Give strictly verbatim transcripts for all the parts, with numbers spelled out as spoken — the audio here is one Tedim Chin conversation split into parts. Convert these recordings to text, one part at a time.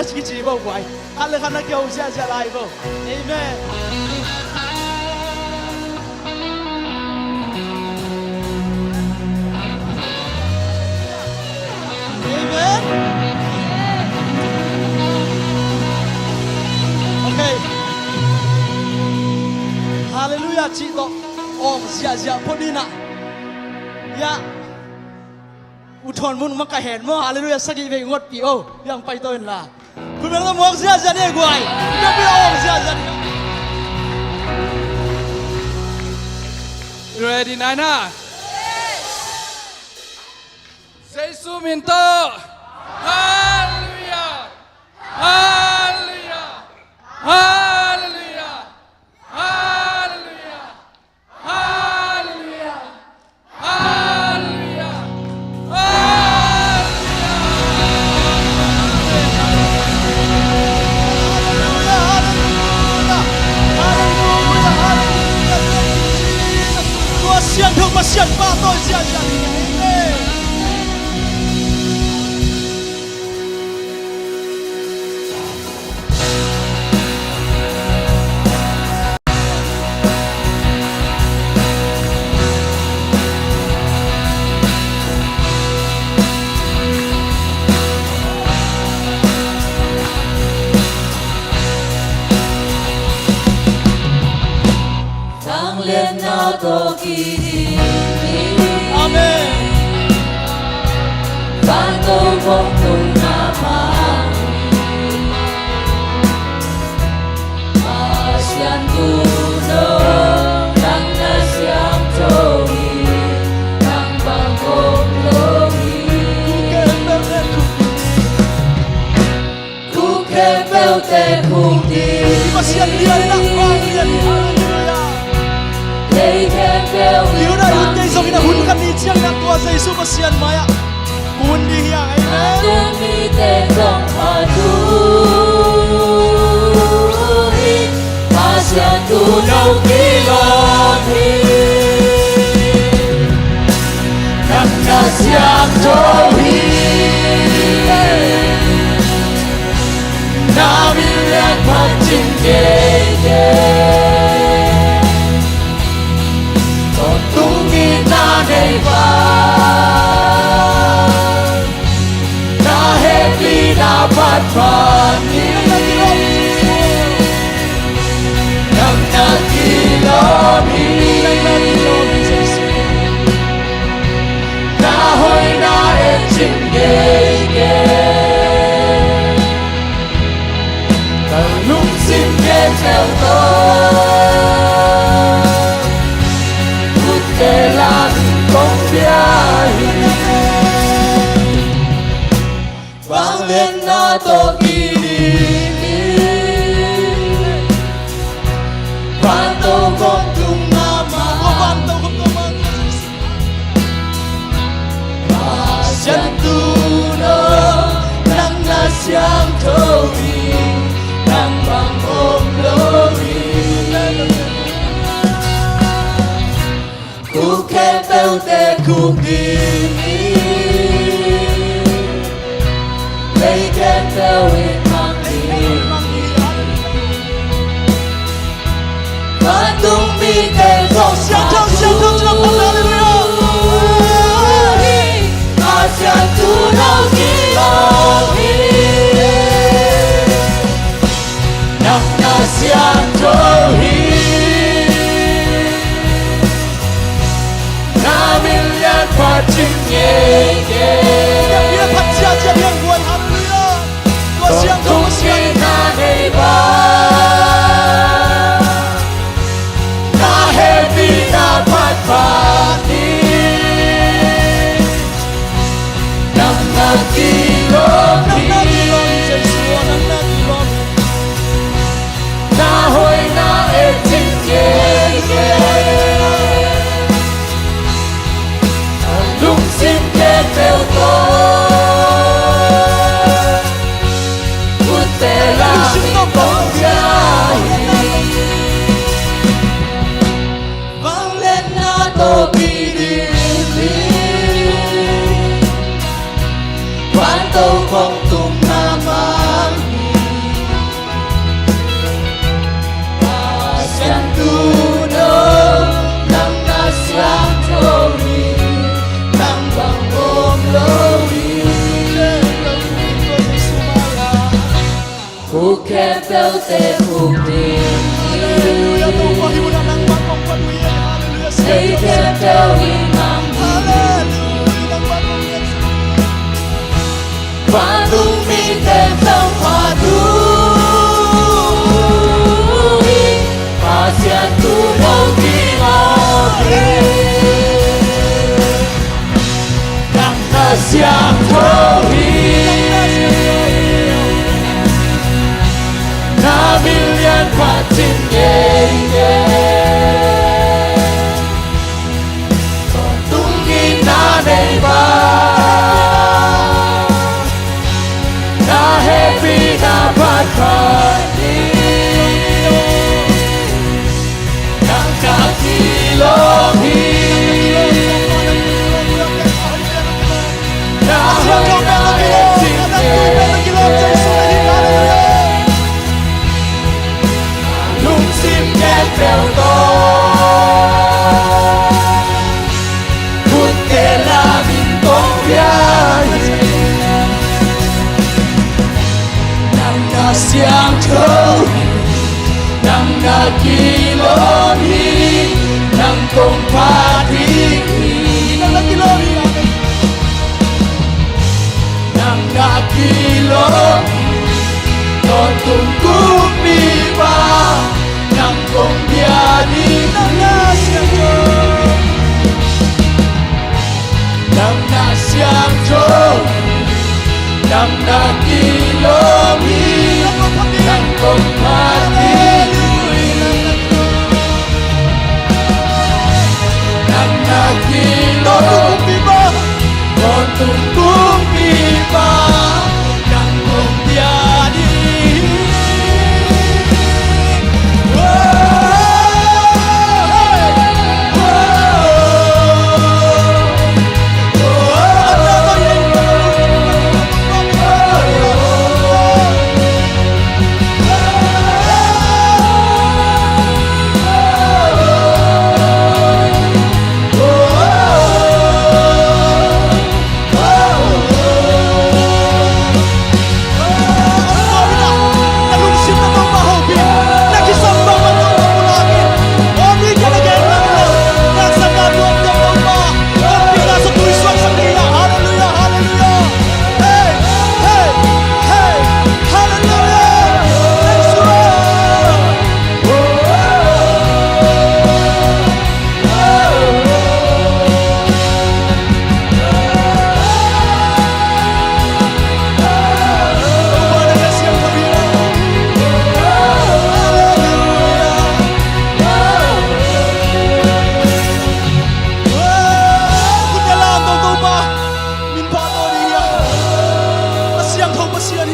kici bo guai. Khat le khat na kiho ziahziah lai bo. Amen. Amen. Okay. Hallelujah cih tawh awng ziahziah phot ding ah. Ya. U Thawn Mun mah ka hen maw, hallelujah sagih vei ngotpih o. Piang pai to in la. Khut beng tawh muak ziahziah ni guai. Khut beng tawh awng ziahziah ni. Ready, nai na? Jesu min tawh. Hallelujah. Hallelujah. Hallelujah. Hallelujah. Hallelujah. Hallelujah. Hallelujah. Hallelujah. Hallelujah. Hallelujah. Hallelujah. Thank you, Jesus. Tua siangtho Pasian pahtawi ziahziah ni. Amen. Vangliatna tawh kiding hi. Amen. Vantung khong tung na mang hi. Pasian tuuno, nang na siangtho hi. Nang bang om lo hi. Khuk khempeuhte khuk ding. Pasian lian in ah vang lian. Hallelujah. Lei khempeuh in vang ding. Hun khat ni ciang na tua Jesu Pasian mai-ah kun ding hi hang. Amen. Tung mite zong phat uh hi. Pasian tuuno kilawm hi. Nang na siangtho hi. Na min lian phat cing keikei. Tawntung itna nei pai. Na hehpihna phat phat hi. Nang na kilawm hi. Na hoihna et cing keikei. Ka lungsim khempeuh tawh utte la kong pia hi. Vangliatna tawh kiding hi. Vantung khong tung na mang. Pasian tuuno, nang na siangtho hi. Nang bang om lo hi. Khuk khempeuhte khuk ding hi. Lei khempeuh in mang ding hi. Vantung mite zong siangtho, siangtho, siangtho, hallelujah. Pasian tuuno kilawm hi. Nang na siangtho hi. Na min lian phat cing keikei. Hallelujah. Tua siangtho Pasian. Tawntung itna nei pai. Na hehpihna phat phat hi. Nang na kilawm hi. Nang na kilawm hi, Jesu, nang na kilawm hi. Na hoihna et cing keikei. Ka lungsim khempeuh tawh utte la kong pia hi. Vangliatna tawh kiding hi. Vantung khong tung na mang hi. Khuk khempeuhte khuk ding hi. Hallelujah, Topa hi un ah nangmah kong phat uh hi. Hallelujah, lei khempeuh in mang ding hi. Hallelujah, nangmah kong phat uh hi. Vantung mite zong phat uh hi. Pasian thu dong ding aw hi. Nang na siangtho hi. Na min lian phat cin ngeingei. Tungin na nei bang, na hehpihna phat phat hi. Nang na kilawm hi. Na hoihna na hehpih hi. Lungsim khempeuh tawh, khutte lamin kong pia hi. Nang na siangtho hi. Nang na kilawm hi. Nang kong phat ding hi. Nang na kilawm hi. Amen. Nang na kilawm hi. Tawntung kumpipa, nang kong bia ding hi. Nang na siangtho. Nang na siangtho hi. Nang na kilawm hi. Nang kong phat ding hi. Nang na kilawm hi. Tawntung kumpipa, nang kong bia ding hi.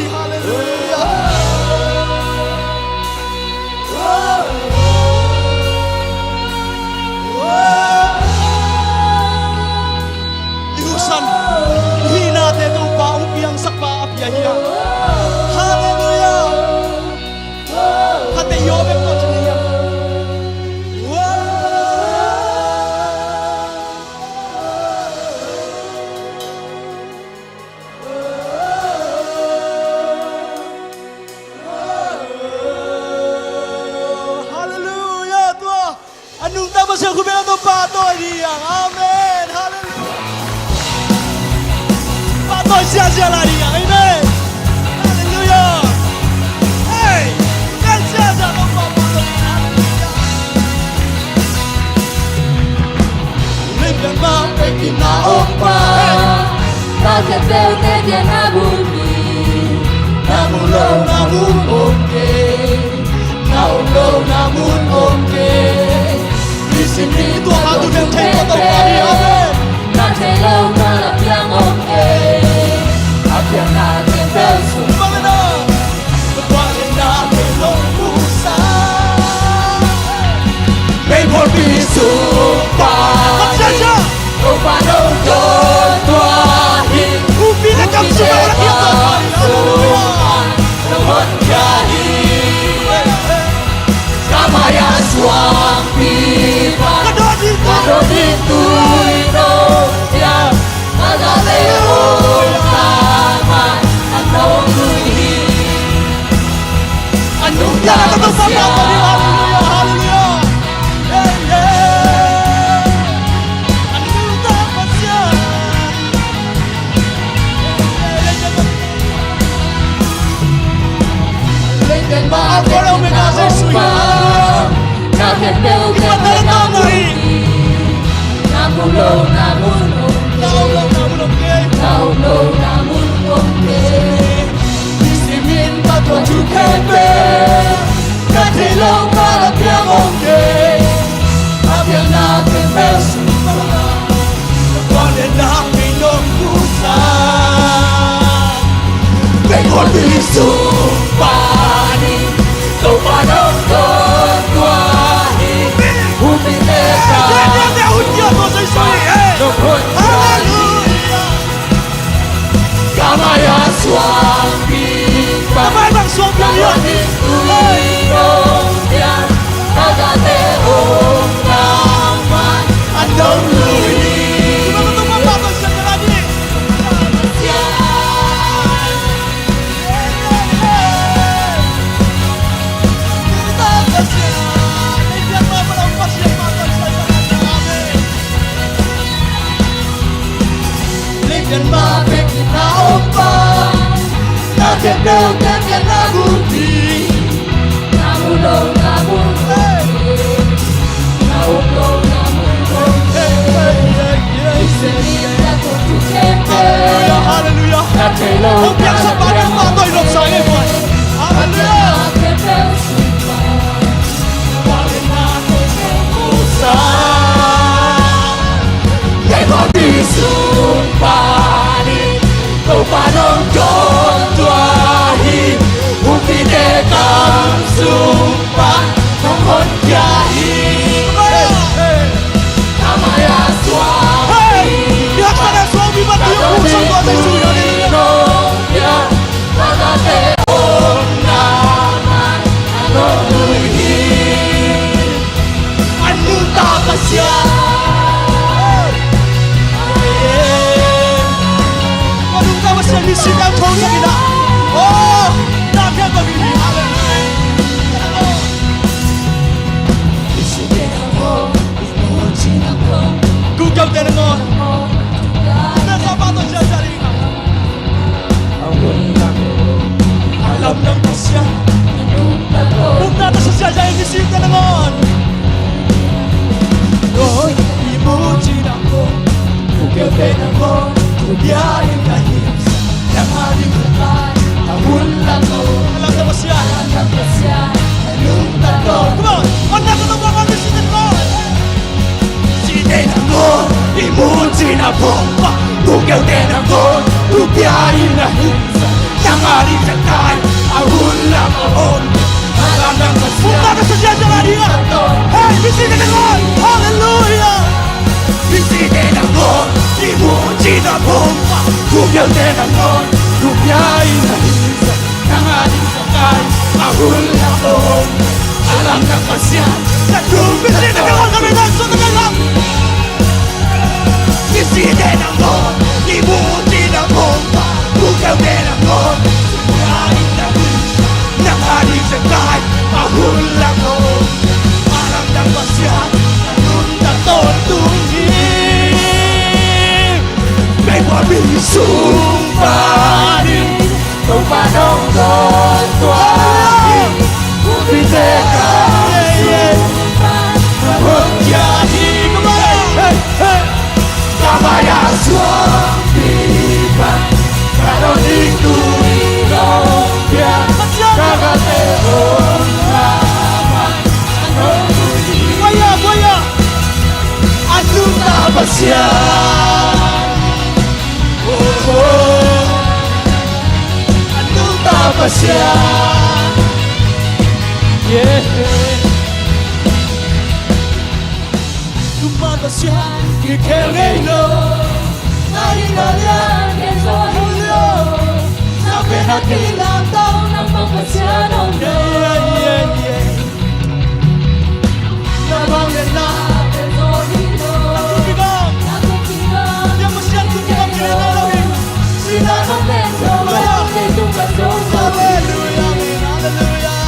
Hallelujah. I husan, i hihnate Topa hong piangsak pa a pia hi a. Hallelujah. Khatte i aw bek tawh cin hi a. Hallelujah. Tua a nungta Pasian khut beng a tawh pahtawi ding hi hang. Amen. Hallelujah. Pahtawi ziahziah lai ding hi hang. Amen. Hallelujah. Hey. Kan ziahziah tawh pahtawi ding hi hang. Hallelujah. Leitung mah bekin na om pa, na khempeuhte kiang na bul hi. Na mu lo na mun om kei, na om lo na mun om kei. Nisim ni tua ha tu deng thei ko to pa hi. Amen. Na thei lo na la piang om kei. Hallelujah, hallelujah. Hey, hey. A nungta Pasian. Leiteng mah, Alpha le Omega Jesu hi. Hallelujah. Na khempeuh teng na lut hi. Na mu lo na mun om kei. Na om lo na mun om kei. Na om lo na mun om kei. Nisim in ka tua thu khempeuh, ka theih lo ka la piang om kei. A piangna khempeuh sung pan, ka vangliatna kei nong pusa. Kei khutpi sung panin Topa nong dawn tua hi. Humpite ka nong honkhia hi. Ka mai-ah suangpi pan, ka mai bang suangpi pan, ka mai bang suangpi pan, ka mai bang suangpi pan. Ka gate hong na man, a nong lui hi. Leitung mah bek in na om pan, na khempeuh teng na lut hi. Na mu lo na mun om kei. Na om lo na mun om kei. Hallelujah, hallelujah. Hong piangsak pa, piang pa, toih lop sa ngei, boy. Hallelujah. Kei khutpi sung panin Topa nong dawn tua hi. Humpite kam sung pan nong honkhia hi. Ka mai-ah suangpi pan, ka mai-ah suangpi pan, ka mai-ah suangpi pan. A nungta Pasian. A nungta Pasian, mi singte thong sa kina. Oh, na khempeuh hi. Hallelujah. Kungkeute nangawn, na sa pa tawh siasia ding. A lamdang Pasian. Kungkeute tawh siasia ding, mi singte nangawn. Oi, i mu cih nangawn, kungkeute nangawn, kungkeute in na hi. Nang a ding ka kai a hun lam a om. A lamdang Pasian. A lamdang Pasian. A lungtang lo. Come on. On na ka lo, on na ka lo. Site nangawn i mu cih na phawk pa, kungkeute nangawn kungkeute in na hi. Nang a ding ka kai a hun lam a om. A lamdang Pasian. Kungkeute tawh siasia ding a. Hey, mi site nangawn. Hallelujah. Mi site nangawn i mu cih na phawk pa, kungkeute nangawn kungkeute in na hi. Nang a ding ka kai a hun lam a om. A lamdang Pasian. Na tung mi site nangawn, na tung mi site nangawn. Mi site nangawn i mu cih na phawk pa, kungkeute nangawn kungkeute in na hi. Nang a ding ka kai a hun lam a om. A lamdang Pasian, a nungta tawntung hi. Kei khutpi sung panin Topa nong dawn tua hi. Humpite kam sung pan nong honkhia hi. Hey, hey. Ka mai-ah suangpi pan, ka nong ding tui nong piak, ka gate hong na man, a nong lui hi. Buai a, buai a. A nungta Pasian. Oh, oh. A nungta Pasian. Yeah. Nungta Pasian, kikhel ngei lo. Na hihna lian gen zaw hi lo. Na pen a kilamdang nangmah Pasian om lo. Yeah, yeah, yeah. Na vangliatna gen zaw hi lo. Na thupi gam. Na thupi gam. Pasian thupi gam gen lo hi. Sihna nong pen zaw lo. Hallelujah, amen, hallelujah.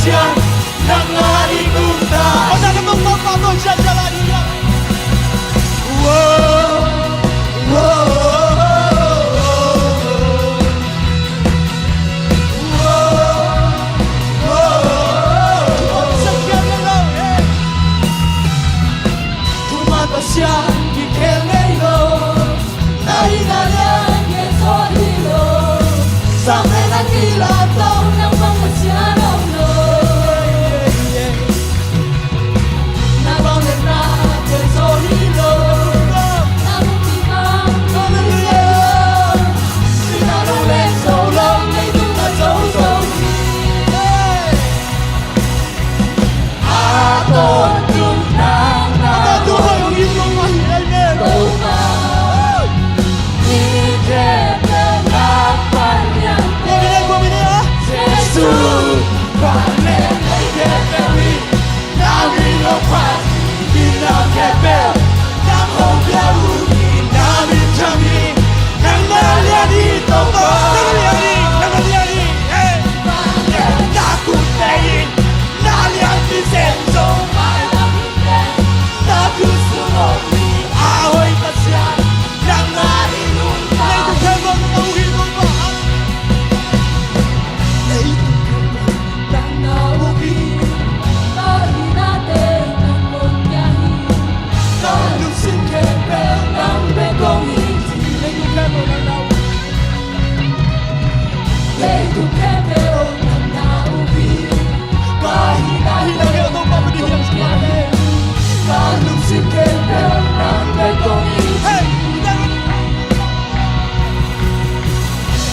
Nang a ding nungta. Aw, na ka tawh pau, pau tawh ciacia lai ding hiam? Whoa, whoa, whoa. Sa kiam hiam lo, eh. Thuman Pasian kikhel ngei lo. Na hihna lian khel zaw hi lo. Sang le nang kilamto nang bang Pasian om lo. Na bang le na khel zaw hi lo. Na bang kilamto nang bang Pasian om lo. Sihna lo le zo lo, leitung a zo zo hi.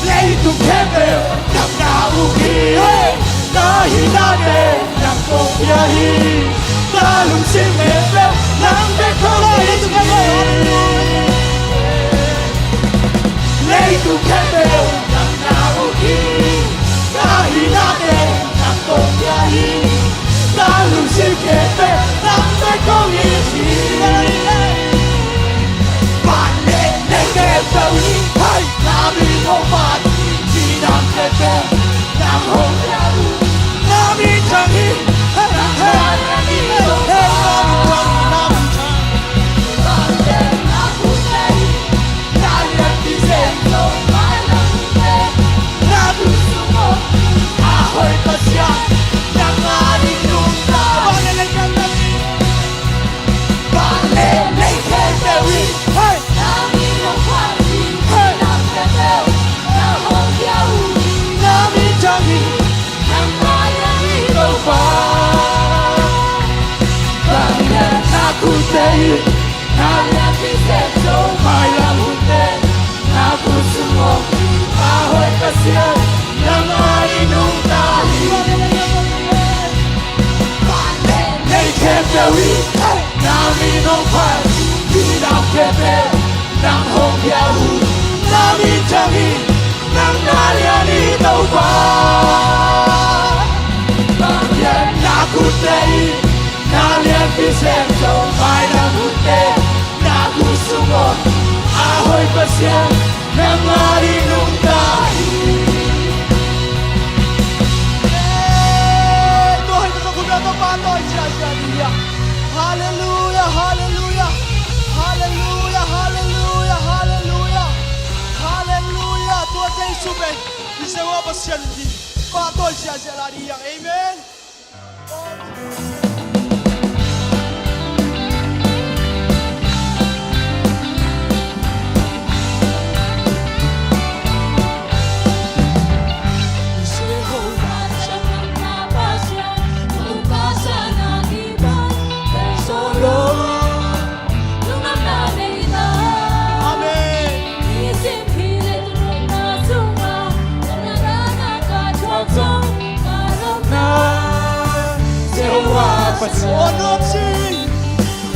Leitung khempeuh nang na uh hi, hey. Na hihnate nang kong pia hi. Ka lungsim khempeuh nang bek kong it hi. Leitung khempeuh nang na uh hi. Ka hihnate nang kong pia hi. Ka lungsim khempeuh nang bek kong it hi. Van le lei khempeuh in, hai, na min hong phat hi. Nang khempeuh nang hong pia uh. Na min thang hi. Nang thang hi. Nang min thang hi. Na lianpi sem zo mailam hunte, na khut sung hong a hoih Pasian, nang a i nungta hi. Van le lei khempeuh in na min hong phat hi. Nang khempeuh nang hong pia uh. Na min thang hi. Nang na lian hi Topa. Bang hiam na khutte in na lianpi sem zo mailam hunte, na khut sung hong a hoih Pasian, nang a i nungta hi. Tua hoih Topa, Topa, Topa, Topa, Topa. Halleluia, halleluia. Halleluia, halleluia, halleluia. Halleluia. Tua Jesu pen i Jehovah Pasian hi. Pahtawi ziahziah lai ding hi hang. Amen. Aw nuam sing,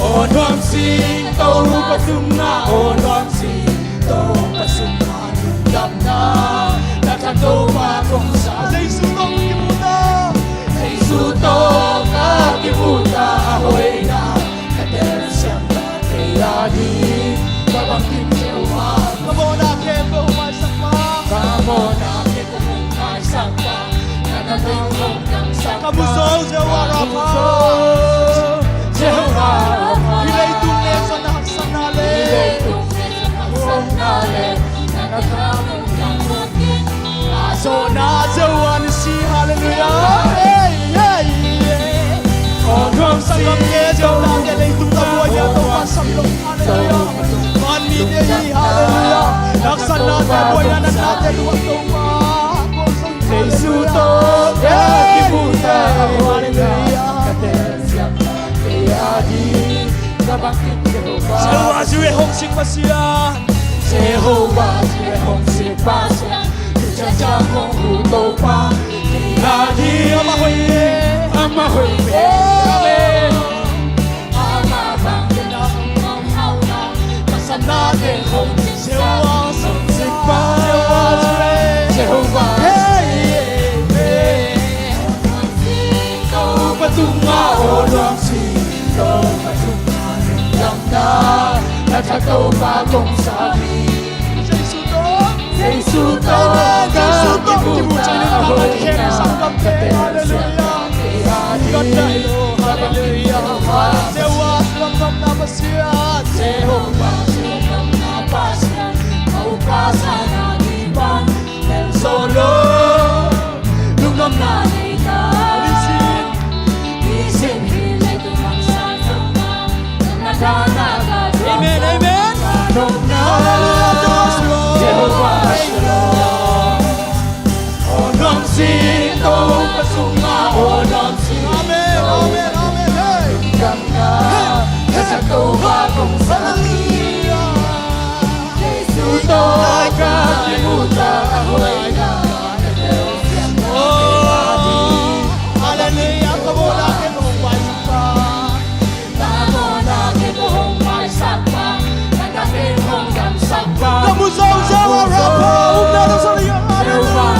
aw nuam sing, Topa sungah, aw nuam sing, Topa sungah lungdamna. Na than Topa kong sa, Jesu tawh ka kimu ta, Jesu tawh ka kimu ta, a hoihna ka telsiam ta kei a ding. Ka bangkim Jehovah, ka mawhna khempeuh hong maisak pa, ka mawhna khempeuh hong maisak pa. Na na meng hong damsak pa, ka Jehovah Rapha. Jehovah Rapha. Hih leitung le zong na haksatna le. Hih leitung le zong na haksatna le. Zona Jehovah Nissi, hallelujah. Hey, hey, hey. Aw, nuam sa lam le Jehovah le leitung ka buai ya Topa sam lo, hallelujah. Man mi te hi, hallelujah. Haksatna te buai ya na na te luang Topa. Jesu tawh ka kimuhna, hallelujah. Jehovah Jireh, hong sik Pasian. Jehovah Jireh, hong sik Pasian. Tuciang hong hu Topa. Kei a ding amah hoih pen, amah hoih pen. Amen. Amah bang pen a hong hauhna. Ka sapna teng hong sik Pasian. Jehovah Jireh. Jehovah Jireh. Hey. Topa tungah aw nuam sik, Topa tungah lungdamna, na tha Topa kong sam hi. Jesu tawh, Jesu tawh, Jesu tawh kimuh ciangin ka hoihna, ka telsiamna, hallelujah. Hallelujah. Jehovah, lungdamna Pasian. Jehovah, lungdamna Pasian. Ka upa sa na kipan. Solo, lungdamna nei ta. Nisim, nisim hi leitung haksatna, na dana ka. Amen, amen. Lungdamna. Hallelujah, Jehovah Shalom. Jehovah Shalom. Aw nuam sik, Topa tungah aw nuam sik. Amen, amen, amen. Hey. Lungdamna, hey, hey, Topa kong sam hi. Hallelujah. Jesu tawh ka kimuhna a hoihna. Oh, hallelujah. Ka mawhna kem hong maisak pa. Ka mawhna kem hong maisak pa. Ka na kem hong damsak pa. Ka mu zo Jehovah Rapha. Hallelujah. Hallelujah.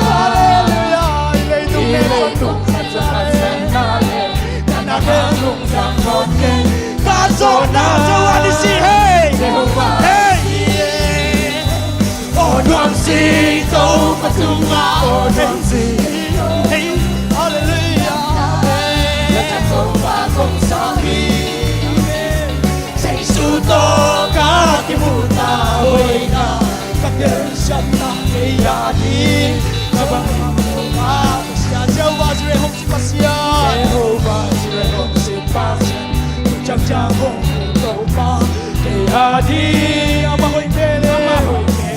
Hallelujah. Ka zona Jehovah Nissi, hey. Hey. Aw nuam sik, Topa tungah aw nuam sik. Hey. Hallelujah. Amen. Topa kong sam hi. Jesu tawh ka kimuhna hoihna, ka telsiamna kei a ding. Jehovah Jireh, hong sik Pasian. Jehovah Jireh, hong sik Pasian. Tuciang hong hu Topa kei a ding. Amah hoih pen, amah hoih pen.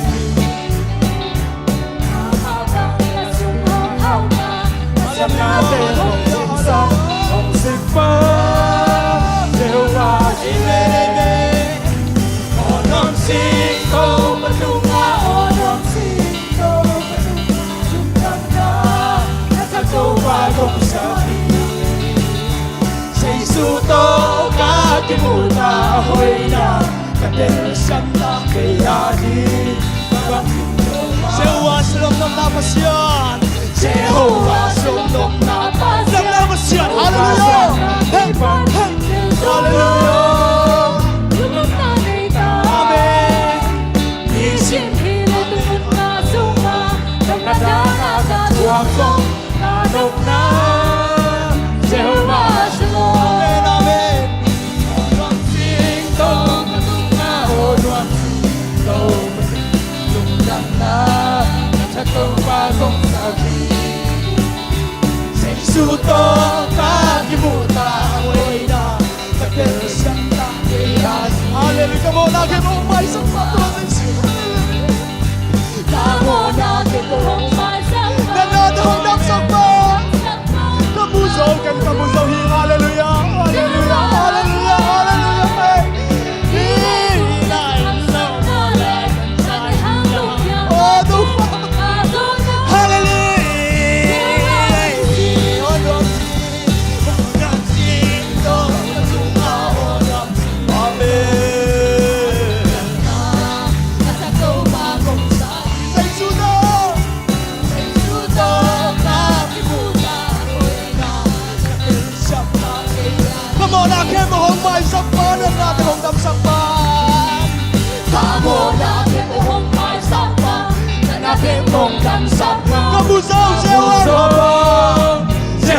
Hallelujah. Hong sik pa Jehovah Jireh. Aw nuam sik, Topa tungah aw nuam sik, Topa tungah lungdamna, na tha Topa kong sam hi. Jesu tawh ka kimuhna a hoihna, ka telsiamna kei a ding. Jehovah Shalom, lungdamna Pasian. Jehovah Shalom, lungdamna Pasian. Lungdamna Pasian. Hallelujah. Hey, hey. Hallelujah. Amen. Nisim hi leitung haksatna, na dana ka tuak sawm. Ka nopna, Jehovah Shalom. Amen, amen. Aw nuam sik, Topa tungah aw nuam sik, Topa tungah lungdamna, na tha Topa kong sam hi. Jesu tawh ka kimuhna a hoihna, ka telsiamna kei a ding. Hallelujah. Ka mawhna kem hong maisak pa, Topa Jesu. Ka mawhna kem hong maisak pa. Na na te hong damsak pa. Ka mu zo, ken ka mu zo hi. Hallelujah, hallelujah, hallelujah, hallelujah. Hey. Hallelujah. Amen. Ka mawhna kem hong maisak pa, na na te hong damsak pa. Ka mawhna kem hong maisak pa, na na kem hong damsak pa. Ka mu zo, Jehovah. Ka mu zo, Jehovah.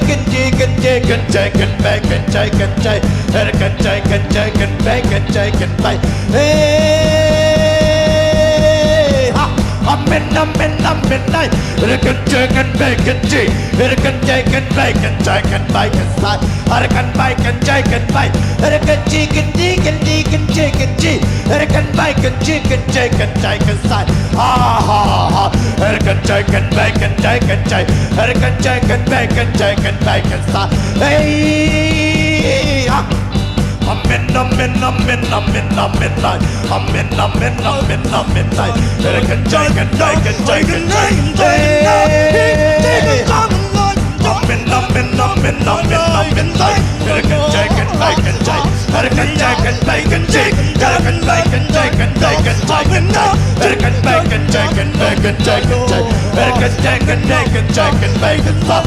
bacon, chicken, chicken, chicken, bacon, chicken, chicken, chicken, bacon, chicken, bacon. Hey, ha, amen, amen, amen, hey. Chicken, chicken, bacon, chicken, chicken, bacon, chicken, bacon, side. Chicken, bacon, chicken, bacon, chicken, chicken, chicken, chicken, chicken, chicken, bacon, chicken, chicken, chicken, side. Ha, ha, ha. Chicken, chicken, bacon, chicken, chicken, chicken, chicken, bacon, chicken, bacon, side. Hey, ha. Amen, amen, amen, amen, amen, amen. Amen, amen, amen, amen, amen. Chicken, chicken, bacon, chicken, chicken. Hey. Amen, amen, amen, amen, amen. Chicken, chicken, bacon, chicken. Chicken, chicken, bacon, chicken. Chicken, bacon, chicken, bacon, chicken, chicken. Chicken, bacon, chicken, bacon, chicken, chicken. Chicken, chicken, bacon, chicken, bacon. Ah,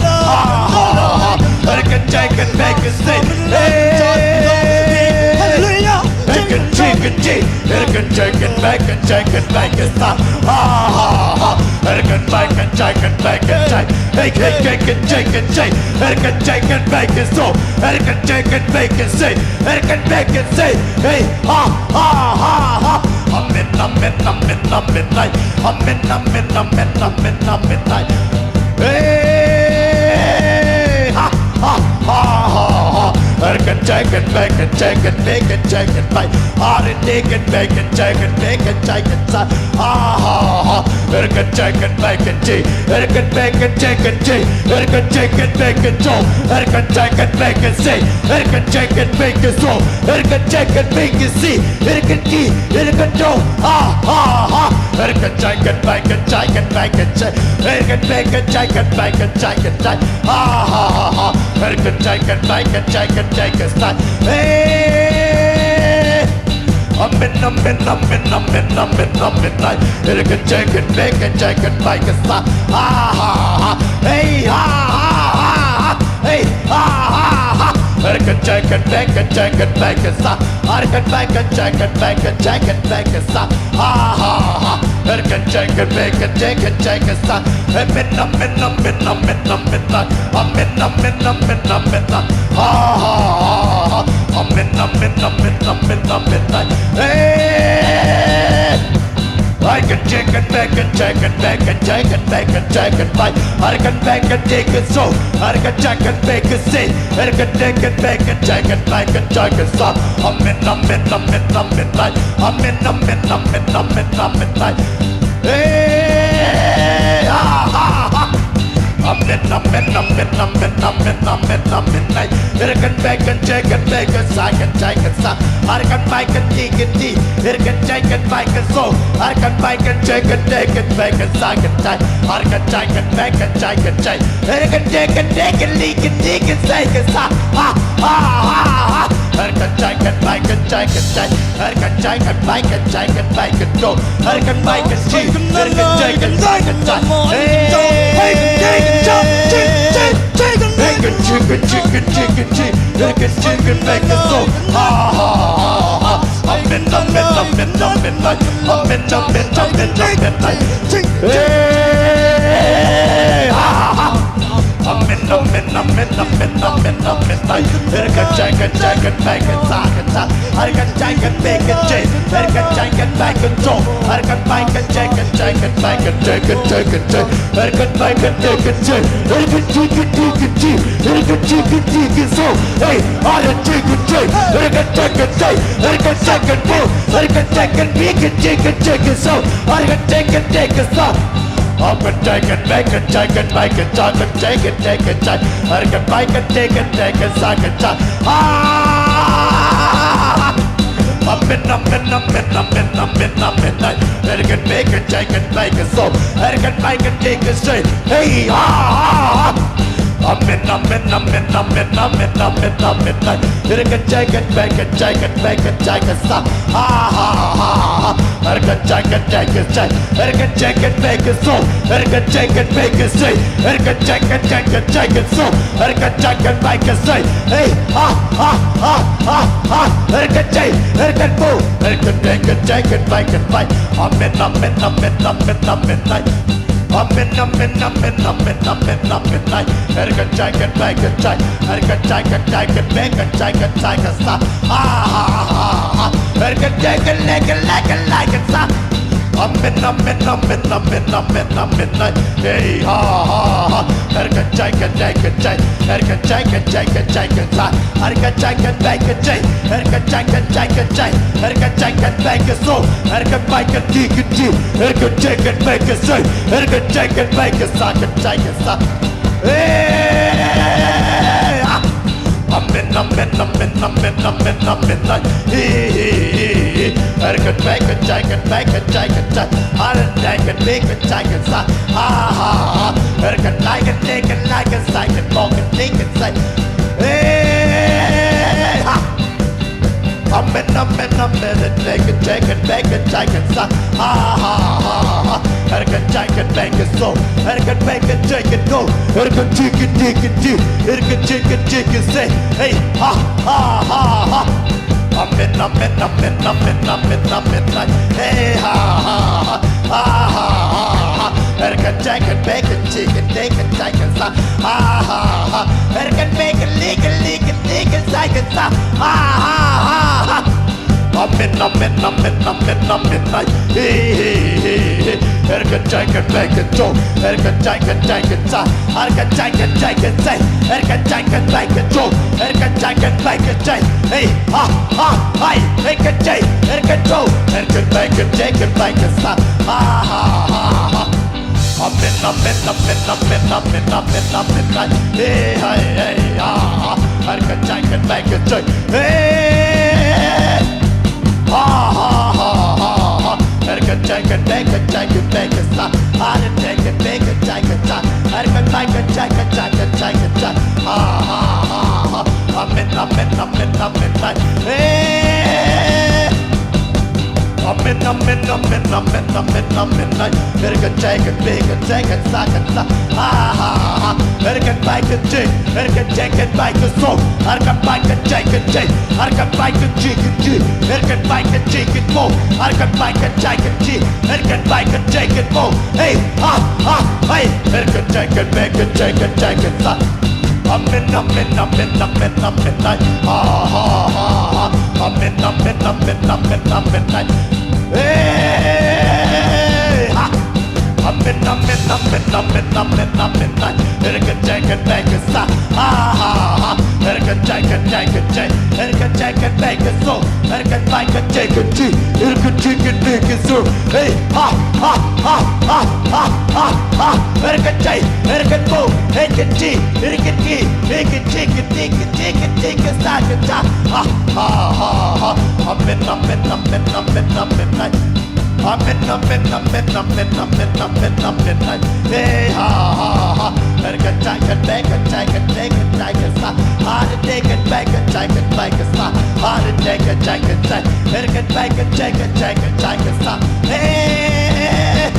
ah, ah, ah. Chicken, chicken, bacon, chicken. Hey. Hallelujah. Bacon, chicken, chicken. Chicken, chicken, bacon, chicken, bacon, sa. Ah, ah, ah. Chicken, bacon, chicken, bacon, chicken. Hey, hey, chicken, chicken, chicken. Chicken, chicken, bacon, so. Chicken, chicken, bacon, say. Chicken, bacon, say. Hey, ah, ah, ah, ah. Amen, amen, amen, amen, amen. Amen, amen, amen, amen, amen, amen. Hey, ha, ha, ha, ha, ha. Chicken, chicken, bacon, chicken, bacon, chicken, bacon. Chicken, bacon, chicken, bacon, chicken, sa. Ha, ha, ha. Chicken, chicken, bacon, chi. Chicken, bacon, chicken, chi. Chicken, chicken, bacon, cho. Chicken, chicken, bacon, say. Chicken, chicken, bacon, so. Chicken, chicken, bacon, si. Chicken, chi. Chicken, cho. Ha, ha, ha. Chicken, chicken, bacon, chicken, bacon, chi. Chicken, bacon, chicken, bacon, chicken, chi. Ha, ha, ha, ha. Chicken, chicken, bacon, chicken, chicken, style. Hey. Amen, amen, amen, amen, amen, amen, amen. Chicken, chicken, bacon, chicken, bacon, sa. Ha, ha, ha. Hey, ha, ha, ha, ha. Hey, ha, ha, ha. Chicken, chicken, bacon, chicken, bacon, sa. Chicken, bacon, chicken, bacon, chicken, bacon, sa. Ha, ha, ha. Chicken, chicken, bacon, chicken, chicken, sa. Amen, amen, amen, amen, amen, amen. Amen, amen, amen, amen, amen. Ha, ha, ha, ha. Amen, amen, amen, amen, amen, amen. Hey! Bacon, chicken, bacon, chicken, bacon, chicken, bacon, chicken, bacon. Chicken, bacon, chicken, so. Chicken, chicken, bacon, say. Chicken, chicken, bacon, chicken, bacon, chicken, so. Amen, amen, amen, amen, amen. Amen, amen, amen, amen, amen, amen. Hey, ah, ah, ah. Amen, amen, amen, amen, amen, amen, amen. Hey, chicken, bacon, chicken, bacon, chicken, chicken, sa. Chicken, bacon, chicken, chi. Chicken, chicken, bacon, so. Chicken, bacon, chicken, chicken, bacon, chicken, chi. Chicken, chicken, bacon, chicken, chi. Chicken, chicken, chicken, chicken, chicken, chicken, sa. Ha, ha, ha, ha. Chicken, chicken, bacon, chicken, chi. Chicken, chicken, bacon, chicken, bacon, so. Chicken, bacon, chi. Chicken, chicken, bacon, chi. Hey. Bacon, chicken, chicken, chicken, chi. Chicken, chicken, bacon, so. Ha, ha, ha, ha, ha. Amen, amen, amen, amen, amen. Amen, amen, amen, amen, amen. Hey, ha, ha, ha. Amen, amen, amen, amen, amen, amen. Erkan, jaikan, jaikan, baikan, sakan, sa. Erkan, jaikan, baikan, jai. Erkan, jaikan, baikan, jo. Erkan, baikan, jaikan, jaikan, baikan, jaikan, jaikan, jai. Erkan, baikan, jaikan, jai. Erkan, jaikan, jaikan, jai. Erkan, jaikan, jaikan, so. Hey, erkan, jaikan, jai. Erkan, jaikan, jai. Erkan, jaikan, bo. Erkan, jaikan, bikan, jaikan, jaikan, so. Erkan, jaikan, jaikan, sa. Erkan, jaikan, baikan, jaikan, baikan, jaikan, jaikan, jaikan, jai. Erkan, baikan, jaikan, jaikan, sakan, sa. Ah! Amen, amen, amen, amen, amen, amen, ai. Erkan, baikan, jaikan, baikan, so. Erkan, baikan, jaikan, jai. Hey, ah, ah, ah. Amen, amen, amen, amen, amen, amen, amen, ai. Erkan, jaikan, baikan, jaikan, baikan, jaikan, sa. Ah, ah, ah, ah. Erkan, jaikan, jaikan, jai. Erkan, jaikan, baikan, so. Erkan, jaikan, baikan, jai. Erkan, jaikan, jaikan, jaikan, so. Erkan, jaikan, baikan, jai. Hey, ha, ha, ha, ha, ha. Erkan, jai. Erkan, bo. Erkan, jaikan, jaikan, baikan, bai. Amen, amen, amen, amen, amen, ai. Amen, amen, amen, amen, amen, amen, ai. Erkan, jaikan, baikan, jai. Erkan, jaikan, jaikan, baikan, jaikan, jaikan, sa. Ah, ah, ah, ah, ah. Erkan, jaikan, laikan, laikan, laikan, sa. Amen, amen, amen, amen, amen, amen, ai. Hey, ha, ha, ha. Erkan, jaikan, jaikan, jai. Erkan, jaikan, jaikan, jaikan, sa. Erkan, jaikan, baikan, jai. Erkan, jaikan, jaikan, jai. Erkan, jaikan, baikan, so. Erkan, baikan, jaikan, jai. Erkan, jaikan, baikan, jai. Erkan, jaikan, baikan, sakan, jaikan, sa. Hey, ah. Amen, amen, amen, amen, amen, amen, ai. Hi, hi, hi, hi. Erkan, baikan, jaikan, baikan, jaikan, jai. Erkan, jaikan, baikan, jaikan, sa. Ha, ha, ha. Erkan, laikan, laikan, laikan, saikan, bokan, laikan, sai. Hey, ha. Amen, amen, amen, and take it, take it, take it, take it, sa. Ha, ha, ha, ha. Erkan, jaikan, baikan, so. Erkan, baikan, jaikan, go. Erkan, jaikan, jaikan, ji. Erkan, jaikan, jaikan, say. Hey, ha, ha, ha, ha. Amen, amen, amen, amen, amen, amen, ai. Hey, ha, ha, ha, ha, ha, ha, ha. Erkan, jaikan, baikan, jaikan, jaikan, jaikan, sa. Ha, ha, ha. Erkan, baikan, likan, likan, likan, saikan, sa. Ha, ha, ha, ha. Amen, amen, amen, amen, amen, ai. Hi, hi, hi, hi. Erkan, jaikan, baikan, jo. Erkan, jaikan, jaikan, sa. Erkan, jaikan, jaikan, sai. Erkan, jaikan, baikan, jo. Erkan, jaikan, baikan, jai. Hey, ha, ha, hai. Erkan, jai. Erkan, jo. Erkan, baikan, jaikan, baikan, sa. Ha, ha, ha, ha. Amen, amen, amen, amen, amen, amen, ai. Hey, hai, hey, ha, ha. Erkan, jaikan, baikan, jai. Hey. Ha, ha, ha, ha, ha. Erkan, jaikan, baikan, jaikan, baikan, sa. Erkan, jaikan, baikan, jaikan, sa. Erkan, baikan, jaikan, jaikan, jaikan, jai. Ha, ha, ha, ha. Amen, amen, amen, amen, ai. Hey. Amen, amen, amen, amen, amen, amen, ai. Erkan, jaikan, baikan, jaikan, sakan, sa. Ha, ha, ha. Erkan, baikan, jai. Erkan, jaikan, baikan, so. Erkan, baikan, jaikan, jai. Erkan, baikan, jaikan, ji. Erkan, baikan, jaikan, bo. Erkan, baikan, jaikan, ji. Erkan, baikan, jaikan, bo. Hey, ha, ha, hai. Erkan, jaikan, baikan, jaikan, jaikan, sa. Amen, amen, amen, amen, amen, ai. Ha, ha, ha, ha. Amen, amen, amen, amen, amen, ai. Hey, ha. Amen, amen, amen, amen, amen, amen, ai. Erkan, jaikan, baikan, sa. Ha, ha, ha. Erkan, jaikan, jaikan, jai. Erkan, jaikan, baikan, so. Erkan, baikan, jaikan, ji. Erkan, jaikan, baikan, so. Hey, ha, ha, ha, ha, ha, ha, ha. Erkan, jai. Erkan, bo. Erkan, ji. Erkan, ji. Erkan, ji. Erkan, ji. Erkan, ji. Erkan, sa. Erkan, sa. Ha, ha, ha, ha. Amen, amen, amen, amen, amen, ai. Amen, amen, amen, amen, amen, amen, amen, ai. Hey, ha, ha, ha. Erkan, jaikan, baikan, jaikan, baikan, jaikan, sa. Erkan, jaikan, baikan, jaikan, baikan, sa. Erkan, jaikan, jaikan, jai. Erkan, baikan, jaikan, jaikan, jaikan, sa. Hey.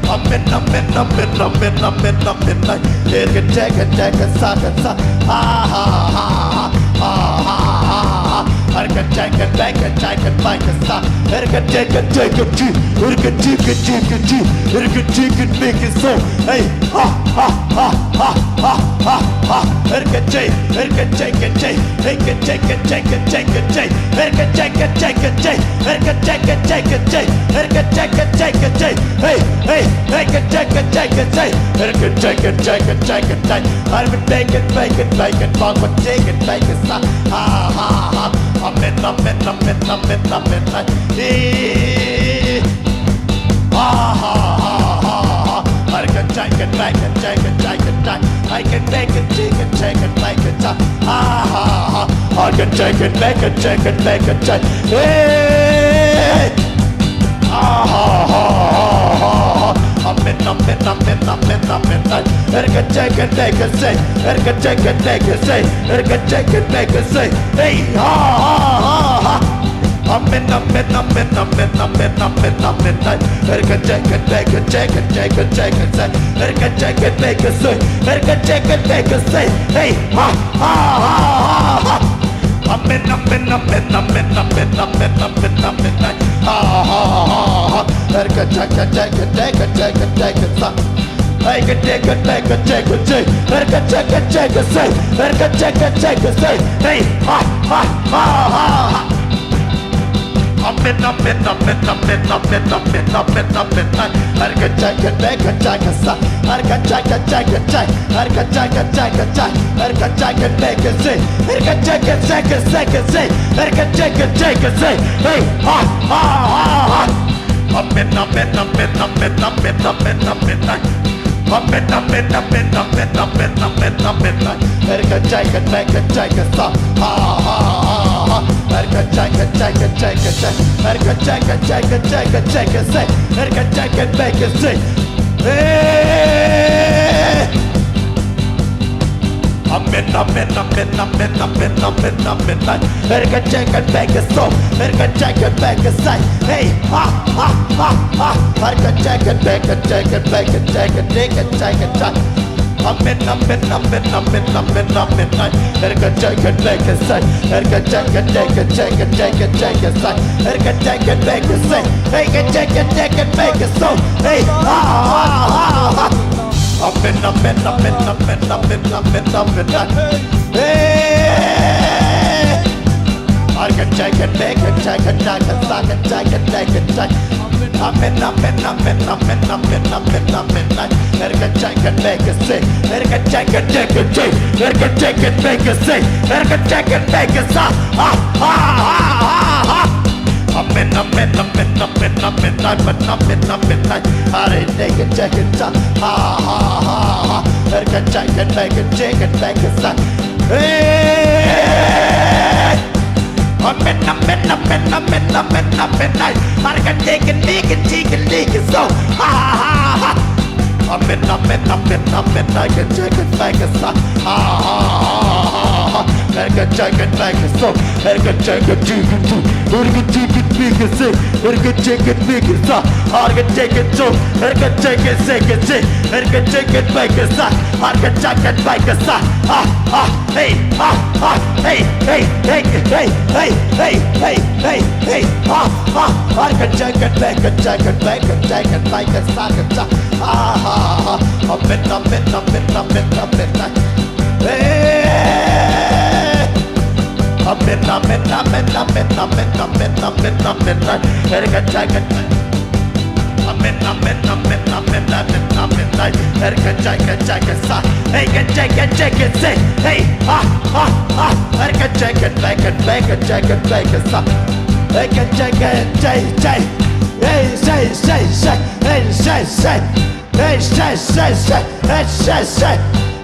Amen, amen, amen, amen, amen, amen, ai. Erkan, jaikan, jaikan, sakan, sa. Ha, ha, ha, ha. Erkan, jaikan, baikan, jaikan, Like a star. Erga take it, take it, take it, take it, take it, take it, take it, make it so. Hey, ha, ha, ha, ha, ha, ha, ha. Erga take, erga take it, take, erga take it, take it, take it, take. Erga take it, take it, take, erga take it, take it, take, erga take it, take it, take. Hey, hey, erga take it, take it, take. Erga take it, take it, take it, take. I've been making, making, making, fuck with taking, making, stop. Ha, ha, ha. Amen, amen, amen, amen, amen, amen. Eh. Ha, ha, ha, ha, ha. I can take it, make it, take it, take it, take. I can make it, take it, take it, make it, take. Ha, ha, ha. I can take it, make it, take it, make it, take. Hey. Ha, ha, ha, ha, ha, ha. Amen, amen, amen, amen, amen. Erga take it, make it, say. Erga take it, make it, say. Erga take it, make it, say. Hey, ha, ha, ha, ha. Amen, amen, amen, amen, amen, amen, amen. Erga take it, make it, take it, take it, take it, say. Erga take it, make it, say. Erga take it, make it, say. Hey, ha, ha, ha, ha, ha. Amen, amen, amen, amen, amen, amen, amen, amen. Ha, ha, ha, ha, ha. Erga take it, take it, take it, take it, take it, say. Hey, get, get, get, get, get, get, get. Erga take it, take it, say. Erga take it, take it, say. Hey, ha, ha, ha, ha, ha. Amen, amen, amen, amen, amen, amen, amen, amen. Erga take it, take it, take it, say. Erga take it, take it, take. Erga take it, take it, take. Erga take it, make it, say. Erga take it, take it, take it, say. Erga take it, take it, say. Hey, ha, ha, ha, ha. Amen, amen, amen, amen, amen, amen, amen, amen. Amen, amen, amen, amen, amen, amen, amen. Erga take it, make it, take it, stop. Ha, ha, ha, ha. Erga take it, take it, take it, take. Erga take it, take it, take it, take it, say. Erga take it, make it, say. Hey. Amen, amen, amen, amen, amen, amen, amen, amen. Erga take it, make it so. Erga take it, make it say. Hey, ha, ha, ha, ha. Erga take it, make it, take it, make it, take it, take it, take it, take. Amen, amen, amen, amen, amen, amen, amen. Erga take it, make it say. Erga take it, take it, take it, take it, take it, say. Erga take it, make it say. Erga take it, take it, make it so. Hey, ha, ha, ha, ha. Amen, amen, amen, amen, amen, amen, amen. Hey! I can take it, make it, take it, take it, suck it, take it, take it, take. Amen, amen, amen, amen, amen, amen, amen, amen. It can take it, make it sick. It can take it, take it, take. It can take it, make it sick. It can take it, make it stop. Ha, ha, ha, ha, ha. Amen, amen, amen, amen, amen, amen, amen, amen, amen. Are neke jeke ja. Ha, ha, ha, ha. Erke jeke meke jeke meke sa. Hey! Amen, amen, amen, amen, amen, amen. Are ke jeke meke jeke meke so. Ha, ha, ha, ha. Amen, amen, amen, amen. Erke jeke meke sa. Ha, ha, ha, ha, ha. Erke jeke meke so. Erke jeke jeke jeke. Erke jeke meke se. Erke jeke meke sa. Erke jeke jo. Erke jeke seke se. Erke jeke meke sa. Erke jeke meke sa. Ha, ha, hey, ha, ha, hey, hey, hey, ha, ha. Erke jeke meke jeke meke jeke meke sa. Ha, ha, ha. Amen, amen, amen, amen, amen. Hey! Amen, amen, amen, amen, amen, amen, amen, amen. Erke jeke. Amen, amen, amen, amen, amen, amen, amen. Erke jeke jeke sa. Hey, ke jeke jeke se. Hey, ha, ha, ha. Erke jeke meke meke jeke meke sa. Hey, ke jeke jeke jeke. Hey, say, say, say. Hey, say, say. Hey, say, say, say. Hey, say, say.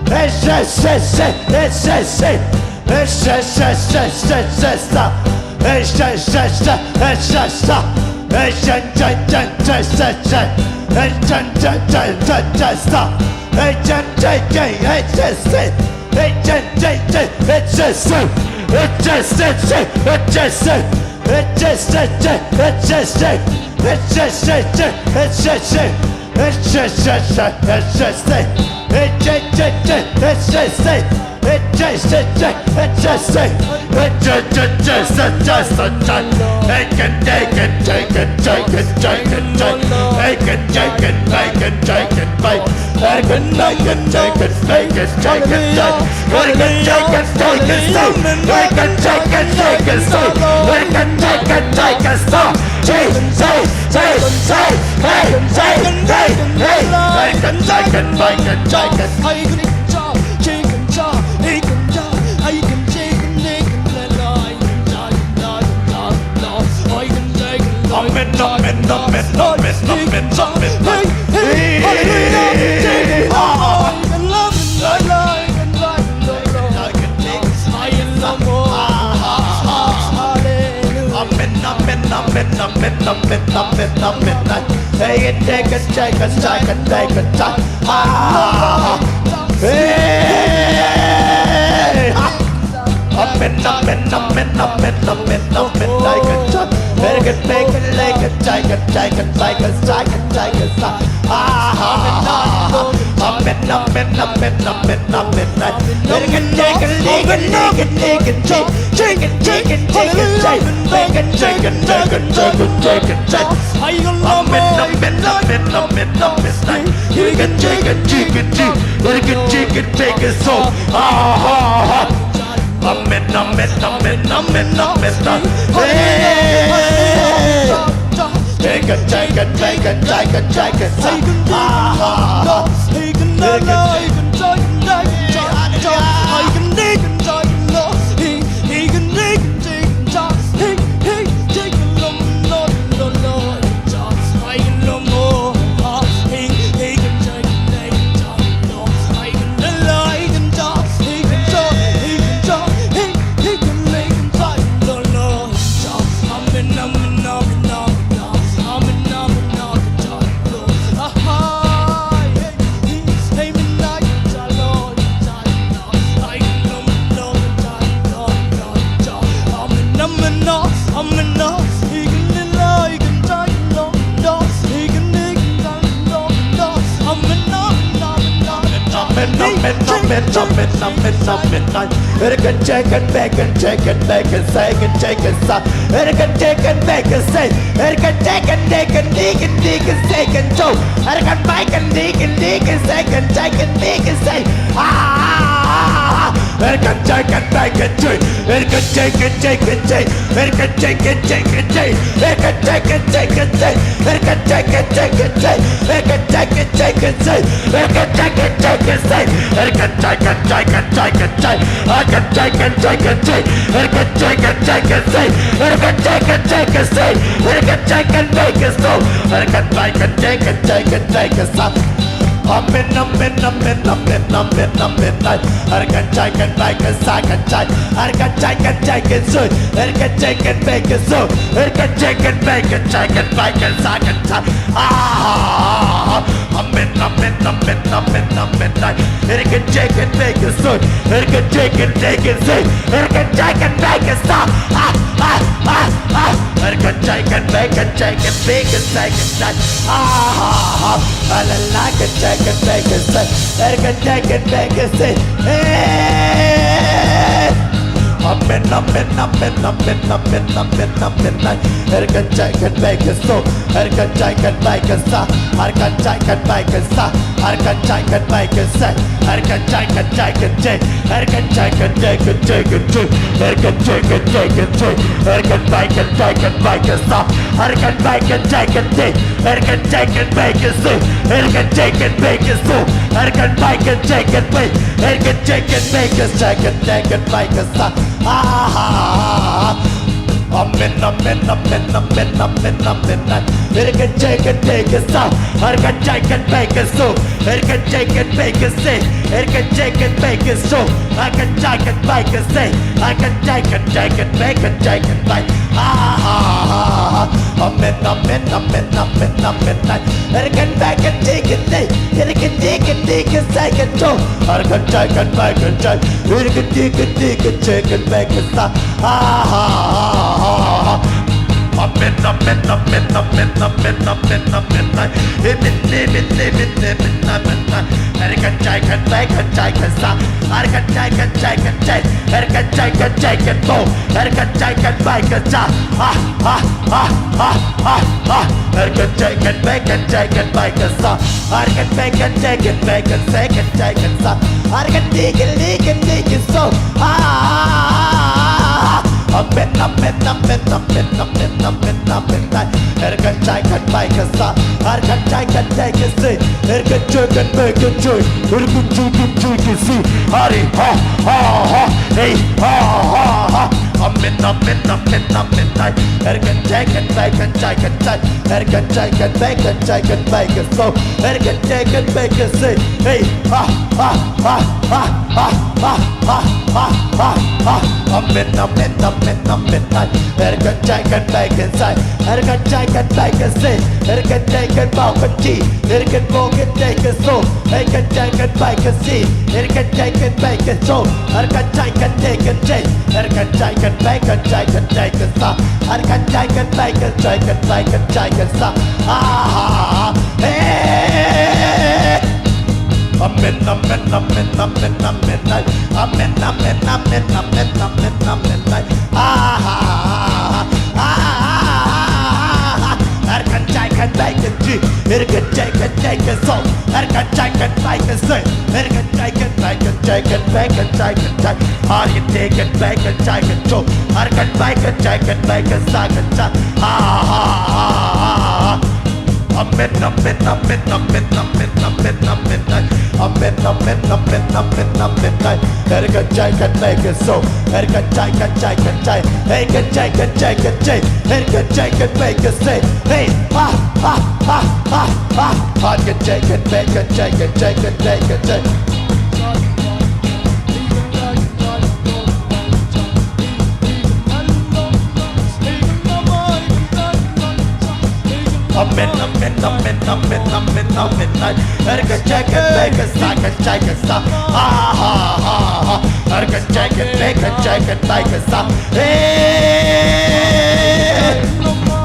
Hey, say, say, say. Hey, say, say. Hey, say, say, say, say, say, stop. Hey, say, say, say, hey, say, stop. Hey, say, say, say, say, say, say. Hey, say, say, say, say, say, stop. Hey, say, say, say, hey, say, say. Hey, say, say, say, hey, say, say. Hey, say, say, say, hey, say, say. Hey, say, say, say, hey, say, say. Hey, say, say, say, hey, say, say. Hey, say, say, say, hey, say, say. Hey, say, say, say, hey, say, say. Amen, amen, amen, amen, amen, amen. Hey, hey, hey, hey, hey. Amen, amen, amen, amen, amen, amen, amen. Hey, take it, take it, take it, take it, take it. Ah, hey. Amen, amen, amen, amen, amen, amen, like a shot. Make it, make it, like it, take it, take it, like a shot, take it, take it, shot. Ah, amen, amen, amen, amen, amen, like. Make it, take it, take it, take it, take it, take it, take it, take it, take it, take it, make it, take it, take it, take it, take it, take it. Amen, amen, amen, amen, amen, like. Make it, take it, take it, take it, take it, take it, take it, so. Ah, ah, ah. Amen, amen, amen, amen, amen, amen. Hey! Take it, take it, take it, take it, take it, take it. Ah, ah, ah. Amen, amen, amen, amen, amen, amen. It can take it, make it, take it, make it, say it, take it, stop. It can take it, make it, say. It can take it, take it, take it, take it, say it, so. It can make it, take it, take it, say it, take it, make it, say. Ah, ah, ah, ah. It can take it, make it, take. It can take it, take it, take. It can take it, take it, take. It can take it, take it, take. It can take it, take it, take. It can take it, take it, take. It can take it, take it, take. It can take it, take it, take it, take. I can take it, take it, take. It can take it, take it, take. It can take it, take it, take. It can take it, make it so. It can make it, take it, take it, take it, stop. Amen, amen, amen, amen, amen, amen, amen. Arkan chai kan bai kan sa kan chai. Arkan chai kan chai kan sui. Arkan chai kan bai kan sui. Arkan chai kan bai kan chai kan bai kan sa kan chai. Ah, amen, amen, amen, amen, amen. Arkan chai kan bai kan sui. Arkan chai kan bai kan sui. Arkan chai kan bai kan sa. Ah, ah, ah, ah. Arkan chai kan bai kan chai kan bai kan sa kan chai. Ah, ah, ah. Alala kan chai kan bai kan sai. Er kan chai kan bai kan sai. Hey! Amen, amen, amen, amen, amen, amen, amen. Er kan chai kan bai kan so. Er kan chai kan bai kan sa. Er kan chai kan bai kan sa. Er kan chai kan bai kan sai. Er kan chai kan chai kan chai. Er kan chai kan chai kan chai kan chai. Er kan chai kan chai kan chai. Er kan bai kan chai kan bai kan sa. Er kan bai kan chai kan chai. Er kan chai kan bai kan su. Er kan chai kan bai kan su. Er kan bai kan chai kan bai. Er kan chai kan bai kan chai kan chai kan bai kan sa. Ah, ah, ah, ah. Amen, amen, amen, amen, amen, amen, amen. Er kan chai kan bai kan sa. Er kan chai kan bai kan su. Er kan chai kan bai kan se. Er kan chai kan bai kan su. Er kan chai kan bai kan se. Er kan chai kan chai kan bai kan chai kan bai. Ah, ah, ah, ah. Amen, amen, amen, amen, amen, amen. Er kan bai kan chai kan bai. Er kan chai kan bai kan sai kan cho. Er kan chai kan bai kan chai. Er kan chai kan bai kan chai kan bai kan sa. Ah, ah, ah, ah, ah. Amen, amen, amen, amen, amen, amen, amen. Amen, amen, amen, amen, amen, amen. Erkan jai kan bai kan jai kan sa. Erkan jai kan jai kan jai. Erkan jai kan jai kan bo. Erkan jai kan bai kan sa. Ah, ah, ah, ah, ah, ah. Erkan jai kan bai kan jai kan bai kan sa. Erkan bai kan jai kan bai kan se kan jai kan sa. Erkan di kan di kan di kan so. Ah, ah, ah, ah, ah. Amen, amen, amen, amen, amen, amen, amen. Erkan jai kan bai kan sa. Erkan jai kan jai kan se. Erkan jai kan bai kan jai. Erkan jai kan jai kan se. Hari ha ha ha. Hey ha ha ha. Amen, amen, amen, amen, amen. Erkan jai kan bai kan jai kan jai. Erkan jai kan bai kan jai kan bai kan so. Erkan jai kan bai kan se. Hey ha ha ha ha ha ha ha ha ha ha. Amen, amen, amen, amen. Erkan jai kan bai kan sai. Erkan jai kan bai kan se. Erkan jai kan bau kan ji. Erkan bo kan jai kan so. Erkan jai kan bai kan si. Erkan jai kan bai kan so. Erkan jai kan jai kan jai. Erkan jai kan bai kan jai kan jai kan sa. Erkan jai kan bai kan jai kan bai kan jai kan sa. Ah, hey. Amen, amen, amen, amen, amen, ay. Amen, amen, amen, amen, amen, amen, ay. Ah, ah, ah, ah, ah, ah. Erkan jai kan bai kan ji. Erkan jai kan jai kan so. Erkan jai kan bai kan se. Erkan jai kan bai kan jai kan bai kan jai kan jai. Erkan jai kan bai kan jai kan so. Erkan bai kan jai kan bai kan sa kan sa. Ah, ah, ah, ah, ah. Amen, amen, amen, amen, amen, amen, amen, ay. Amen, amen, amen, amen, amen, ay. Erkan jai kan bai kan so. Erkan jai kan jai kan jai. Erkan jai kan jai kan jai. Erkan jai kan bai kan se. Hey, ha ha ha ha ha. Erkan jai kan bai kan jai kan jai kan bai kan jai. Amen, amen, amen, amen, amen, amen, ay. Erkan jai kan bai kan sa kan jai kan sa. Ha ha ha ha. Erkan jai kan bai kan jai kan bai kan sa. Hey.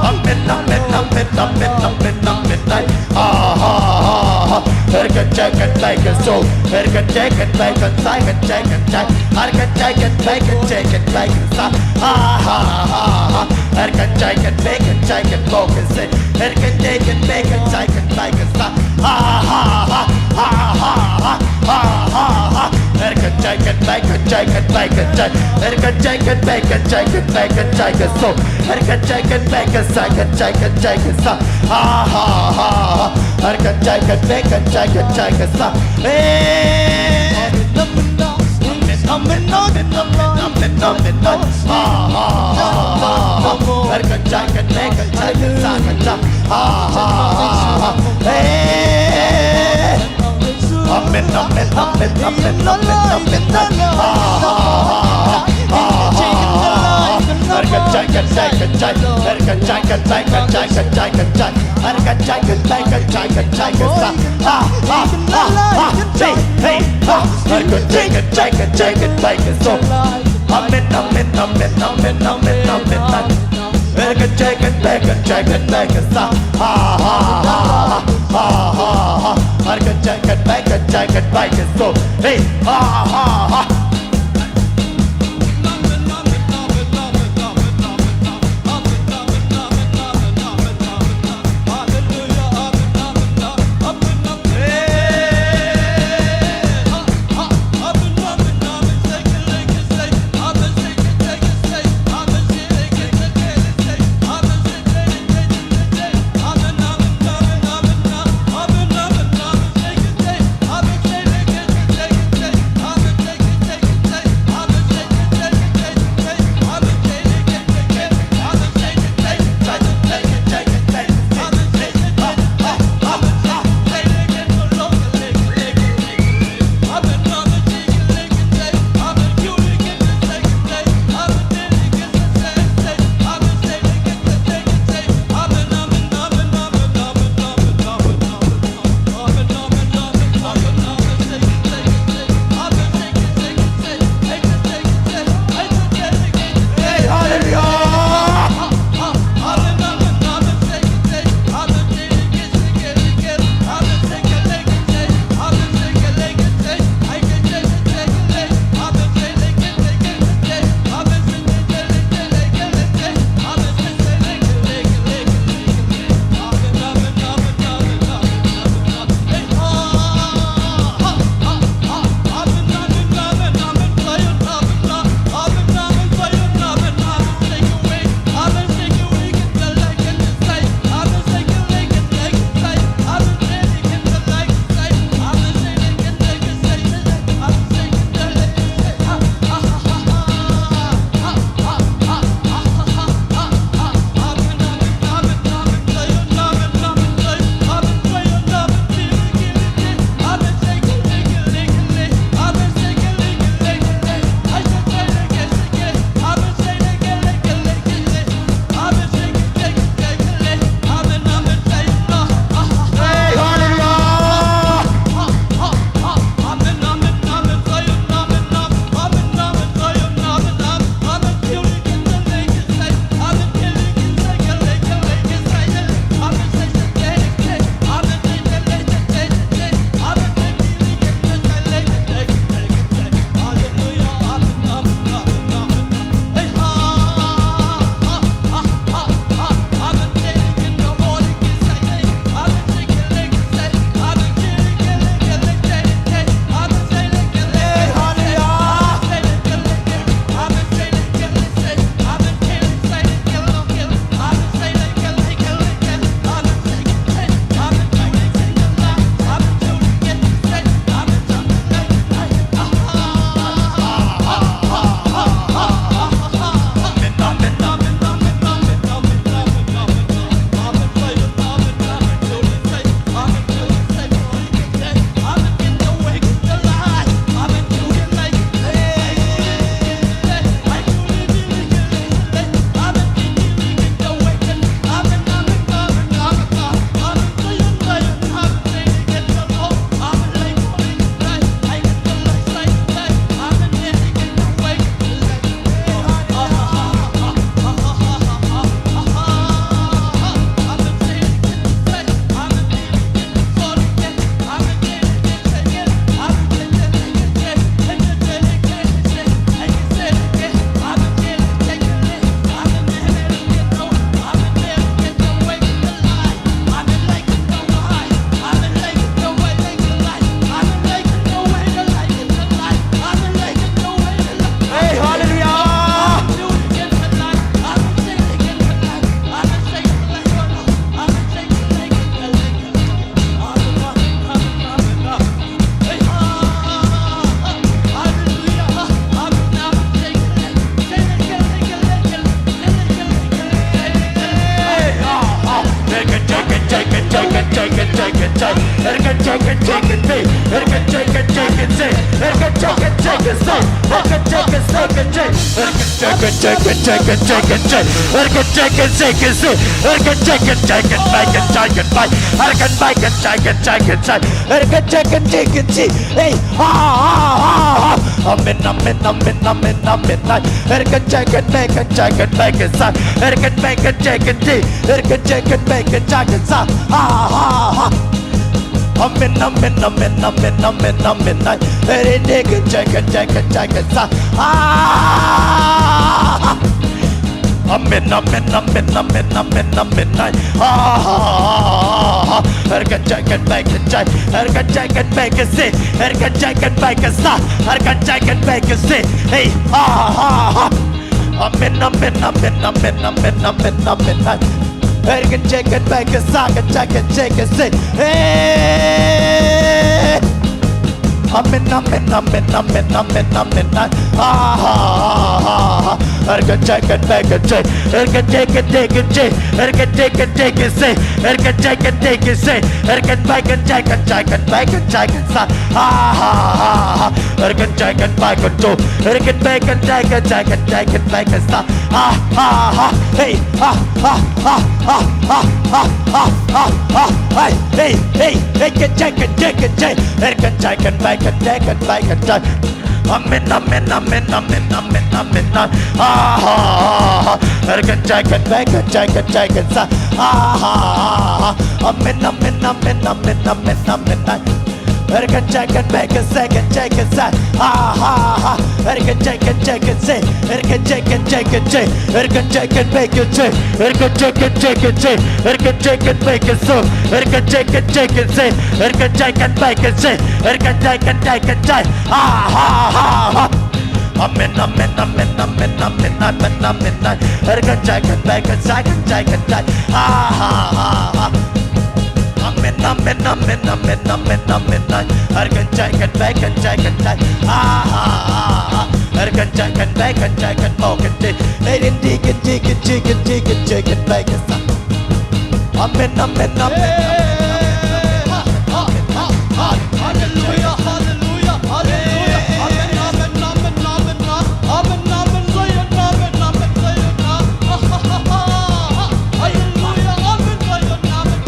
Amen, amen, amen, amen, amen, amen, ay. Ha ha ha ha. Erkan jai kan bai kan so. Erkan jai kan bai kan sai kan jai kan jai. Erkan jai kan bai kan jai kan bai kan sa. Ha ha ha ha. Erkan jai kan bai kan jai kan bo kan se. Erkan jai kan bai kan jai kan bai kan sa. Ha ha ha ha ha ha ha ha ha. Erkan jai kan bai kan jai kan bai kan jai. Erkan jai kan bai kan jai kan bai kan jai kan so. Erkan jai kan bai kan sai kan jai kan jai kan sa. Ha ha ha ha. Erkan jai kan bai kan jai kan jai kan sa. Hey. Amen, amen, amen, amen, amen, amen, amen. Ha ha ha ha ha. Erkan jai kan bai kan jai kan sa kan sa. Ha ha ha ha. Hey. Amen, amen, amen, amen, amen, amen, ay. Ha ha ha ha ha ha. Erkan jai kan jai kan jai. Erkan jai kan bai kan jai kan jai kan jai. Erkan jai kan bai kan jai kan jai kan sa. Ha ha ha ha. Hey hey ha. Erkan jai kan jai kan jai kan bai kan so. Amen, amen, amen, amen, amen, amen, ay. Erkan jai kan bai kan jai kan bai kan sa. Ha ha ha ha ha ha ha. Erkan jai kan bai kan jai kan bai kan so. Hey ha ha ha. Hey, ha, ha, ha, ha. Amen, amen, amen, amen, amen. Hey, can, can, can, make it, can, can, make it, sa. Hey, can, make it, can, can, hey, can, can, can, make it, can, can, sa. Ha, ha, ha. Amen, amen, amen, amen, amen, amen. Hey, can, can, can, can, can, sa. Ha, ha, ha. Amen, amen, amen, amen, amen, amen. Ay. Ah, ah, ah, ah, ah. Erkachai kan bai kachai, erkachai kan bai kasi, erkachai kan bai kasa, erkachai kan bai kasi. Hey, ah, ah, ah. Amen, amen, amen, amen, amen, amen, amen. Ay. Erkachai kan bai kasa, kachai kan chai kasi. Hey. Amen, amen, amen, amen, amen, amen. Ah, ah, ah, ah, ah. Erkachai kan bai kachai, erkachai kan chai kachai, erkachai kan chai kasi, erkachai kan chai kasi, erkan bai kachai, kachai kan bai kachai kasa. Ah, ah, ah, ah. Erkachai kan bai kachai, erkan bai kachai, kachai kan chai kan bai kasa. Ah, ah, ah. Hey, ah, ah, ah. Hey, hey, hey, hey, kachai, kachai, kachai. Erkachai kan bai kachai, kan bai kachai. Amen, amen, amen, amen, amen, amen. Ah, ah, ah, ah. Erkachai kan bai kachai, kachai kasa. Ah, ah, ah, ah. Amen, amen, amen, amen, amen, amen. Erkachai kan bai kasa, kachai kasa. Ah, ah, ah. Erkachai kan chai kasa, erkachai kan chai kasa, erkachai kan bai kasa, erkachai kan chai kasa, erkachai kan bai kasa, erkachai kan chai kasa, erkachai kan bai kasa, erkachai kan chai kasa. Ah, ah, ah, ah. Amen, amen, amen, amen, amen, amen, amen. Erkachai kan bai kasa, kachai kan chai. Ah, ah, ah, ah. Amen, amen, amen, amen, amen, amen. Ay. Erkachai kan bai kachai kachai. Ah, ah, ah, ah. Erkachai kan bai kachai kan mau kachai. Hey, din di kachai kachai kachai kachai kan bai kasa. Amen, amen, amen, amen, amen, amen, amen, amen. Hallelujah, hallelujah, hallelujah. Amen, amen, amen, amen, amen. Amen, amen, Zion, amen, amen, Zion. Ah, ah, ah, ah, ah. Hallelujah, amen, Zion, amen.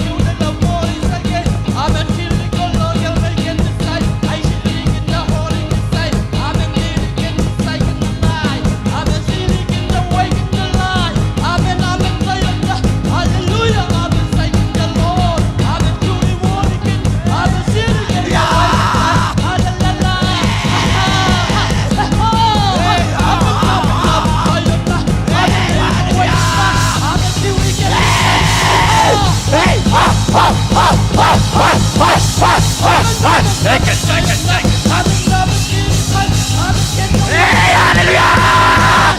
Hey, hallelujah!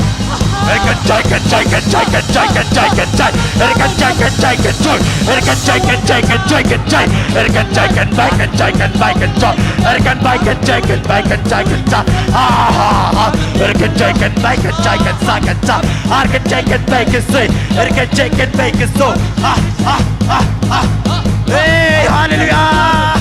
Erkachai kan chai kachai, kachai kan chai kachai. Erkachai kan chai kachai, erkachai kan chai kachai kachai. Erkachai kan bai kachai, kan bai kachai. Erkan bai kachai, kan bai kachai kachai. Ah, ah, ah. Erkachai kan bai kachai kasa kasa. Erkachai kan bai kasi, erkachai kan bai kaso. Ah, ah, ah, ah. Hey, hallelujah!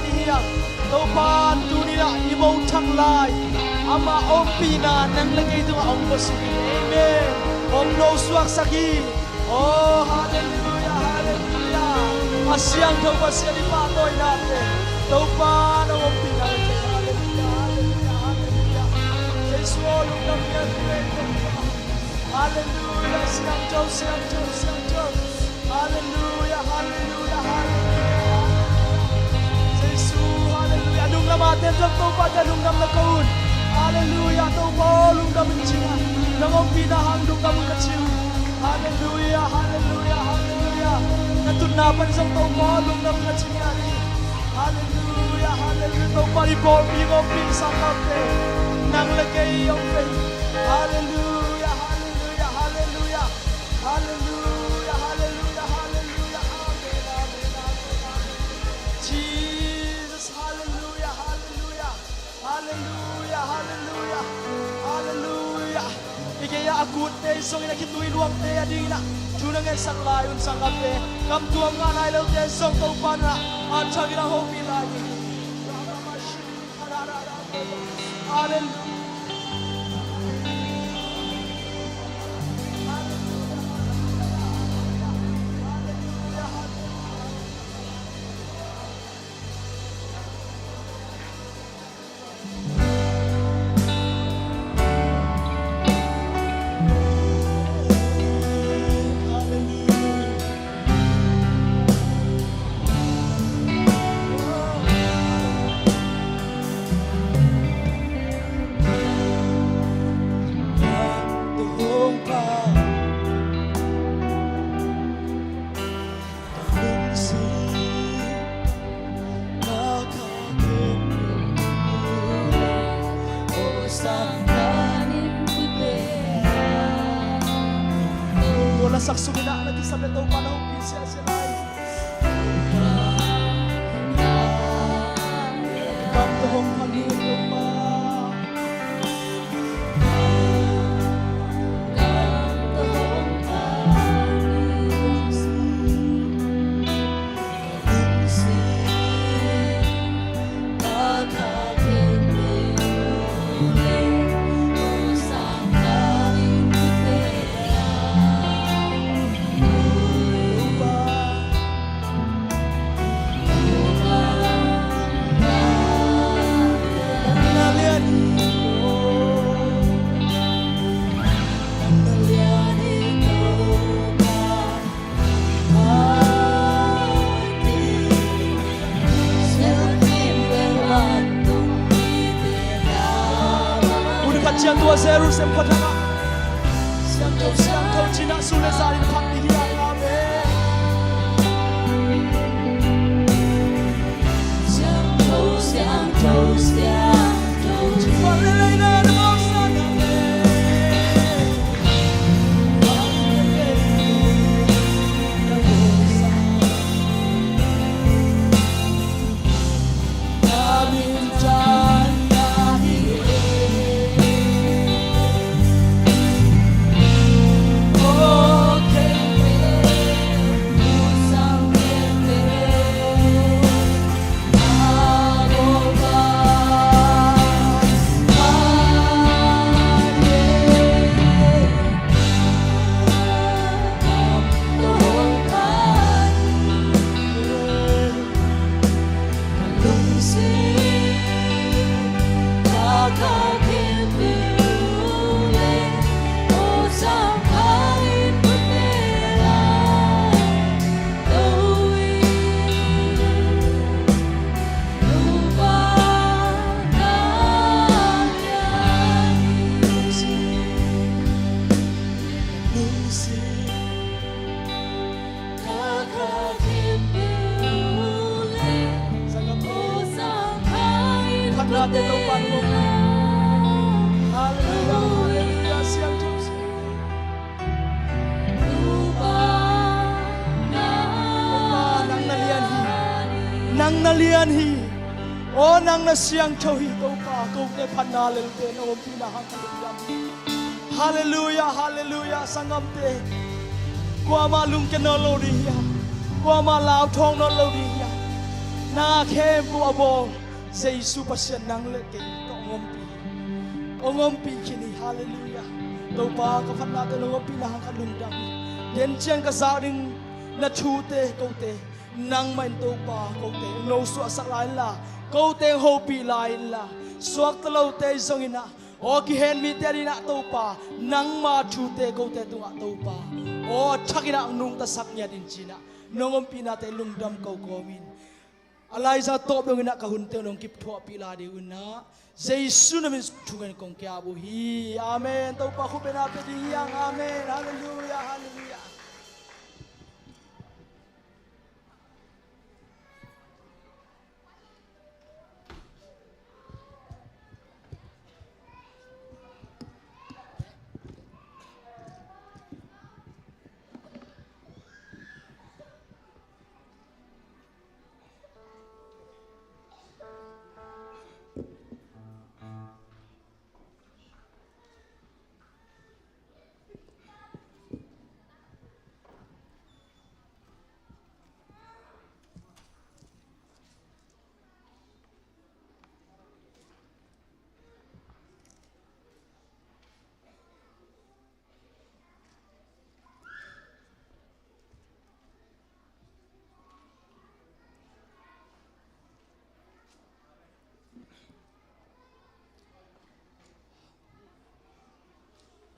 Hi hang. Topa in tuni-in ah i mo thak lai, ama ompihna nang le kei tungah hong pusuak hi. Amen. Hong nosuaksak hi. Oh, halleluia, halleluia. A siangtho Pasian i pahtawinate, Topa in hong ompih nang le kei. Halleluia, halleluia, halleluia. Jesu aw, lungdam hi hang, Topa. Halleluia, siangtho, siangtho, siangtho. Halleluia, halleluia, halleluia. Jesu, halleluia. Nunglam a ten zong Topa tungah lungdam na ko un. Halleluia, Topa aw, lungdam ing ci-in ah, nang ompihna hang lungdam ing ka ci uh. Halleluia, halleluia, halleluia. Na tutna pan zong Topa aw, lungdam ing ka ci-in ah. Halleluia, halleluia. Topa i pawlpi hong ompih sanggamte, nang le kei hong pai. Halleluia, halleluia, halleluia. Halleluia, halleluia, halleluia. Amen, amen, amen, amen. Jesus, halleluia, halleluia. Halleluia, halleluia, halleluia. I gei-ah a kutte zong in a khitui luangte a dingin ah thu na ngetsak lai un sanggamte. Kam tuam ngah nai lote zong Topa in ah a thak in a hopih lai ding hi. Halleluia. Tua lasak sungin ah na kisam le Topa na hong pi siasia lai. Kam tawh hong pha ni Topa. Hun khat ciang tua Jerusalem khua thak ah siangtho, siangtho ci-in ah sun le zan in phat ding hi hang. Amen. Halleluia, halleluia, siangtho. Topa, nang na lian hi. Nang na lian hi. Aw, nang na siangtho hi, Topa. Kote phatna lelte na ompihna hang ka lungdam hi. Halleluia, halleluia, sanggamte. Kuamah lungkia nawn lo ding hiam? Kuamah lauthawng nawn lo ding hiam? Na khempeuh a bawl Jesu Pasian nang le kei tawh hong ompih hi. Hong ompih khin hi. Halleluiah. Topa, ka phatnate hong ompihna hang ka lungdam hi. Ken ciang ka zak ding na thute kote nangmah in Topa kote hong nosuahsak lai inla, kote hong hopih lai inla, suakta lote zong inah, aw kihen mite adinah Topa, nangma thute kote tungah Topa, aw a thakinah hong nungtasak ngiat in cinah nong ompihnate lungdam ko kawmin. A laizang tawp donginah ka hunte nong kipthuahpih lai ding unah Jesu na min thungen kong kiap uh hi. Amen. Topa khut bengna pia ding hiang. Amen. Halleluiah. Halleluiah.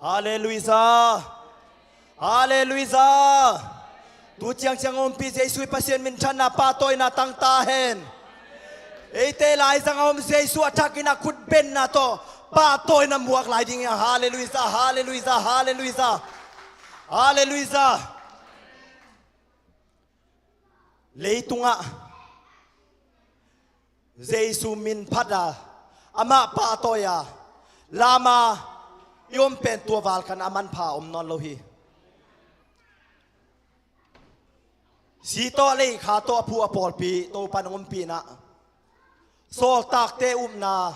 Halleluiah. Halleluiah. Tu ciangciang a ompih Jesu i Pasian minthanna pahtawina tangta hen. Eite laizang a om Jesu a thakinah khutbenna tawh pahtawina muak lai ding hiang. Halleluiah. Halleluiah. Halleluiah. Halleluiah. Leitungah Jesu min phat a, amah pahtawi a, lama i om pen tua val khan a manpha om nawn lo hi. Si tawh lei kha tawh a phu a pawlpi Topan hong ompihna, sawltakte upna,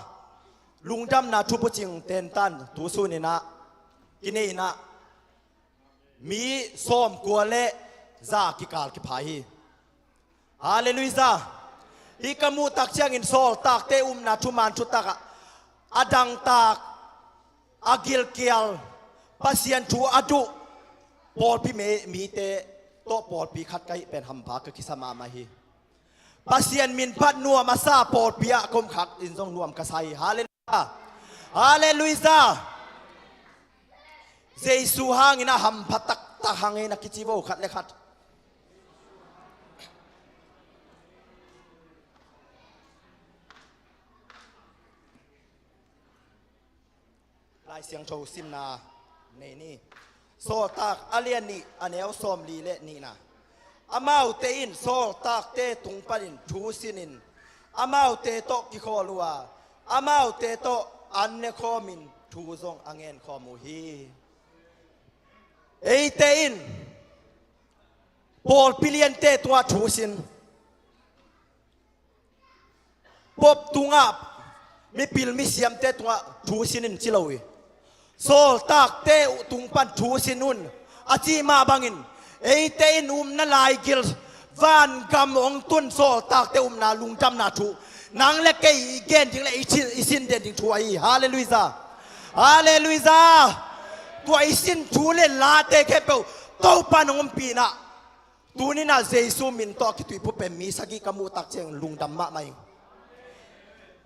lungdamna thubucing tentan tu suninah kineinah mi sawmkua le za kikal kipha hi. Halleluiah. Hih ka muhtak ciangin sawltakte upna thuman thutakah a dangtak, a gilkial, Pasian thu a duh pawlpi me-, mite tawh pawlpi khat ka hih pen hampha ka kisa mahmah hi. Pasian min phat nuam a sa pawlpi ah komkhat in zong nuam ka sa hi. Halleluiah. Halleluiah. Jesu hangin a hampha taktak hangin a kici vo khat le khat. Lai Siangtho simna nei ni. Sawltak a lian nih a neu sawmli le nihna. Amaute in sawltakte tung panin thu sinin amaute tawh kikhawl uh a, amaute tawh an ne khawmin thu zong a ngen khawm uh hi. Eite in pawlpi liante tungah thu sin, pop tungah mipil misiamte tungah thu sin in ci lo hi. Sawltakte tung pan thu sin un a cih mah bangin eite in upna laigil vangam hong tun sawltakte upna lungdamna thu nang le kei i gen ding le i cin, i sin den ding thu ahi hi. Halleluiah. Halleluiah. Tua i sin thu le late khempeuh Topan hong ompihna. Tuninah Jesu min tawh a kituih phupen mi sagih ka muhtak ciang lungdam mahmah ing.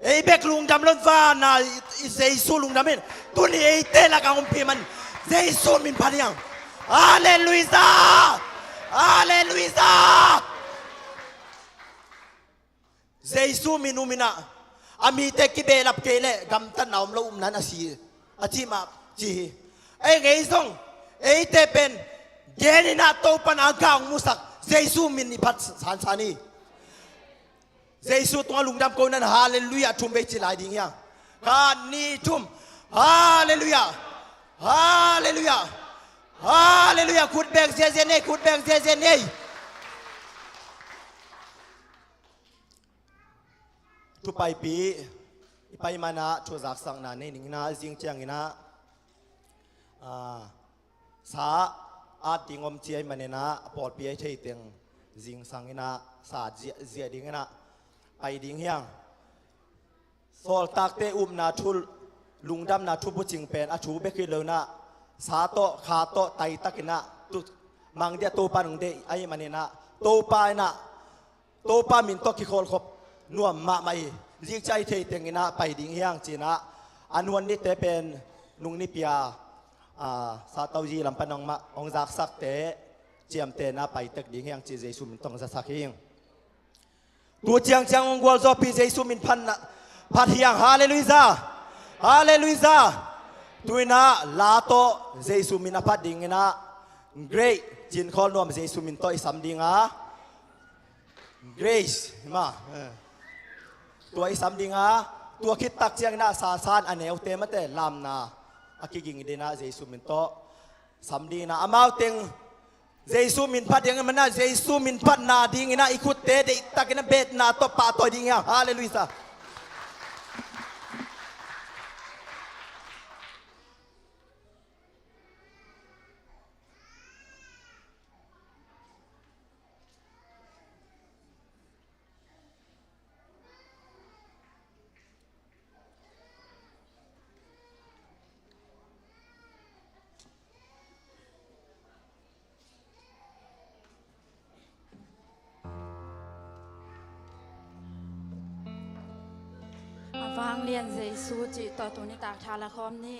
Ei bek lungdam lo in vana i, i Jesu lungdam in. Tuni eite lakah hong ompih man Jesu min phat hiang. Halleluiah. Halleluiah. Jesu min um inah a mite kibehlap kei leh gamtatna om lo upna in a si a cih mah ci hi. Ei ngei zong eite pen gen inah Topan a gah hong musak Jesu min i phat sansan hi. Jesu tungah lungdam ko inah halleluiah thum vei ci lai ding hiang. Khat nih thum. Halleluiah. Halleluiah. Halleluiah. Khut beng ziazia nei, khut beng ziazia nei. Thu paipih i pai manah thu zaksakna nei ning inah zing cianginah, ah, sa at ding om ci ahih maninah a pawlpi a i theiteng zingsang inah sa ziah, ziah ding inah pai ding hiang. Sawltakte upna thu, lungdamna thu bucing pen a thu bek hi lo in ah, sa tawh kha tawh taitakin ah, tu, mang dia Topa nung deih ahih manin ah, Topa in ah, Topa min tawh kikholhkhop nuam mahmah hi. Zikciang i theih tengin ah pai ding hiang ci-in ah, a nuan nite pen nung nipi-a, a, Sataozi lam pan nangmah hong zaksakte ciamtehna pai tek ding hiang ci Jesu min tawh hong zasak hi. Tu ciangciang hong gualzawhpih Jesu min phatna, phat hiang. Halleluiah. Halleluiah. Tu-in ah la tawh Jesu min a phat dingin ah, Grace, cinkhawl nuam Jesu min tawh i sam ding a. Grace, hi mah. Eh. Tua i sam ding a, tua khit tak ciangin ah sasan a neute mate lamna a kiging dingin ah Jesu min tawh sam dingin ah, amau teng Jesu min phat dingin ah, Jesu min phat nadingin ah i khutte deihtakin ah beetna tawh pahtawi ding hiang. Halleluiah. A vanglian Jesu cih tawh tuni tak tha la khawm ni.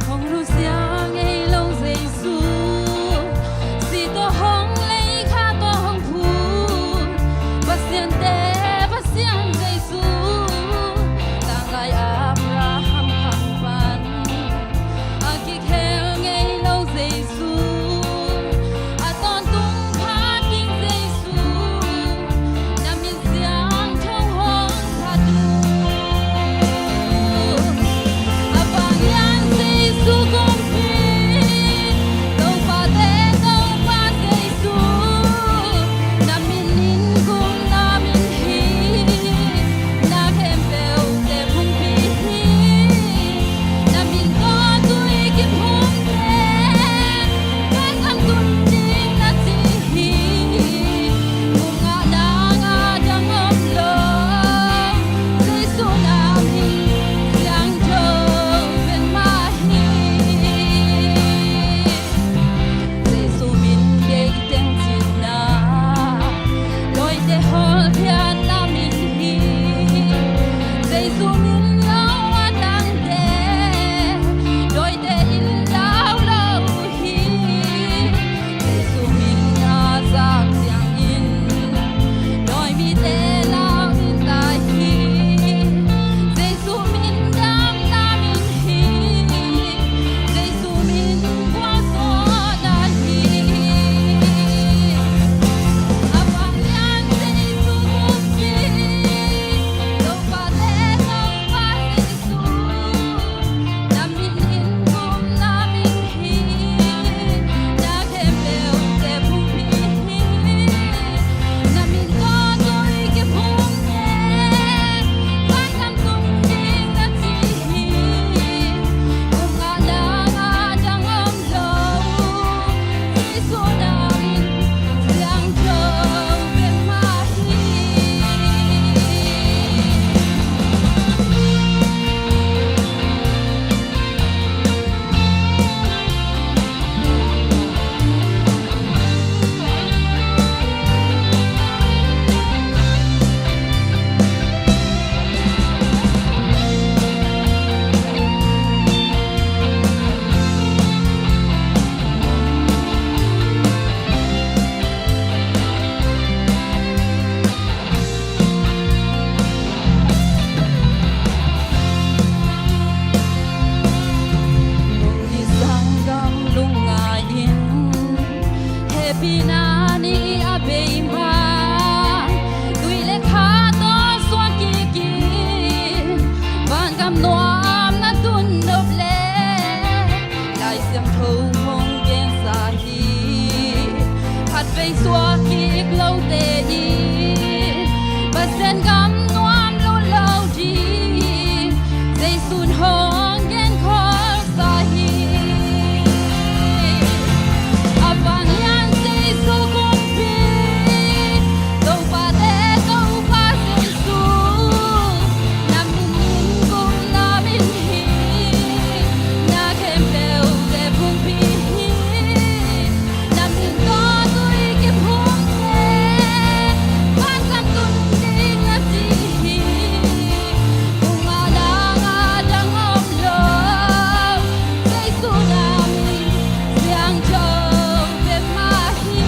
Hong nusia ngei lo Jesu, si tawh hong lei kha tawh hong phun, pasiante Pasian Jesu, tanglai Abraham khang pan a kikhel ngei lo Jesu, a tawntung phat ding Jesu, na min siangtho hong phat uh. A vanglian Jesu kumpi, Topate Topa Jesu, na min in kum na min hi, na khempeuhte phungpi hi, na min tawh tui kiphumte, Pasian tun ding na ci hi. Kum ngah na ngah dang om lo, Jesu na min siangtho pen mah hi. Jesu min gei teng cihna, dawite hawlphiatna min hi. Jesu min lo a tangte, dawite in lau lo hi. Jesu min a zak ciangin, dawi mite lau in tai hi. Jesu min damna min hi. Jesu min gualzawhna hi. A vanglian Jesu kumpi, Topate Topa Nuam na tun nop leh Lai Siangtho hong gensa hi. Khatvei suak kik lote in Pasian gam nuam lut lo ding Jesu'n hong genkholsa hi. A vanglian Jesu kumpi, Topate Topa Jesu, na min in kum na min hi, na khempeuhte phungphi hi. Na min tawh tui kiphum leh vantung tun ding na ci hi. Bung a dang a dang om lo, Jesu na min siangtho bek mah hi.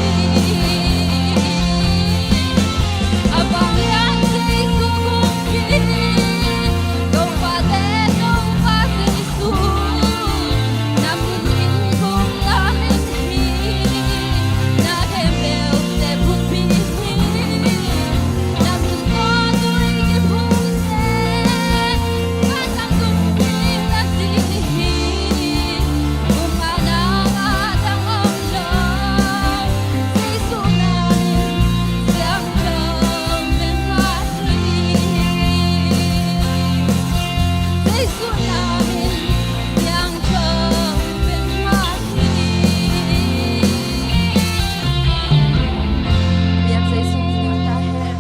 A vanglian Jesu kumpi, Topate Topa Jesu, na min in kum na min hi, na khempeuhte phungphi hi. Na min tawh tui kiphum leh vantung tun ding na ci hi. Bung a dang a dang om lo, Jesu na min siangtho bek mah hi. Jesu na min siangtho bek mah hi. Biak Jesu siang ta hen.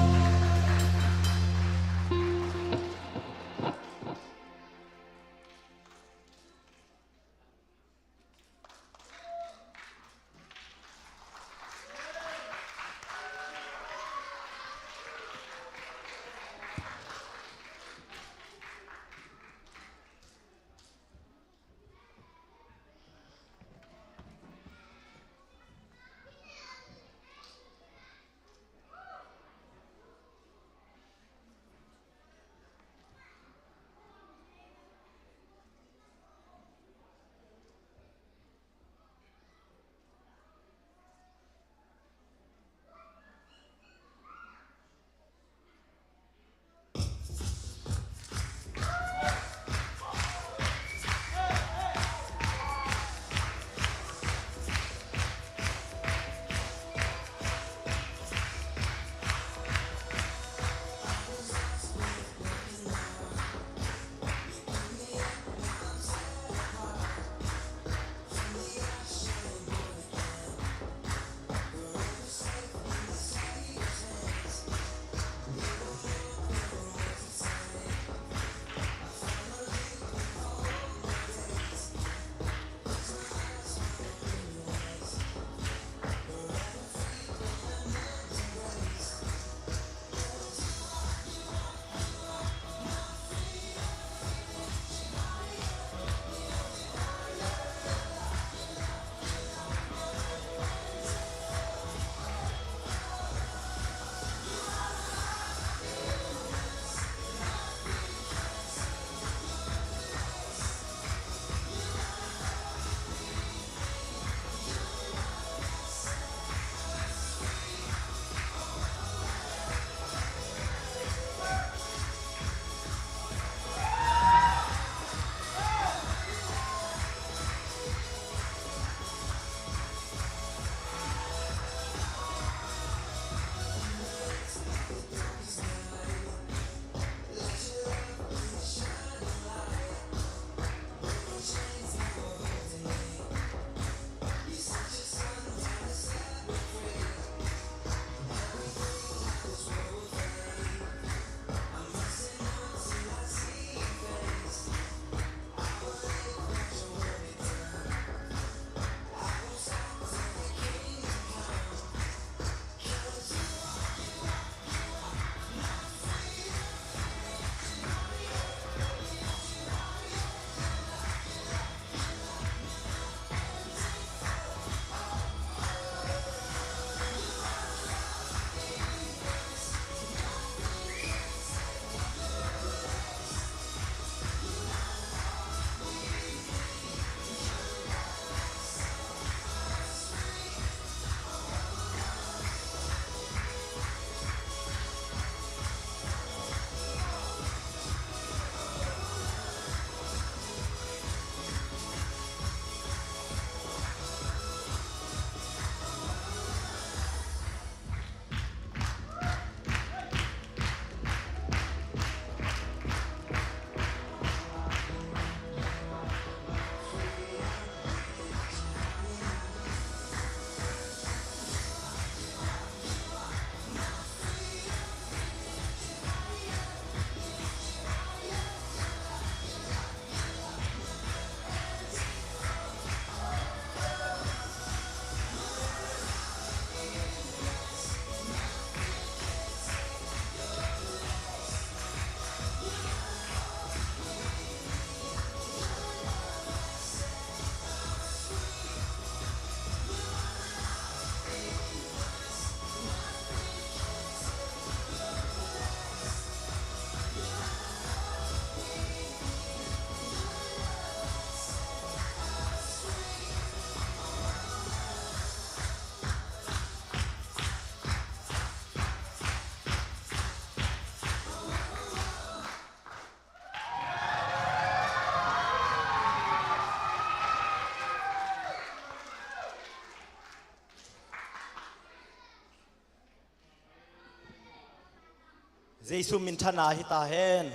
Jesu min thana hi ta hen.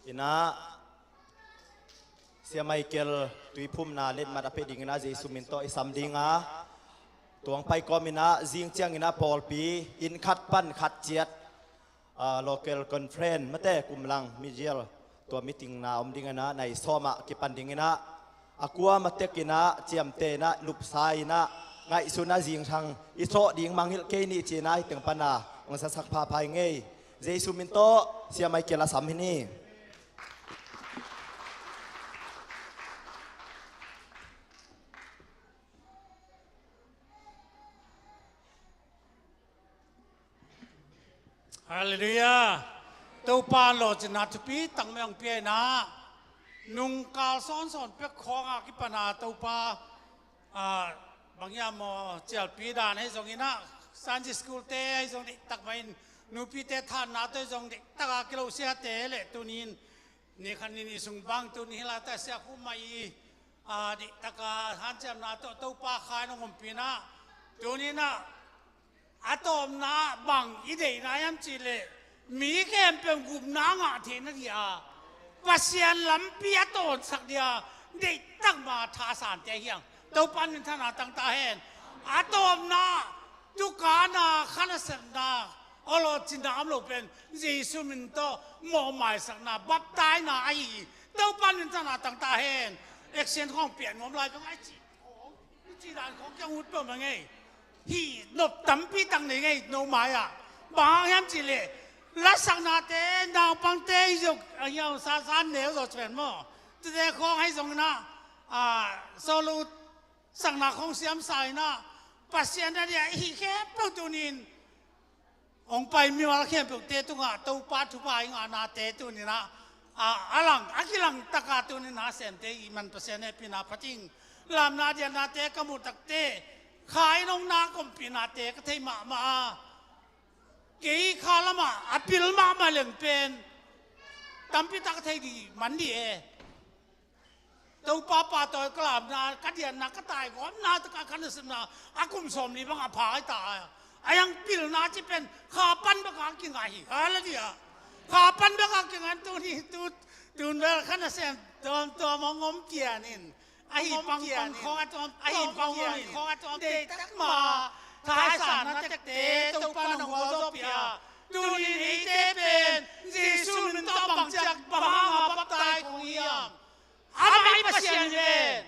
Inah Sia Michael tuiphumna letmat a pia dingin ah Jesu min tawh i sam ding a, tuang pai kawm inah zing ciangin ah pawlpi inn khat pan khat ciat, ah, local conference mate kumlang mizial tua meeting na om dingin ah nai sawm ah kipan dingin ah a kuama tek inah ciamteh inah lupsa inah ngaihsun a zingthang i thawh ding mangngilh kei ni ci-in ah hih teng pan a hong zasak phapha ing ei. Jesu min tawh Sia Michael a sam hi ni. Halleluiah. Topa lawhcinna thupi tak mai hong pia inah nungkal sawnsawn pek khawng a kipan a Topa, ah, bang hiam maw, cialpi dan ahi zongin ah Sunday school te ahi zong deihtak mah in, nupite thanna tawh ahi zong deihtak a kilo siate le tuni-in ni khat ni nih sung bang tuni hi lata sia khum mah i, ah, deihtak a hanciamna tawh Topa kha in hong ompih inah tuni inah a tawpna ah bang i deihna hiam cih leh mi khempeuh gupna ngah theihna ding a, Pasian lampi a tawnsak ding a deihtak mah thasante hi hang. Topa min thana tang ta hen. A tawpna ah tukanna, khanasepna, a lawhcinna om lo pen Jesu min tawh mawhmaisakna, baptaina ahi hi. Topa min thana tang ta hen. Action khawng piak nuam lai bang a i cih khawng, i cih dan khawng kiang ut peuhmah ngei. Hih nop tampi tak nei ngei no mai-ah. Bang hang hiam cih leh lasaknate, naupangte hi zok a hiau sasan neu zaw pen maw, tute khawng ahi zongin ah, ah, solo sakna khawng siamsa inah Pasian a dia i hih khempeuh tuni-in hong pai mimal khempeuhte tungah Topa thupha i ngahnate tuni inah, ah, a lang, a kilang taka tuni inah semte i man Pasian hehpihna phat ing. Lamna diatnate ka muh takte kha in hong nak ompihnate ka thei mahmah a, kei kha lamah a pil mahmah leng pen tampi tak ka thei dih man dih e. Topa pahtawi ka lamna, ka diatna, ka taigawmna, taka ka nasepna a kum sawmli bang a pha ai ta a, a hiang pilna ci pen kha pan bek a kingah hi. Halleluiah. Kha pan bek a kingah. Tuni tu, tun bel kha nasem tuamtuam hong om kian in, ahi pangpang khawng a tuam, ahi pangpang khawng a tuam deihtak mah thaisanna tekte Topa nong gualzawhpih a, tuni eite pen Jesu min tawh bang ciang bang hanga baptai khawng hiam? Amah i Pasian hi ven.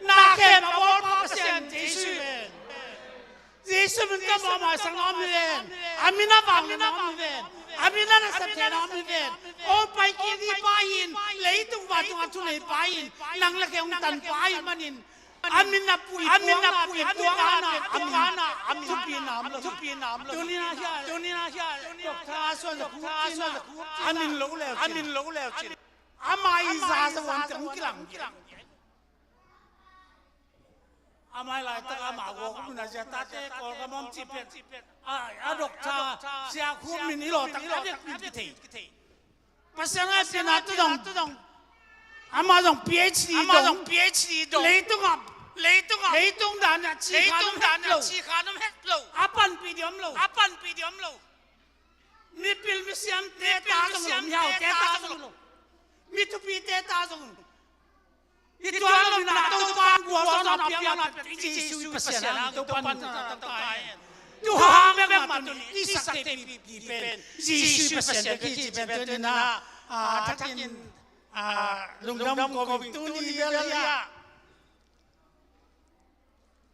Na khempeuh a bawlpa Pasian Jesu hi ven. Jesu min tawh mawhmaisakna om hi ven. A min a vangliatna om hi ven. A min a nasep theihna om hi ven. Hong pai kik ding pa hi in, leitung vantung a thunei pa hi in, nang le kei hong tan pa ahih manin, a min a pui, a min a pui, a min a pui, a min a pui, a min a pui, a min a pui. Tuni a hial, tuni a hial, Doctor Suan Za Khup, a min lo leu cin, a min lo leu cin. Amah i za za wan teng hong kilang. Amah i laitak amah gawk nuna zia tate Kawlgam om cih pen, a, a Doctor Sia Khup min i lawhtak a vekpi kithei. Pasian a pina tu dong. Amah zong PhD dong. Leitung ah, leitung ah, leitung dan a ci khan om het lo. A panpih ding om lo. A panpih ding om lo. Mipil misiamte ta zong lo, mihaute ta zong lo, mithupite ta zong lo. Hi tuan lo na Topa gualzawhna piakna pen i Jesu i Pasian a, Topa min tawh tangkai hen. Tu hang bek mah tuni i sakte pipi pen Jesu i Pasian bek hi ci pen tuni na, a, thakin, a, lungdam ko ing. Tuni bel hi a.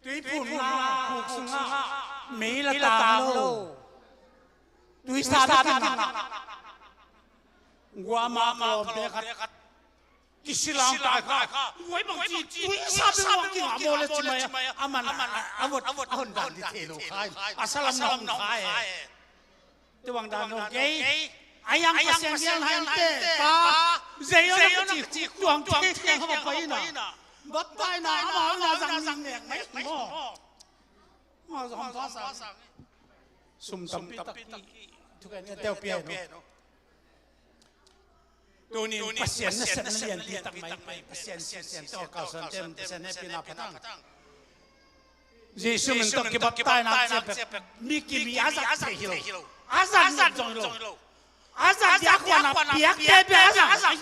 Tuiphumna khuk sungah mei la tang lo. Tuisa na kingah. Guahmah ka lawmte khat kisilang tai kha. Guai bangci tuisa bel kingah maw le ci mai a, a man a, a vot a hon dan di thei lo kha in. A salam na hon kha e. Tua bang dan lo kei. A hiang Pasian lian hai ante pa. Zei on a ka ci tuang tuang thiang hong pai na. Baptaina amau na zang ning nek mai maw. Amau zong hong tua sang. Sum tampi tak ki. Thuken ka teu pia no. Tunin Pasian nasepna lianpi tak mai pai, Pasian siansian tawh kalsuan tem, Pasian hehpihna phatang. Jesu min tawh kibaptaina ciapek mi kimi a zat thei hi lo. A zat nop zong hi lo. A zat dia khuan a piak tete a zang.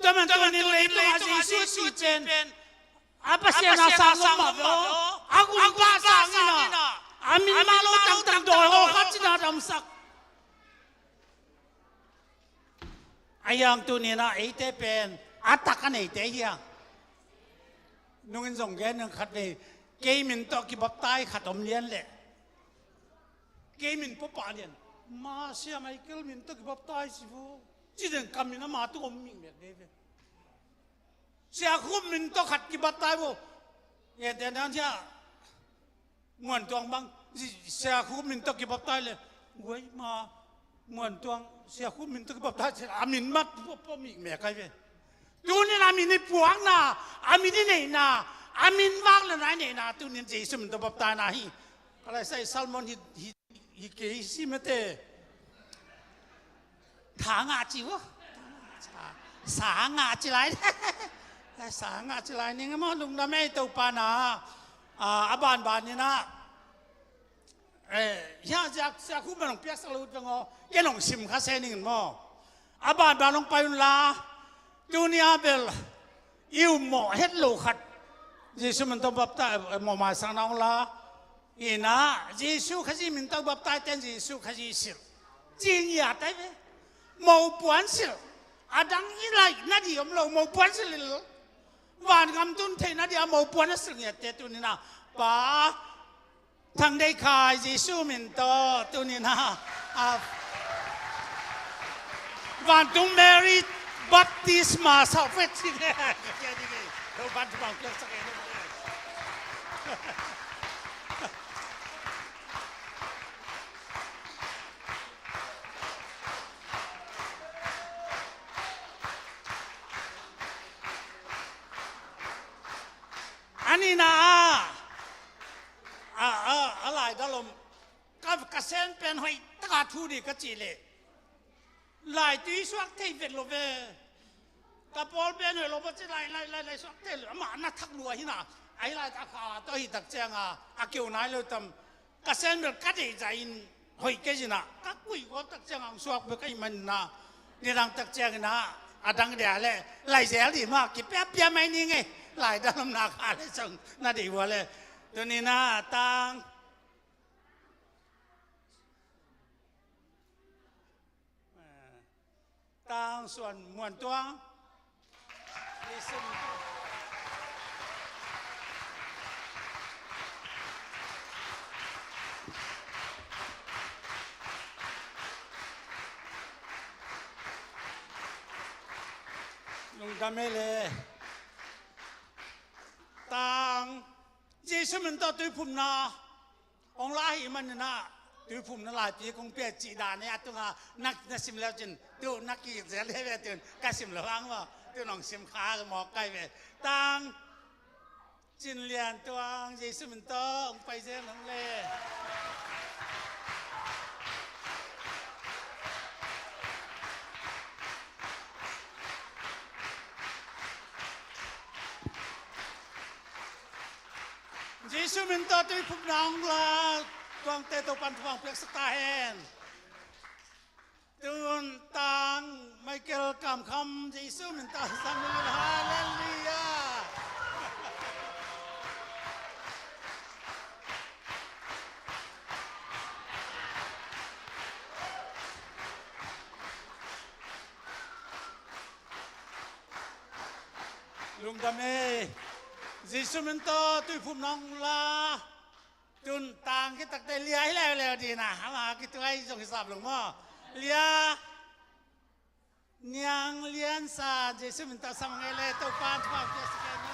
Tua man tuni leitung a Jesu si pen a Pasian a sang lo mah ve aw. A gumpa sang in a, a min mah lo tangtang dawi haw khat cina damsak. A hiang tuni in a eite pen a tak a neite hiang. Nungin zong gen nang khat vei, kei min tawh kibaptai khat om lian leh kei min pawpah lian, ma Sia Michael min tawh kibaptai si vo. Ci den kam in ama tung om mihmek veve. Sia Khup min tawh khat kibaptai vo. Ngen den dan sia Muan Tuang bang, Sia Khup min tawh kibaptai le, guai ma Muan Tuang Sia Khup min tawh kibaptai ci a min mat pawpah mihmek ai ve. Tunin a min i puakna, a min i neihna, a min vak le nai neihna tunin Jesu min tawh baptaina hi. Ka lai sai Salmon hi, hi, hi kei si mate. Tha ngah ci uh. Sa ngah ci lai. Sa ngah ci lai ning maw, lungdam ei Topa na. A banban in a, eh, hia ziak Sia Khup man hong piaksak lo ut veng aw. Ken hong sim kha se ning maw. A banban hong pai un la. Tuni a bel i um mawh het lo khat Jesu min tawh baptai, mawh maisakna hong la. Ina Jesu Khazih min tawh baptai ten Jesu Khazih silh. Ci ngiat ai ve. Mopuan silh. A dang i laih na di om lo, mopuan silh lel. Vangam tun theih na di a mopuan a silh ngiatte tuni na. Pa Thang Deih Khai Jesu min tawh tuni na, a, Vantung Mary baptisma salvation. A nihna ah, a, a, a laidal om. Ka, ka sen pen hoih taka thu dih ka cih leh, laitui suak thei vet lo ve. Ka pawl pen hoih lo va ci lai, lai, lai, lai suak thei lo. Amah na thak lua hi na. Ahi laitak kha tawh hi tak cianga a keu nai lo tam. Ka sen bel ka deih zah in hoih kei zina, ka kuih gawp tak ciang ang suak bek ka hih manin a, nidang tak ciangin a, a dang dia le lai zel dih mah, kipia pia mai ni ngei. Laidal omna kha le zong na deih uh a le. Tuni na tang Tang Suan Muan Tuang. Lungdam ei le. Tang Jesu min tawh tuiphumna hong la ahih manin a, tuiphumna laipi kong pia cih dan e, a tunga na, na sim leu cin, tu na kik zel he ve tun, ka sim lo hang maw, tu nong sim kha mawk kai ve. Tang Cin Lian Tuang, Jesu min tawh hong pai zel hong le. Jesu min tawh tuiphumna hong la, Tuangte Topan thupha hong piaksak ta hen. Tun tang Michael Kam Kham, Jesu min tawh Samuel, Halleluiah. Lungdam ei. Jesu min tawh tuiphumna hong la. Tun tang kitakte Lia hi leuleu dina. Ama kituai zong hisap lo maw. Lia. Niang Lian Sa, Jesu min tawh sam ngei le, Topan thupha pia sik hen le.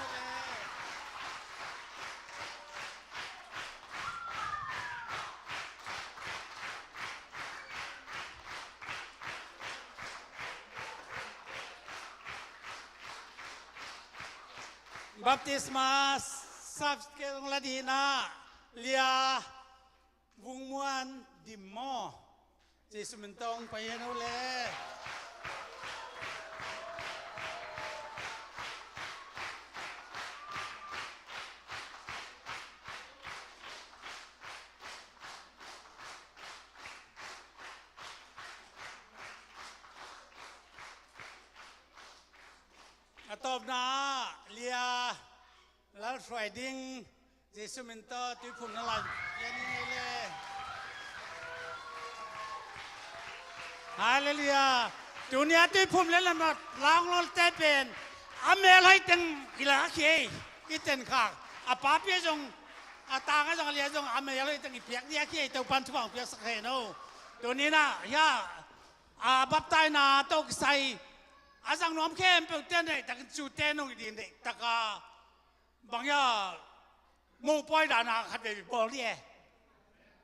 Baptisma certificate hong la dihna Lia Vung Muan Dim maw? Jesu min tawh hong pai hen uh le. A tawpna ah lia lal hruai ding Jesu min tawh tuiphum na lai piak ni le. Halleluiah. Tuni a tuiphum le lamah launglawlte pen a mel hoih teng i la khia ei, i ten khak. A papi a zong, a tang a zong, a lia zong a mel hoih teng i piak ni a khia ei, Topan thupha piaksak hen o. Tuni na hia a baptaina tawh kisai a zang nuam khempeuh ten deihtakin cu ten hong i din deihtaka bang ia muh pawi dana khat vei bawl dih e.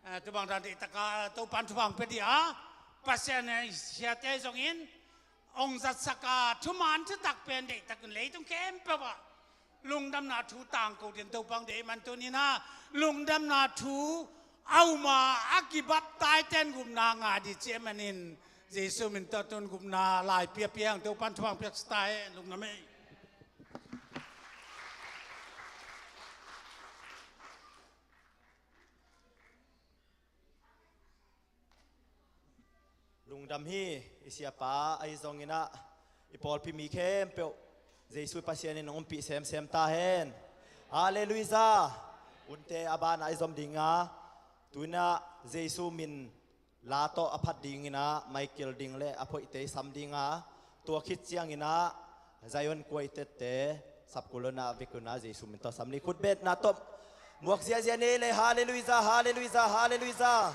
Eh, tu bang dan deihtaka Topan thupha hong pia dih a, Pasian in siate zongin hong zatsak a, thuman thutak pen deihtakin leitung khempeuh ah lungdamna thu tangko ding Topan deih man tuni na lungdamna thu a um a, a kibaptaite in gupna ngah dih cih manin Jesu min tawh tun gupna lai piapia hang Topan thupha hong piaksa ta hen, lungdam ei. Lungdam hi, i siapa ahi zongin ah i pawlpi mi khempeuh Jesu Pasian in hong ompih semsem ta hen. Halleluiah. Unte a banah i zom ding a, tu-in ah Jesu min la tawh a phat dingin ah Michael ding le a phoihte i sam ding a, tua khit ciangin ah Zion kuaitette sapkul un ah vekun ah Jesu min tawh sam ni. Khutbetna tawh muak ziahziah ni le. Halleluiah, halleluiah, halleluiah.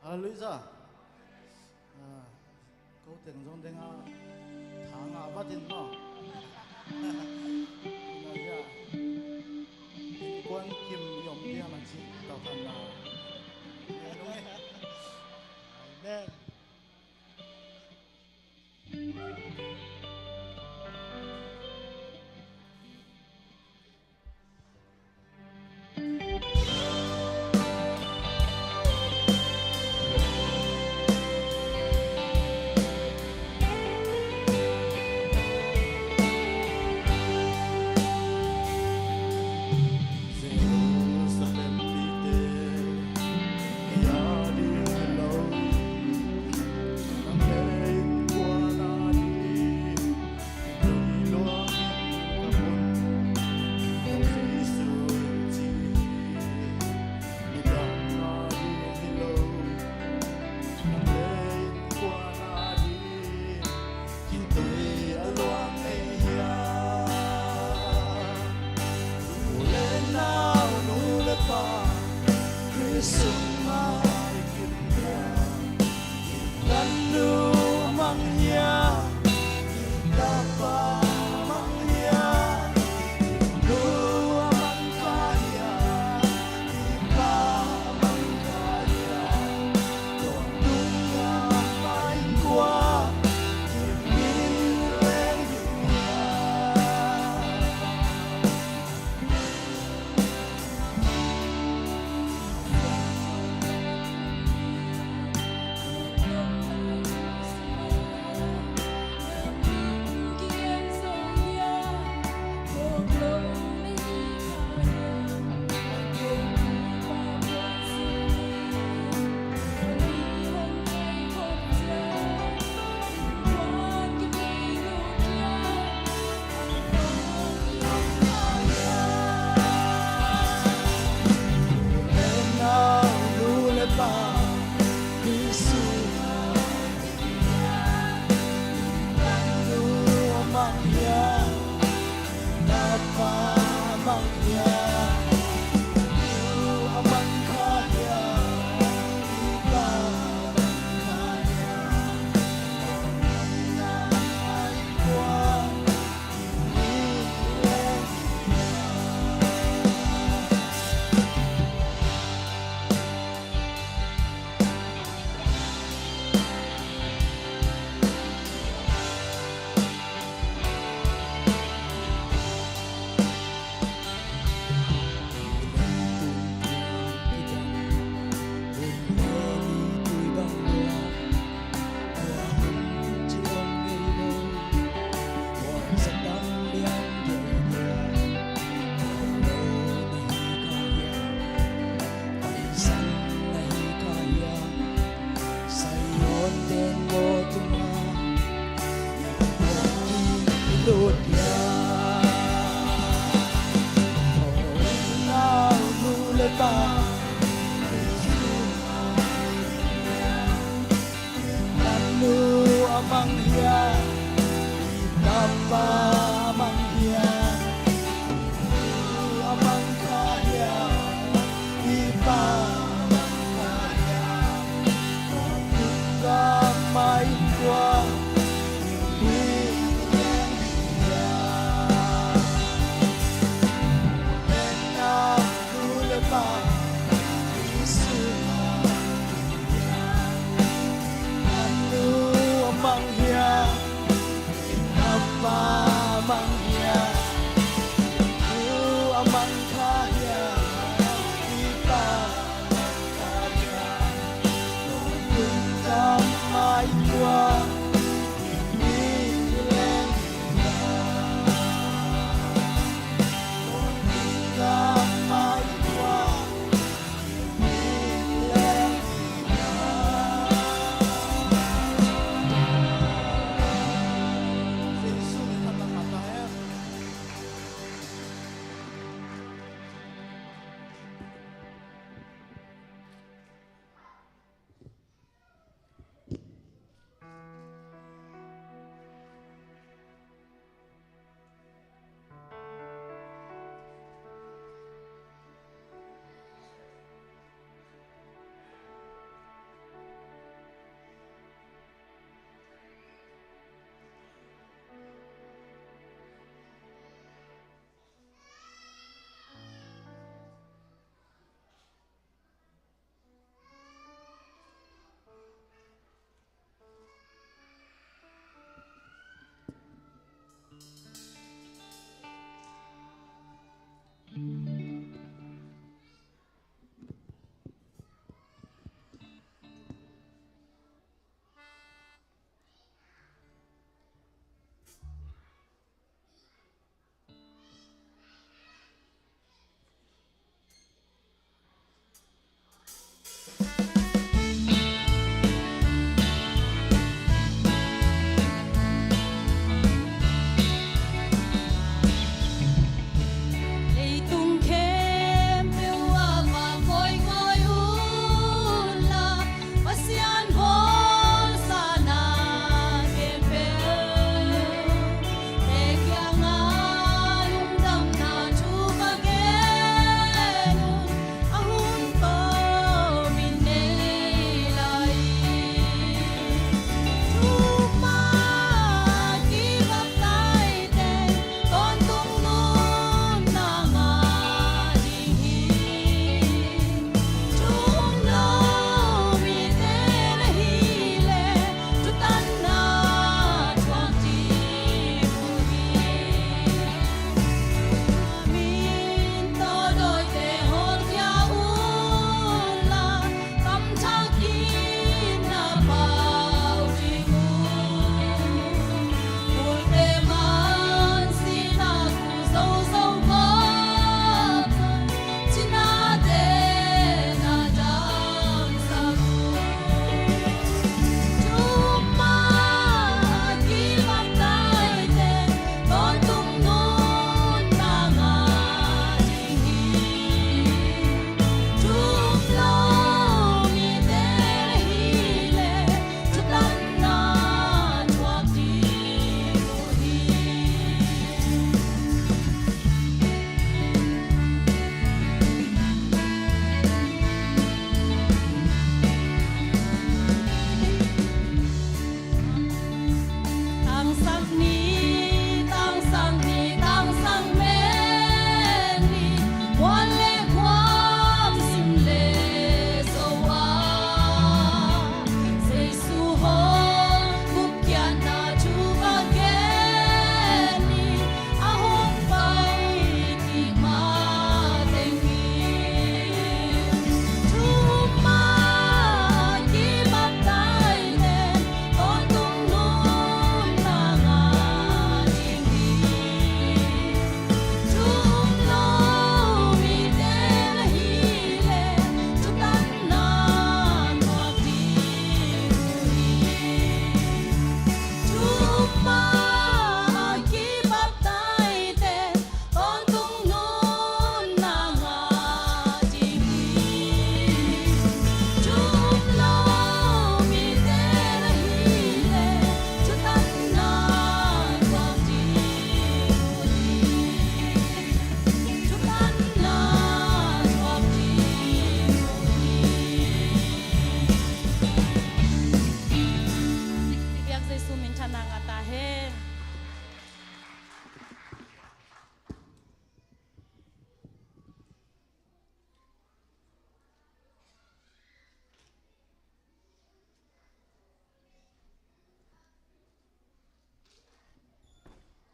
Halleluiah. Ah, ko teng zong deng a, thang a vat in maw. Halleluiah. Kuan kim yom dia ma ci tau kan na. Amen. lut hiam? Aw, nau nu le pa, nanu a mang hiam? Tapa a mang hiam? Nu a mang kha hiam? I pa a mang kha hiam? Tua kum gam a i tua mi leng hiam? Leng nau nu le pa, i sungah nanu a mang hiam? Tapa a mang hiam? Nu a mang kha hiam? I pa a mang kha hiam? Tua kum gam a i tua mi leng hiam? Tua kum gam a i tua mi leng hiam? Jesuh in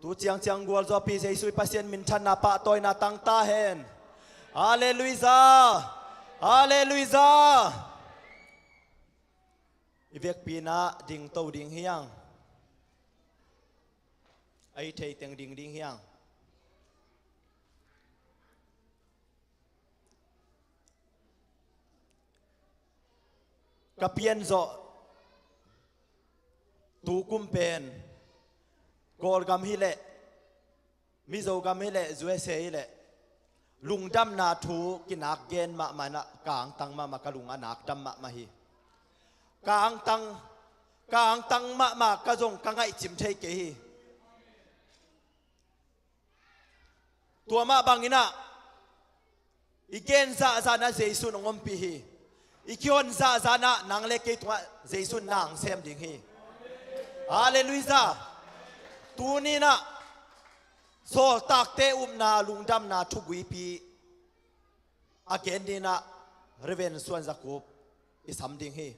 Tu ciangciang gualzawhpi Jesuh i Pasian minthanna pahtawina tang ta hen. Halleluiah! Halleluiah! I vekpi-in ah dingto ding hiang. A i theiteng ding ding hiang. Ka pianzawh tukum pen Kawlgam hileh, Mizogam hileh, U S A hileh, lungdamna thu kinak gen mahmah in ah ka angtang mahmah, ka lung a nakdam mahmah hi. Ka angtang, ka angtang mahmah, ka zong ka ngaihcim thei kei hi. Tua mah bangin ah i gen zahzah in ah Jesuh in hong ompih hi. I kihon zahzah in ah nang le kei tungah Jesuh in na hong sem ding hi. Halleluiah! Tuni-in ah sawltakte upna lungdamna thuguipi a gen dingin ah Reverend Suan Za Khup i sam ding hi.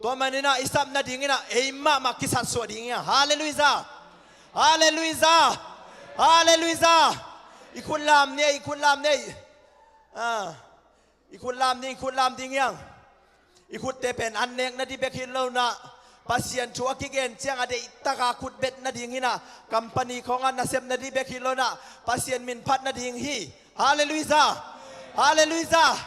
Tua manin ah i sap nadingin ah ei mahmah kisatsuah ding hi hang. Halleluiah! Halleluiah! Halleluiah! I khut lam ni ei, i khut lam ni ei. Ah, i khut lam ni, i khut lam ding hi hang. I khutte pen an nek nading bek hi lo in ah, Pasian thu a kigen ciang a deihtak a khut bet nading hi in ah, company khawng ah nasep nading bek hi lo in ah, Pasian min phat nading hi. Halleluiah! Halleluiah!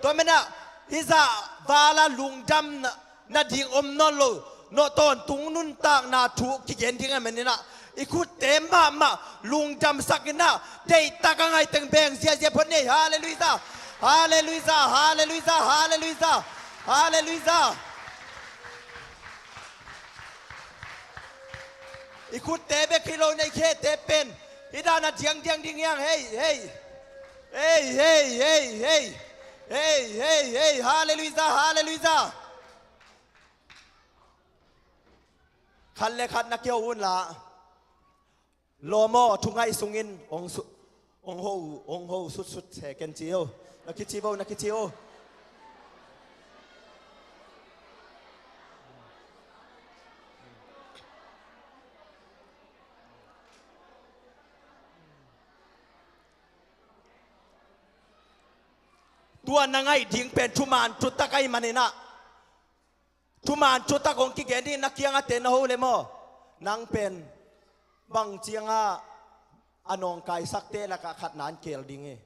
Tua manin ah hih zah val ah lungdam nading om nawn lo, nawh, tawntung nuntakna thu kigen ding ahih manin ah i khutte mahmah lungdamsak in ah, deihtak a ngaih teng beng ziahziah phot ni ei. Halleluiah! Halleluiah! Halleluiah! Halleluiah! Halleluiah! I khutte bek hi lo in ah i khete pen hih dan a diangdiang ding hi hang. Hei, hei. Hei, hei, hei, hei. Hei, hei, hei. Halleluiah, halleluiah. Khat le khat na kiho un la. Lawm aw, thu ngaih sungin hong su-, hong ho, hong ho sutsut se ken ci o. Na kici bo, na kici o. Tua na ngaih ding pen thuman thutak ahih manin ah, thuman thutak hong kigen ding, na kiangahte na ho le maw? Nang pen bang ciangah a nawngkaisakte lakah khat na hong kel ding hi.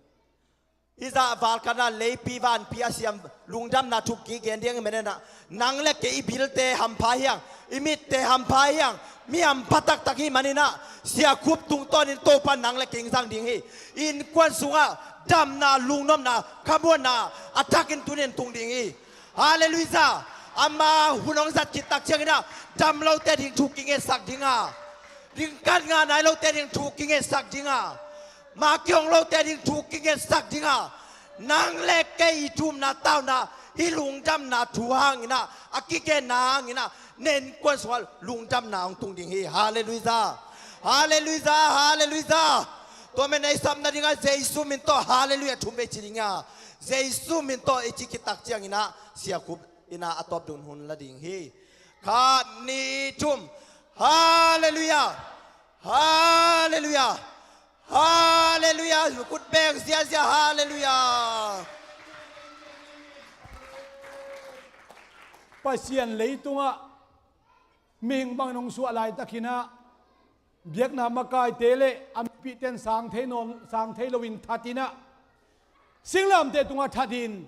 Hih zah val khat ah leipi vanpi a siam lungdamna thu kigen ding ahih manin ah, nang le kei i bilte hampha hi hang, i mitte hampha hi hang, mi hampha taktak hi manin ah, Sia Khup tungtawnin Topa nang le kei hong zang ding hi. Innkuan sungah damna, lungnopna, khamuanna a thakin tuni-in tung ding hi. Halleluiah. Ama hun hong zat khit tak ciangin ah, dam lote ding thu kingetsak ding a, ringkat ngah nai lote ding thu kingetsak ding a, ma kihong lote ding thu kingetsak ding a, nang le kei i thumna tauna, hih lungdamna thu hangin ah, a kigenna hangin ah, na innkuan sungah lungdamna hong tung ding hi. Halleluiah. Halleluiah. Halleluiah. Tua manin ah i sap nadingah Jesuh min tawh halleluiah thum vei ci ding a, Jesuh min tawh i ci khit tak ciangin ah, Sia Khup in ah a tawp dungin hun la ding hi. Khat, nih, thum. Halleluiah. Halleluiah. Halleluiah. Khut beng ziahziah. Halleluiah. Pasian leitungah mihing bangin hong suah laitakin ah, biakna makaite le a mipihte in sang thei nawn, sang thei loin that in ah, singlamteh tungah that in,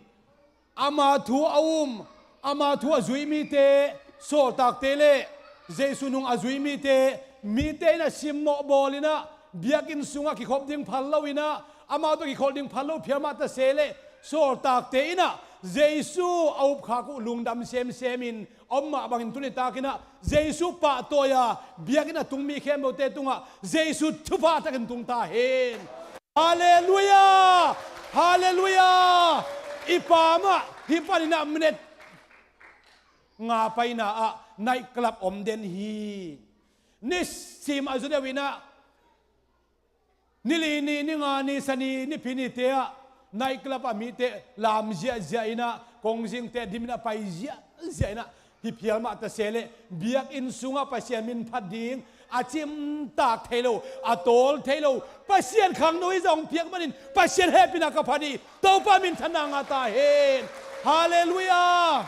ama thu a um, ama thu a zui mite, sawltakte le Jesuh nung a zui mite, mite in ah simmawh bawl in ah, biakinn sungah kikhop ding phal lo in ah, amau tawh kikholh ding phal lo phial mah ta se leh, sawltakte in ah Jesuh a upkhak uh lungdam semsem in a om mah bangin tuni takin ah Jesuh pahtawi a biakinn a tung mi khempeuhte tungah Jesuh thupha takin tung ta hen. Halleluiah! Halleluiah! I pa mah hih panin ah minute nga paina ah night club om den hi. Nisim a zu deuh in ah, ni li ni, ni nga ni, Sani nipi nite ah night club ah mite lam ziahziah in ah, kongzingte dim in ah pai ziahziah in ah, hi phial mah ta se leh biakinn sungah Pasian min phat ding, A cimtak thei lo, a tawl thei lo Pasian khangno i zong piak manin Pasian hehpihna ka phat hi. Topa minthanna ngah ta hen. Halleluiah.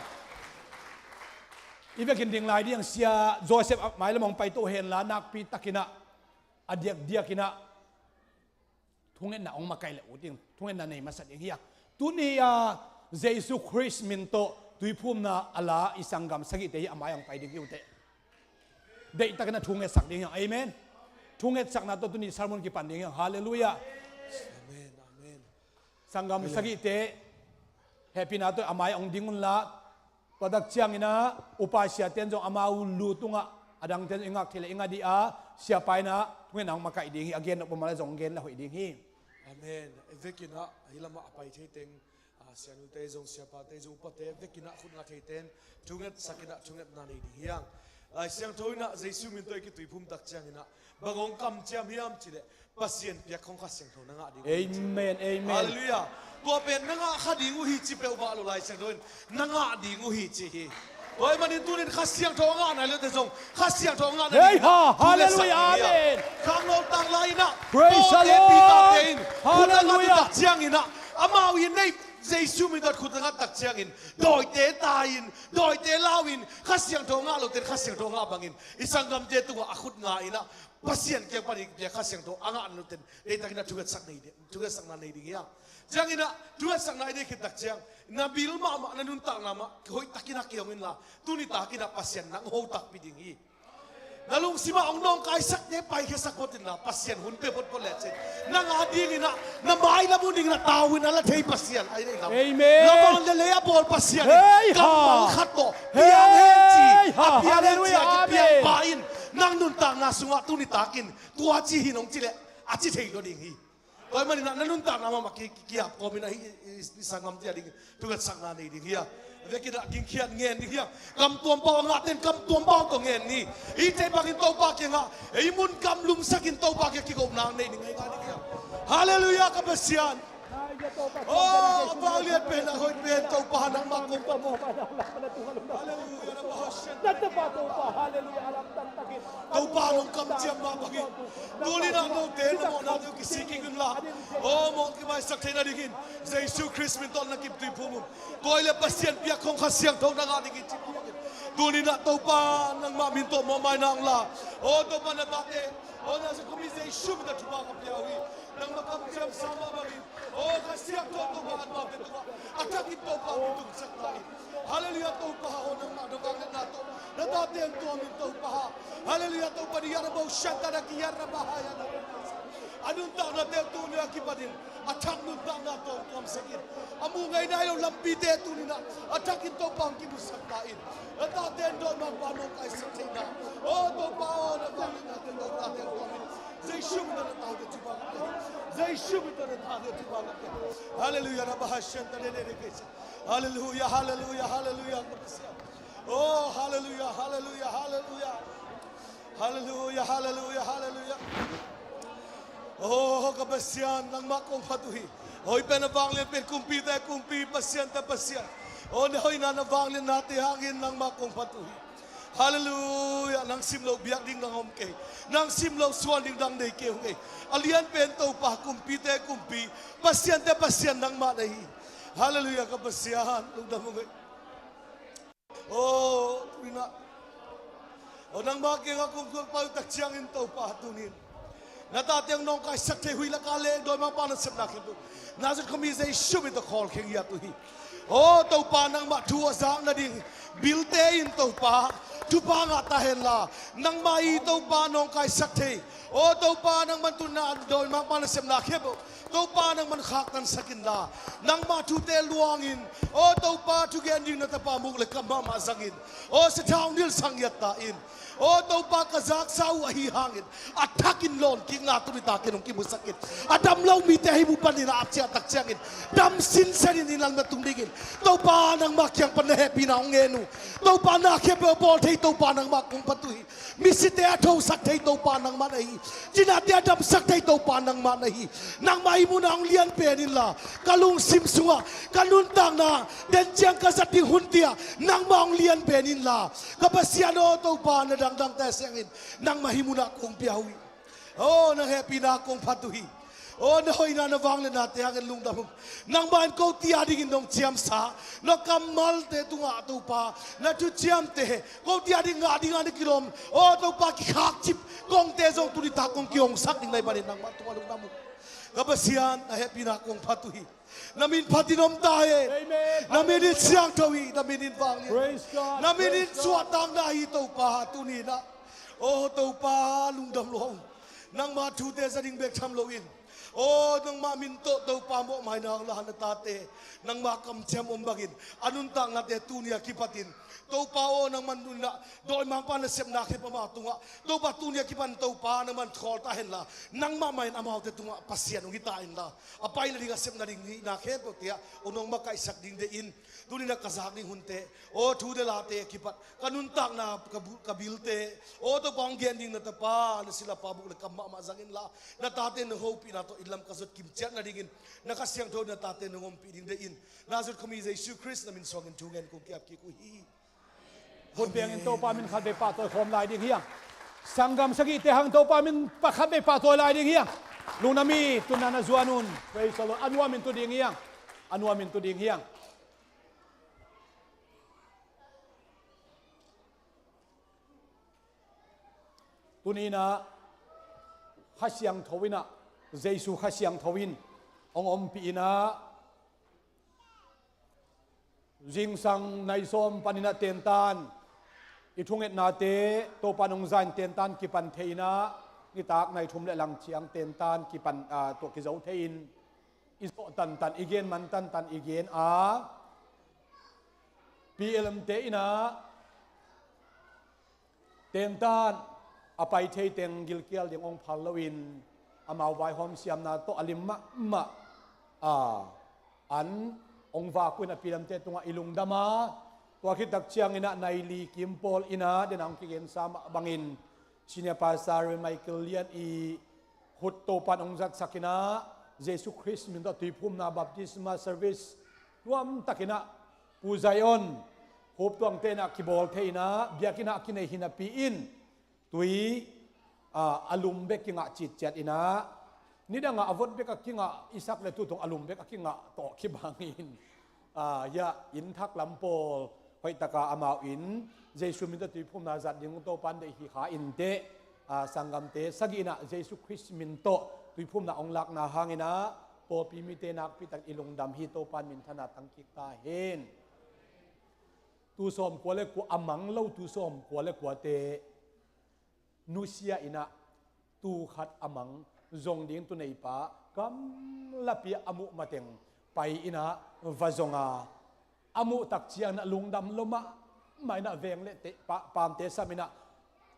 I vekin ding lai ding Sia Joseph a mailam hong pai to henla, nakpi takinah a diakdiakinah thungetna hong makaih le uh ding, thungetna nei masa ding hi a. Tuni a Jesu Khrist min tawh tuiphumna a la i sanggam sagihte hi a mai hong pai ding hi uh teh. Deihtakin a thungetsak ding hi hang. Amen. Thungetsakna tawh tuni sermon kipan ding hi hang. Halleluiah. Amen, amen. Sanggam sagihte hehpihna tawh a mai hong ding unla, tua tak cianginah upa siate in zong amau lu tungah a dangte in zong i ngak thei le i ngah dih a, siapa inah thungetna hong makaih ding hi. A gen nop peuhmah le zong gen le hoih ding hi. Amen. I vekinah hih lamah a pai thei teng, a, sianute zong, siapate zong, upate vekinah khut ngah theite in thungetsakinah thungetna nei ding hi hang. Lai Siangtho inah Jesu min tawh i kituiphum tak cianginah bang hong kamciam hiam cihleh Pasian piak khong Kha Siangtho na ngah ding uh hi ci. Amen, amen. Halleluiah. Tua pen na ngah kha ding uh hi ci peuhmah lo, Lai Siangtho in na ngah ding uh hi ci hi. Tua ahih manin tunin Kha Siangtho a ngah nai lote zong Kha Siangtho a ngah nading, hei ha, halleluiah, amen. Khangno tang lai inah Paul te, Peter te in khut a ngat tak cianginah amau in nei Jesu min tawh khut a ngat tak ciangin dawite tai-in, dawite lau-in, Kha Siangtho a ngah lote in Kha Siangtho a ngah bangin i sanggamte tungah a khut nga inah Pasian kiang panin i piak Kha Siangtho a ngah na nute'n deihtakin a thungetsakna nei ding, thungetsakna nei ding hi hang. Cianginah thungetsakna i nei khit tak ciang na bil mahmah, na nuntakna mah hoihtakin a kihong inla, tuni takinah Pasian nang ho takpi ding hi. Na lungsimah hong nawngkaisakte paikhiasak phot inla, Pasian hun pe photphot lecin nang a dinginah na mailam uh dingin a tau in a la thei Pasian ahi nei lam. Amen. Na van le lei a bawl Pasian in, hei ha, kammal khat tawh piang hen ci, hei ha, a piang hen ci a, halleluiah, kipiang, amen, pa in nang nuntakna sungah tuni takin tua ci hi nong cileh a ci thei lo ding hi. Tua ahih maninah na nuntakna mahmah ki, ki, kihap kawmin ahi i, i, i sanggamte a ding thungetsakna nei ding hi a. Vekinah gingkhiat ngen ding hi a. Kam tuampau a ngahte in kam tuampau tawh ngen ni. I tei bangin Topa kiangah ei mun kam lumsakin Topa kiang kigopna nei ni ngaingai ding hi a. Halleluiah, ka Pasian. Oh, a vanglian pen, a hoih pen Topa nangmah kong patu. Halleluiah, na Pasian. Topa nong kamciam mah bangin tuninah note na mawhnate uh kisik kik unla, aw, mawh kimaisak theih nadingin Jesu Khrist min tawh na kituiphum un. Tua hileh Pasian piak khong Kha Siangtho na ngah dingin ci piak in. Tuninah Topa nangmah min tawh mawhmaina hong la. Aw Topa, na tate, aw, Nazareth khuami Jesu min tawh thupha ka pia uh hi. Nangmah kamciamsa mah bangin, aw Kha Siangtho Topa, amaute tungah a thakin Topa hong kitungsak ta in. Halleluiah, Topa aw, nangmah na vangliatna tawh na tate hong tuam in Topa. Halleluiah, Topa ni yarabo shanta na ki yarabahaya na. A nuntaknate tuni a kipanin a thak nuntakna tawh hong tuamsak in. A muh ngei nai lo lampite tuninah a thakin Topa hong kimusak ta in. Na tate in dawimangpa nawngkaisak theihna, aw Topa aw, na vangliatnate tawh na tate hong tuam in. Jesu min tawh na tate thupha ka pia hi. Jesu min tawh na tate thupha ka pia hi. Halleluiah, na bahashan ta de de de keisa. Halleluiah, halleluiah, halleluiah, ka Pasian. Oh, halleluiah, halleluiah, halleluiah. Halleluiah, halleluiah, halleluiah. Oh, ka Pasian, nangmah kong phat uh hi. Hoih pen, na vanglian pen, kumpite kumpi, Pasiante Pasian. Oh, na hoihna, na vangliatnate hangin nangmah kong phat uh hi. Halleluiah, nang simloh biak ding dang om kei. Nang simloh suan ding dang nei kei hong ei. A lian pen Topa, kumpite kumpi, Pasiante Pasian nangmah na hi. Halleluiah, ka Pasian, lungdam hong ei. Oh, tuninah, oh, nangmah kiangah kong pai tak ciangin Topa tunin na tate hong nawngkaisak thei, huih laka le dawimangpa nasepna khempeuh Nazareth khuami Jesu min tawh khawlkhia ngiat uh hi. Oh Topa, nangmah thu a zak nading bilte in Topa thupha ngah ta henla, nangmah i Topa nawngkaisak thei, oh Topa, nangman tuna dawimangpa nasepna khempeuh Topa nangman khaktansak inla, nangmah thute luangin, aw Topa, thugen ding na tapa muk le kam mahmah zangin, aw sathau nilh sang ngiat ta in. Aw Topa, ka zaksa uh ahi hangin a thakin lawnkikna tuni takin hong kimusak in. A dam lo mite ahi mu panin a ap ciah tak ciangin dam sinsenin inn lang na tung dingin Topa nangmah kiang pan na hehpihna hong ngen uh. Topa, na khempeuh a bawl thei Topa nangmah kong phat uh hi. Misite a thosak thei Topa nangmah na hi. Cinate a damsak thei Topa nangmah na hi. Nangmah i munah hong lian pen inla, ka lungsim sungah ka nuntakna den ciang ka zat ding hunte ah nangmah hong lian pen inla, ka Pasian aw Topa, na dangdang te siangin nangmah hih munah kong pia uh hi. Aw, nang hehpihna kong phat uh hi. Aw, na hoihna na vangliatnate hangin lungdam uh. Nangmah in kote adingin nong ciamsa, na kammalte tungah Topa, na thuciamte kote ading ngah dingah na kilawm, aw Topa, kikhakcip kongte zong tuni tak kong kihongsak ding na hih manin nangmah tungah lungdam uh. Ka Pasian, na hehpihna kong phat uh hi. Na min phatin om ta hen. Amen. Na min in siangtho hi, na min in vanglian hi. Praise God. Na min in suahtakna hi Topa, tuni inah. Aw Topa, lungdam lua ung. Nangmah thute za ding bek tham loin, aw nangmah min tawh Topa, mawhmaina hong la na tate, nangmah kamciam om bangin a nuntaknate tuni a kipatin Topa aw, nangman tuni inah dawimangpa nasepna khempeuh amau tungah Topa, tuni a kipan Topa nangman khawl ta henla, nangmah mah in amaute tungah Pasian hong hi ta inla, a pai nading, a sep nading hihna khempeuhte ah hong nong makaihsak ding deihin, tuni inah ka zak ding hunte, aw thu le late a kipat ka nuntakna, ka bu-, ka bilte, aw Topa, hong gen ding na tapa, na silapa buk le kam mahmah zang inla, na tate na hopihna tawh inn lam ka zot kim ciat nadingin na Kha Siangtho na tate na hong ompih ding deihin, Nazareth khuami Jesu Khrist na min suangin thu ngen kong ki-ap kik uh hi. Hun piangin Topa min khat vei pahtawi khawm lai ding hi hang. Sanggam sagihte hang Topa min pa khat vei pahtawi lai ding hi hang. Lungdam hi, tuni inah na zuan un. Praise the Lord. A nuamin tu ding hi hang. A nuamin tu ding hi hang. Tuni inah Kha Siangtho inah, Jesu Kha Siangtho in hong ompih inah, zingsang nai sawm panin ah tentan i thungetnate Topa in hong za in tentan kipan thei inah, nitak nai thum le lang ciang tentan kipan, ah, tuah kizo thei in, i zawh tantan, i gen man tantan i gen a, P L M te inah tentan a pai thei teng gilkial ding hong phal loin, amau vaihawm siamna tawh a lim mahmah, a, an hong vak uh in a P L M te tungah i lungdam a, tua khit tak ciang inah nai li kim pawl inah, den a hong kigensa mah bangin Senior Pastor Rev. Michael Lian i khut Topa in hong zatsak inah, Jesu Khrist min tawh tuiphumna baptisma service nuamtak inah Pu Zion Hup Tuangte inah kibawl thei inah, biakinn ah a kinei hi napi in tui, a, a lum bek kingah citciat inah, nidangah a vot bek a kingah i sak le, tu tung a lum bek a kingah tawh kibangin, a, hiah inn thak lam pawl hoihtaka amau in Jesu min tawh tuiphumna zat ding Topa in deih hi kha inteh, a, sanggamte sagih inah Jesu Khrist min tawh tuiphumna hong lakna hang inah pawlpi mite nakpi takin i lungdam hi. Topa in minthanna tang kik ta hen. Tu sawmkua le kua, a mang lo tu sawmkua le kuate nusia inah, tu khat a mang zong ding tu neipa gamlapi ah a muh mateng pai inah va zong a, a muh tak ciang inah lungdam lua mahmah inah veng le te, pa, paamte sam inah,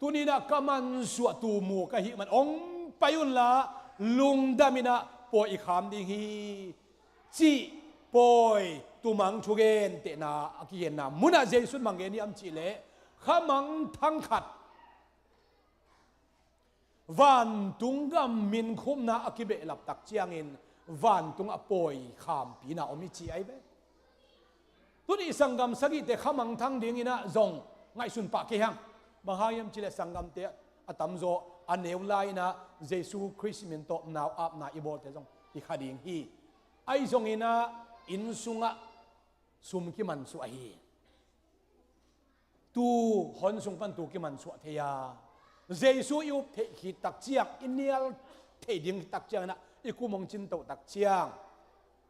tuni inah ka mansuah tu mu ka hih man hong pai unla, lungdam inah pawi i kham ding hi, cih pawi, tumang thugentehna a kigenna munah Jesu in bang gen hiam cih leh, khamangthang khat vantung gam minkhupna a kibehlap tak ciangin vantungah pawi khampina om hi ci ahi ve. Tuni sanggam sagihte khamangthang ding inah zong ngaihsun pah kei hang. Bang hang hiam cih leh sanggamte a tamzaw a neu lai inah Jesu Khrist min tawh nau apna i bawlte zong hi kha ding hi. Ahi zong inah inn sungah sum kimansuah hi. Tu hon sung pan tu kimansuah thei a, Jesu i up theih khit tak ciang, i nial theih ding tak ciang inah, i kum hong cintoh tak ciang,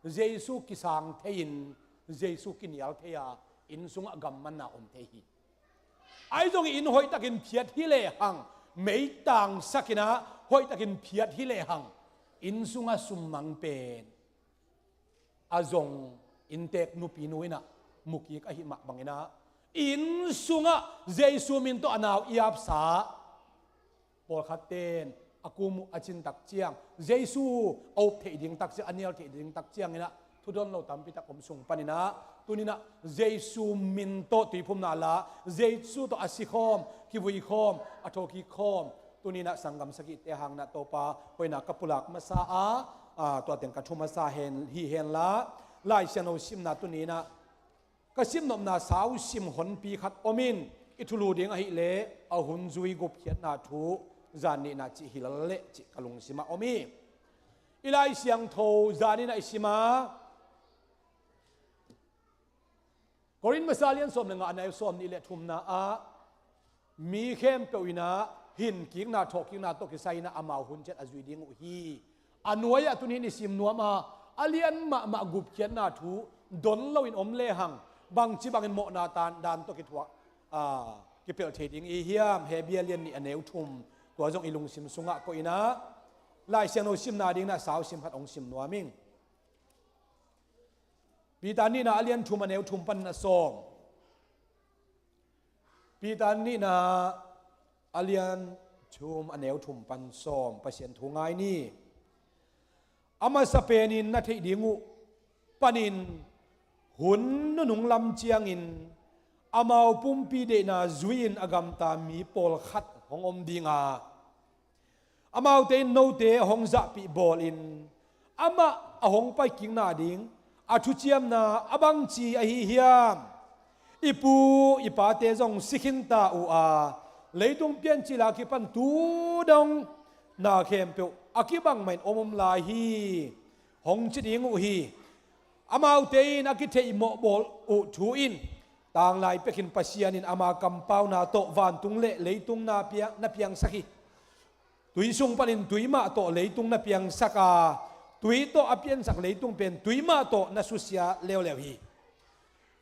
Jesu kisang thei in, Jesu kinial thei a, inn sungah gammanna om thei hi. Ahi zong inn hoihtakin phiat hi lehang, meitangsak inah hoihtakin phiat hi lehang, inn sungah summang pen a zong inntek nupi nu inah mukik ahih mah bang inah, inn sungah Jesu min tawh a nau i apsa pawlkhatte in a kum uh a cin tak ciang, Jesu a up theih ding tak ciang, a nial theih ding tak ciang inah thudon lo tampi tak om sung pan inah, tuni inah Jesu min tawh tuiphumna la, Jesu tawh a si khawm, kivui khawm, a thawhkik khawm, tuni inah sanggam sagihte hang inah Topa hoihna ka pulak masa a, a, tua teng ka thu masa hen, hi henla, Lai Siangtho simna tuni inah ka simnopna sau sim honpi khat om in, i thulu ding ahih leh, a hun zui gupkhiatna thu zan nihna cih hi lel leh cih ka lungsimah om hi. I Lai Siangtho zan nihna i sim a, Korin masa lian sawm le nga, a neu sawm nih le thumna ah mi khempeuh in ah hinkikna thawhkikna tawh kisai in ah amau hun ciat a zui ding uh hi. A nuai-ah tuni-in i sim nuam a, a lian mahmah gupkhiatna thu don loin om lehang bangci bangin mawhna dan tawh kithuah, aa, kipelh thei ding i hiam? Hebru a lian nih, a neu thum, tua zong i lungsim sungah koih in ah Lai Siangtho simna dingin ah sau sim khat hong sim nuam ing. Peter nihna a lian thum, a neu thum panin a sawm. Peter nihna a lian thum, a neu thum pan sawm, Pasian thu ngai ni. A masa penin na theih ding uh panin hun nunung lam ciangin amau pumpi deihna zui-in a gamta mi pawlkhat hong om ding a, amaute in note hong zahpih bawlin amah a hong paikikna ding a thuciamna a bangci ahi hiam? I pu i pate zong si khinta uh a, leitung piancil a kipan tu dong na khempeuh a kibang mah in om om lai hi, hong ci ding uh hi. Amaute in a kitheihmawh bawl uh thu in, tanglai pekin Pasian in ama kampauna tawh vantung le leitung na pia-, na piangsak hi. Tui sung panin tui mah tawh leitung na piangsak a, tui tawh a piansak leitung pen tui mah tawh na susia leuleu hi.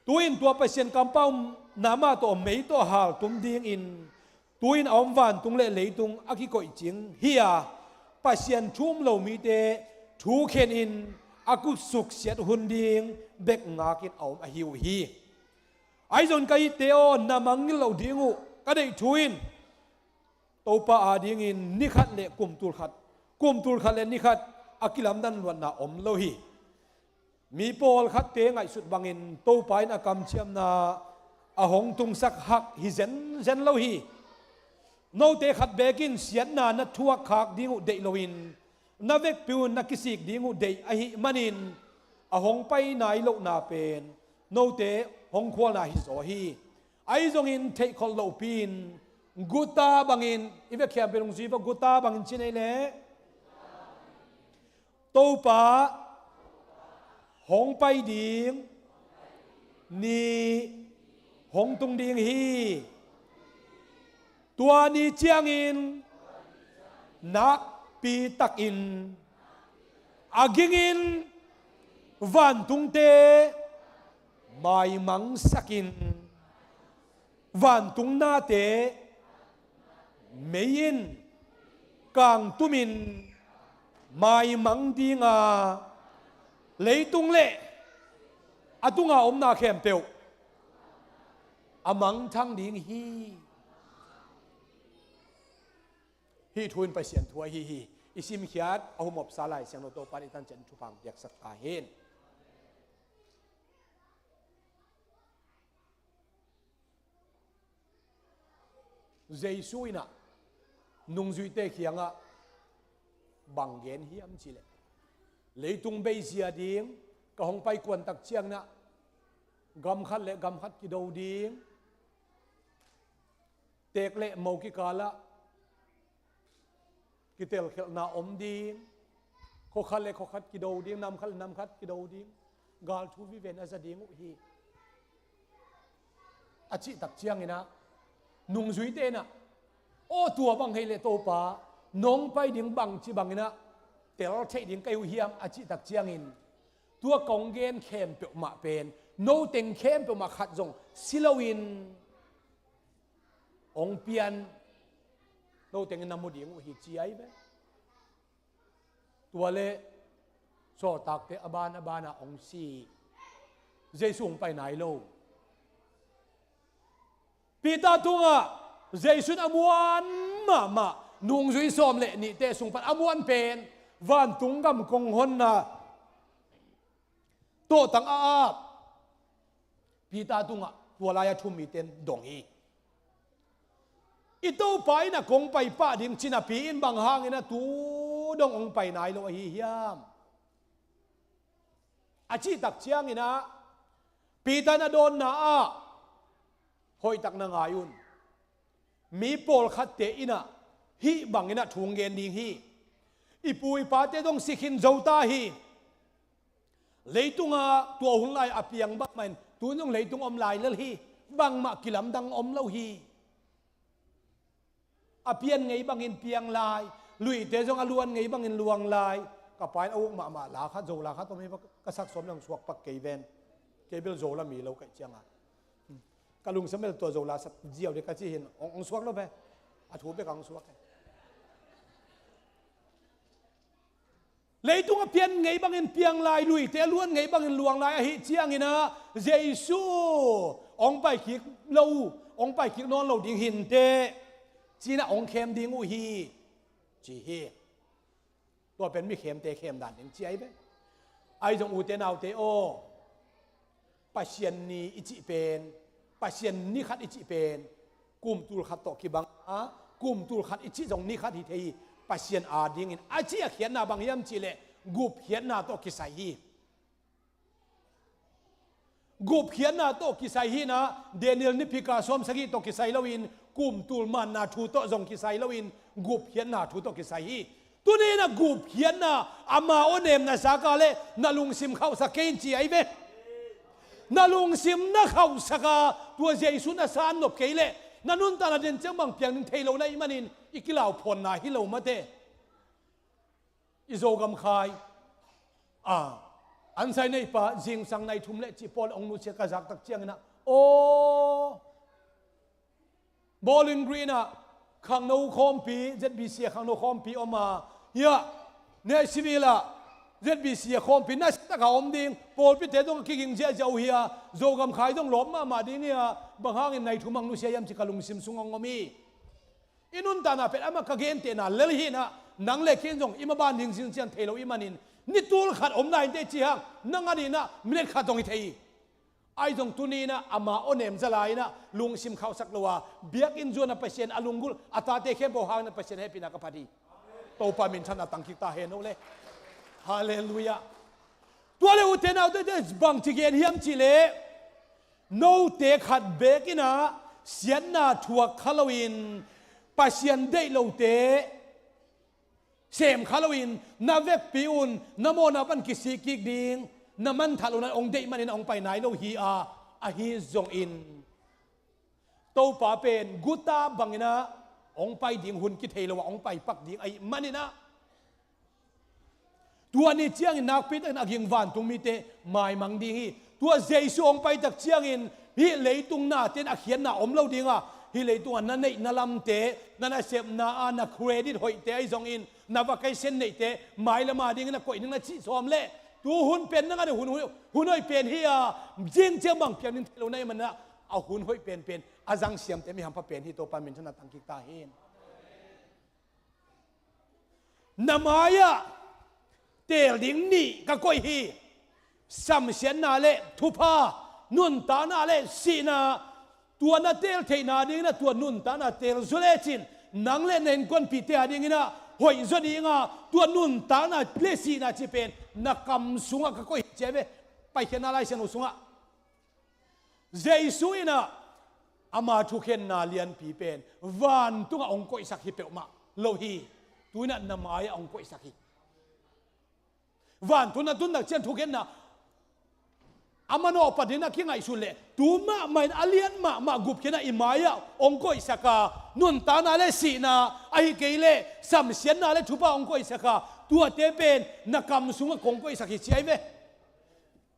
Tu-in tua Pasian kampauna mah tawh mei tawh haltum dingin tu-in a om vantung le leitung a kikoih cing hi a, Pasian thu um lo mite thu khenin a kut suksiat hun ding bek ngakin a om ahi uh hi. Ahi zongin ka itte aw, na mangngilh loh ding uh ka deih thu in, Topa adingin ni khat le kum tul khat, kum tul khat le ni khat a kilamdan luatna om lo hi. Mi pawlkhatte ngaihsut bangin Topa in a kamciamna a hong tungsak hak hi zenzen lo hi. Note khat bekin siatna na thuak khak ding uh deih loin, na vekpi un na kisik ding uh deih ahih manin, a hong pai nai lohna pen note hong khualna hi zaw hi. Ahi zongin theihkholh lohpi-in guta bangin, i vekpi-in pen hong zui va, guta bangin ci nei leh, Topa hong pai ding ni hong tung ding hi. Tua ni ciangin nakpi takin a gingin vantungte maimangsakin, vantung nate mei in kangtumin maimang ding a, leitung le a tunga omna khempeuh a mangthang ding hi. Hih thu in Pasian thu ahi hi. I simkhiat a humopsa Lai Siangtho Topa in i tan ciat thupha piaksak ta hen. Jesu in ah nungzuite kiangah bang gen hiam cih leh, leitung beizia ding, ka hong pai kuantak ciangin ah gam khat le gam khat kido ding, teek le mo kikalah kitelkhelhna om ding, khua khat le khua khat kido ding, nam khat le nam khat kido ding, galthu viven a za ding uh hi, a cihtak ciangin ah nungzuite in ah, aw, tua bang hi leh Topa, nong pai ding bangci bangin ah tel theih ding ka hi uh hiam, a cihtak ciangin, tua kong gen khempeuh mah pen no teng khempeuh mah khat zong si loin hong pian, no tengin na mu ding uh hi, ci ahi ve. Tua leh sawltakte a ban a banah hong si, Jesu hong pai nai lo. Peter tungah Jesu in a muan mahmah, nungzui sawm le nihte sung pan a muan pen vantung gam kong honna tawhtang a ap Peter tungah tua lai-a thu-um mite in dong hi. I Topa in ah kong pai pah ding ci napi-in bang hangin ah tu dong hong pai nai lo ahi hiam? A cihtak ciangin ah Peter in a dawnna ah, hoihtak na ngai un. Mi pawlkhatte in ah hih bangin ah thu hong gen ding hi. I pu i pate zong si khin zo ta hi. Leitungah tua hun lai a piang bangmah in tun zong leitung om lai lel hi. Bangmah kilamdang om lo hi. A pian ngei bangin piang lai, luite zong a luan ngei bangin luang lai. Ka pa in a uk mahmah la khat, Zo la khat om hi, ka sak sawm le hong suak pak kei ven. Kei bel Zo la mi lo kaih cianga, ka lungsim bel tua Zo la sak ziau dih ka ci hi in, hong, hong suak lo ve. A thu bek a hong suak hi. Leitung a pian ngei bangin piang lai, luite a luan ngei bangin luang lai ahih ciangin ah Jesu hong pai kik lo, hong pai kik nawn lo ding hi inteh, ci-in ah hong khem ding uh hi, ci hi. Tua pen mi khemte khem dan ding ci ahi ve. Ahi zong ute naute aw, Pasian ni i cih pen, Pasian ni khat i cih pen, kum tul khat tawh kibang a, kum tul khat i cih zong ni khat hi thei hi. Pasian adingin a cih a khiatna bang hiam cihleh, gupkhiatna tawh kisai hi. Gupkhiatna tawh kisai hi in ah, Daniel nipi ka sawm sagih tawh kisai loin, kum tul manna thu tawh zong kisai loin, gupkhiatna thu tawh kisai hi. Tuni in ah gupkhiatna, ama aw nem na zak a leh na lungsim khauhsak kei in ci ahi ve. Na lungsim na khauhsak a, tua Jesu na san nop kei leh, na nuntakna den ciang bang piang ding thei lo na hih manin, i kilau phawnna hi lo mate. I Zogam khai a, an sai neipa zingsang nai thum le cih pawl hong nusia ka zak tak ciangin ah, aw, Bowling Green ah khangno khawmpi, Z B C a khangno khawmpi om a, hiah Nashville ah Z B C a khawmpi nasia taka om ding, pawlpite zong a kiging ziahziah uh hi a, Zogam khai zong lawp mahmah ding hi a, bang hangin nai thum hong nusia hiam ci ka lungsim sung hong om hi. I nuntakna pen amah ka gentehna lel hi in ah, nang le kei in zong i maban ding zingciang thei lo i hih manin, ni tul khat om lai inteh ci hang, nang a ding in ah minute khat zong hi thei hi. Ahi zong tuni in ah ama aw nem za lai in ah lungsim khauhsak lo a, biakinn zuan a Pasian a lunggulh, a tate khempeuh hangin ah Pasian hehpihna ka phat hi. Topa minthanna tang kik ta hen aw le. Halleluiah. Tua le ute naute, bangci gen hiam cihleh, note khat beek in ah siatna thuak kha loin, Pasian deih lote sem kha loin, na vekpi un na mawhna pan kisik kik ding, na manthat lohna hong deih manin hong pai nai lo hi a, ahi zongin Topa pen guta bangin ah hong pai ding, hun kithei lo ah hong pai pak ding ahih manin ah, tua ni ciangin nakpi takin a ging vantung mite maimang ding hi. Tua Jesu hong pai tak ciangin hih leitung nate in a khiatna om lo ding a, hih leitungah na neih na lamte, na nasepna a na credit hoihte ahi zongin, na vacation neihte mailam a dingin a koih ding na cih sawm leh, tu hun pen nang a ding hun, hun, hun hoih pen hi a, zing ciang bang piang ding thei lo na hih manin ah, a hun hoih penpen a zang siamte mi hampha pen hi. Topa minthanna tang kik ta hen. Na mai-ah teel ding nih ka koih hi. Samsiatna le thupha, nuntakna le sihna, tua na teel theihna dingin ah tua nuntakna teel zaw lecin, nang le na innkuanpihte a dingin ah hoih zaw ding a, tua nuntakna le sihna cih pen na kam sungah ka koih hi ci ahi ve. Paikhiatna Lai Siangtho sungah Jesu in ah ama thukhenna lianpi pen vantungah hong koihsak hi peuhmah lo hi. Tu in ah na mai-ah hong koihsak hi. Vantung na tun tak ciang thukhenna a manawh panin a kingaihsun leh, tu mahmah in a lian mahmah gupkhiatna i mai-ah hong koihsak a, nuntakna le sihna, ahi kei leh samsiatna le thupha hong koihsak a, tuate pen na kam sungah kong koihsak hi ci ahi ve.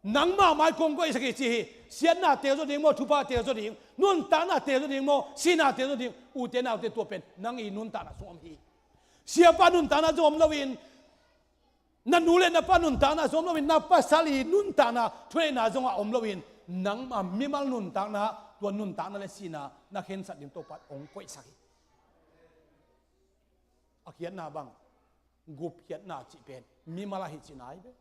Nangmah mai kong koihsak hi ci hi. Siatna teel zaw ding maw, thupha teel zaw ding, nuntakna teel zaw ding maw, sihna teel zaw ding, ute naute, tua pen nang i nuntakna sung om hi. Siapa nuntakna zong om loin, na nu le na pa nuntakna zong om loin, na pasal i nuntakna, thuneihna zongah om loin, nangmah mimal nuntakna, tua nuntakna le sihna na khensat ding Topa in hong koihsak hi. A khiatna bang, gupkhiatna cih pen mimal ahi cihna hi ve.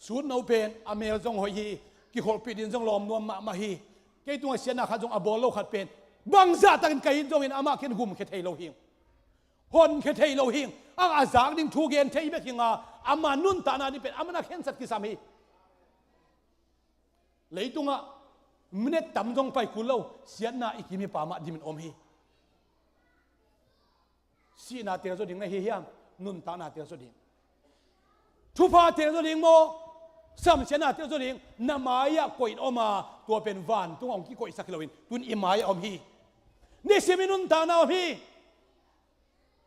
Sutno pen a mel zong hoih hi, kikholhpih ding zong lawm nuam mahmah hi. Kei tungah siatna khat zong a bawl lo khat pen, bangzah takin ka it zongin amah khin gumkhia thei lo hing, honkhia thei lo hing. A, a zak ding thu gen thei bek hing a, ama nuntakna ding pen amah na khensat kisam hi. Leitungah Minute tam zong pai kul lo, siatna i kim hi pa mah dimin om hi. Sihna tel zaw ding na hi hiam? Nuntakna tel zaw ding. Thupha tel zaw ding maw? Samsiatna tel zaw ding. Na mai-ah koih in om a, tua pen vantung hong kikoihsak hi loin tun i mai-ah om hi. Nisim i nuntakna om hi.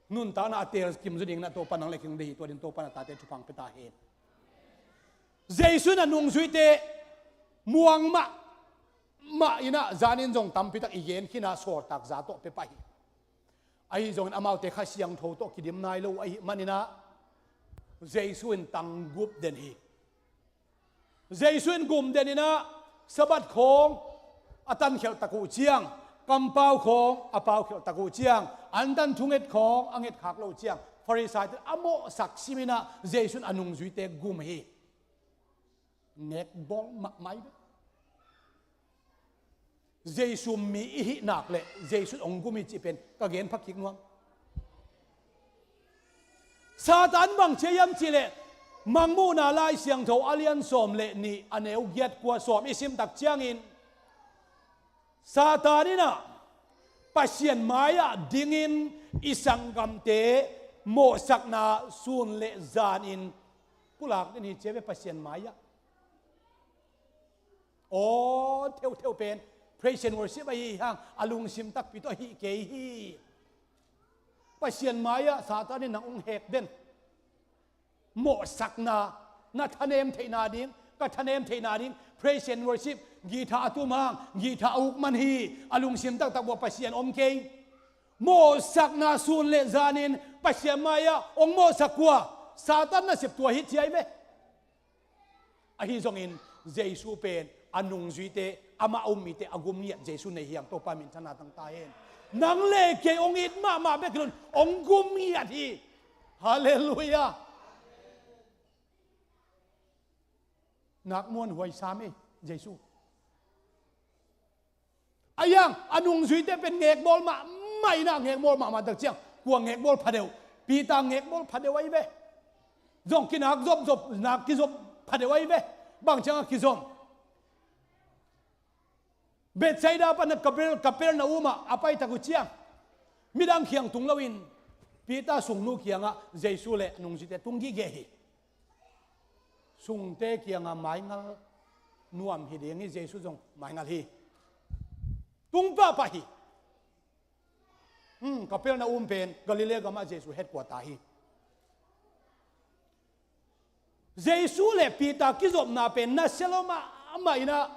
Nuntakna a tel kim zaw ding na Topa nang le kei hong deih hi, tua ding Topa na tate thupha hong pia ta hen. Jesu in a nungzuite muang mah mah in ah zanin zong tampi tak i gen khin a, sawltak za tawh pia pah hi. Ahi zongin amaute Kha Siangtho tawh kidim nai lo uh ahih manin ah Jesu in tang gup den hi. Jesu in gum den in ah Sabbath khawng a tankhelh tak uh ciang, kampau khawng a paukhelh tak uh ciang, antan thunget khawng a ngetkhak lo uh ciang, Farisaite a mawhsak sim in ah Jesu in a nungzuite gum hi. Ngekbawl mahmah hi ve. Jesu mi i hih nak leh Jesu in hong gum hi cih pen ka gen phakik nuam. Satan bang ci hiam cih leh Mangmuhna Lai Siangtho a lian sawm le nih, a neu giat, kua, sawm i sim tak ciangin Satan in ah Pasian mai-ah dingin i sanggamte mawhsakna sun le zanin pulak den hi ci hi ve Pasian mai-ah. Aw, theuhtheuh pen praise and worship ahi hang a lungsim takpi tawh ahi kei hi. Pasian mai-ah Satan in nang hong hek den. Mawhsakna, na thanem theihna ding, ka thanem theihna ding, praise and worship, guitar a tum hang guitar a uk man hi. A lungsim taktak uah Pasian om kei. Mawhsakna sun le zanin Pasian mai-ah hong mawhsak kua? Satan nasep tua hi ci hi ve. Ahi zongin Jesu pen a nungzuite, amah a um mite a gum ngiat Jesu nei hi hang. Topa minthanna tang ta hen. Nang le kei hong it mahmah bek hi loin hong gum ngiat hi. Halleluiah. Nak muan huai sam ei Jesu. Ahi hang a nungzuite pen ngekbawl mahmah in ah, ngekbawl mahmah tak ciang kua ngekbawl phadeuh? Peter ngekbawl phadeuh ahi ve. Zong kinak zopzop, nak kizop phadeuh ahi ve. Bang ciangah kizom? Bethsaida pan a Kaper-, Kapernaum ah a pai tak uh ciang midang kiang tung loin Peter sungnu kiangah Jesu le a nungzuite tung gige hi. Sungte kiangah maingal nuam hi ding hi, Jesu zong maingal hi. Tung pahpah hi. Hmm, Kapernaum pen Galilee gamah Jesu headquarter hi. Jesu le Peter kizopna pen nasia lua mahmah in ah,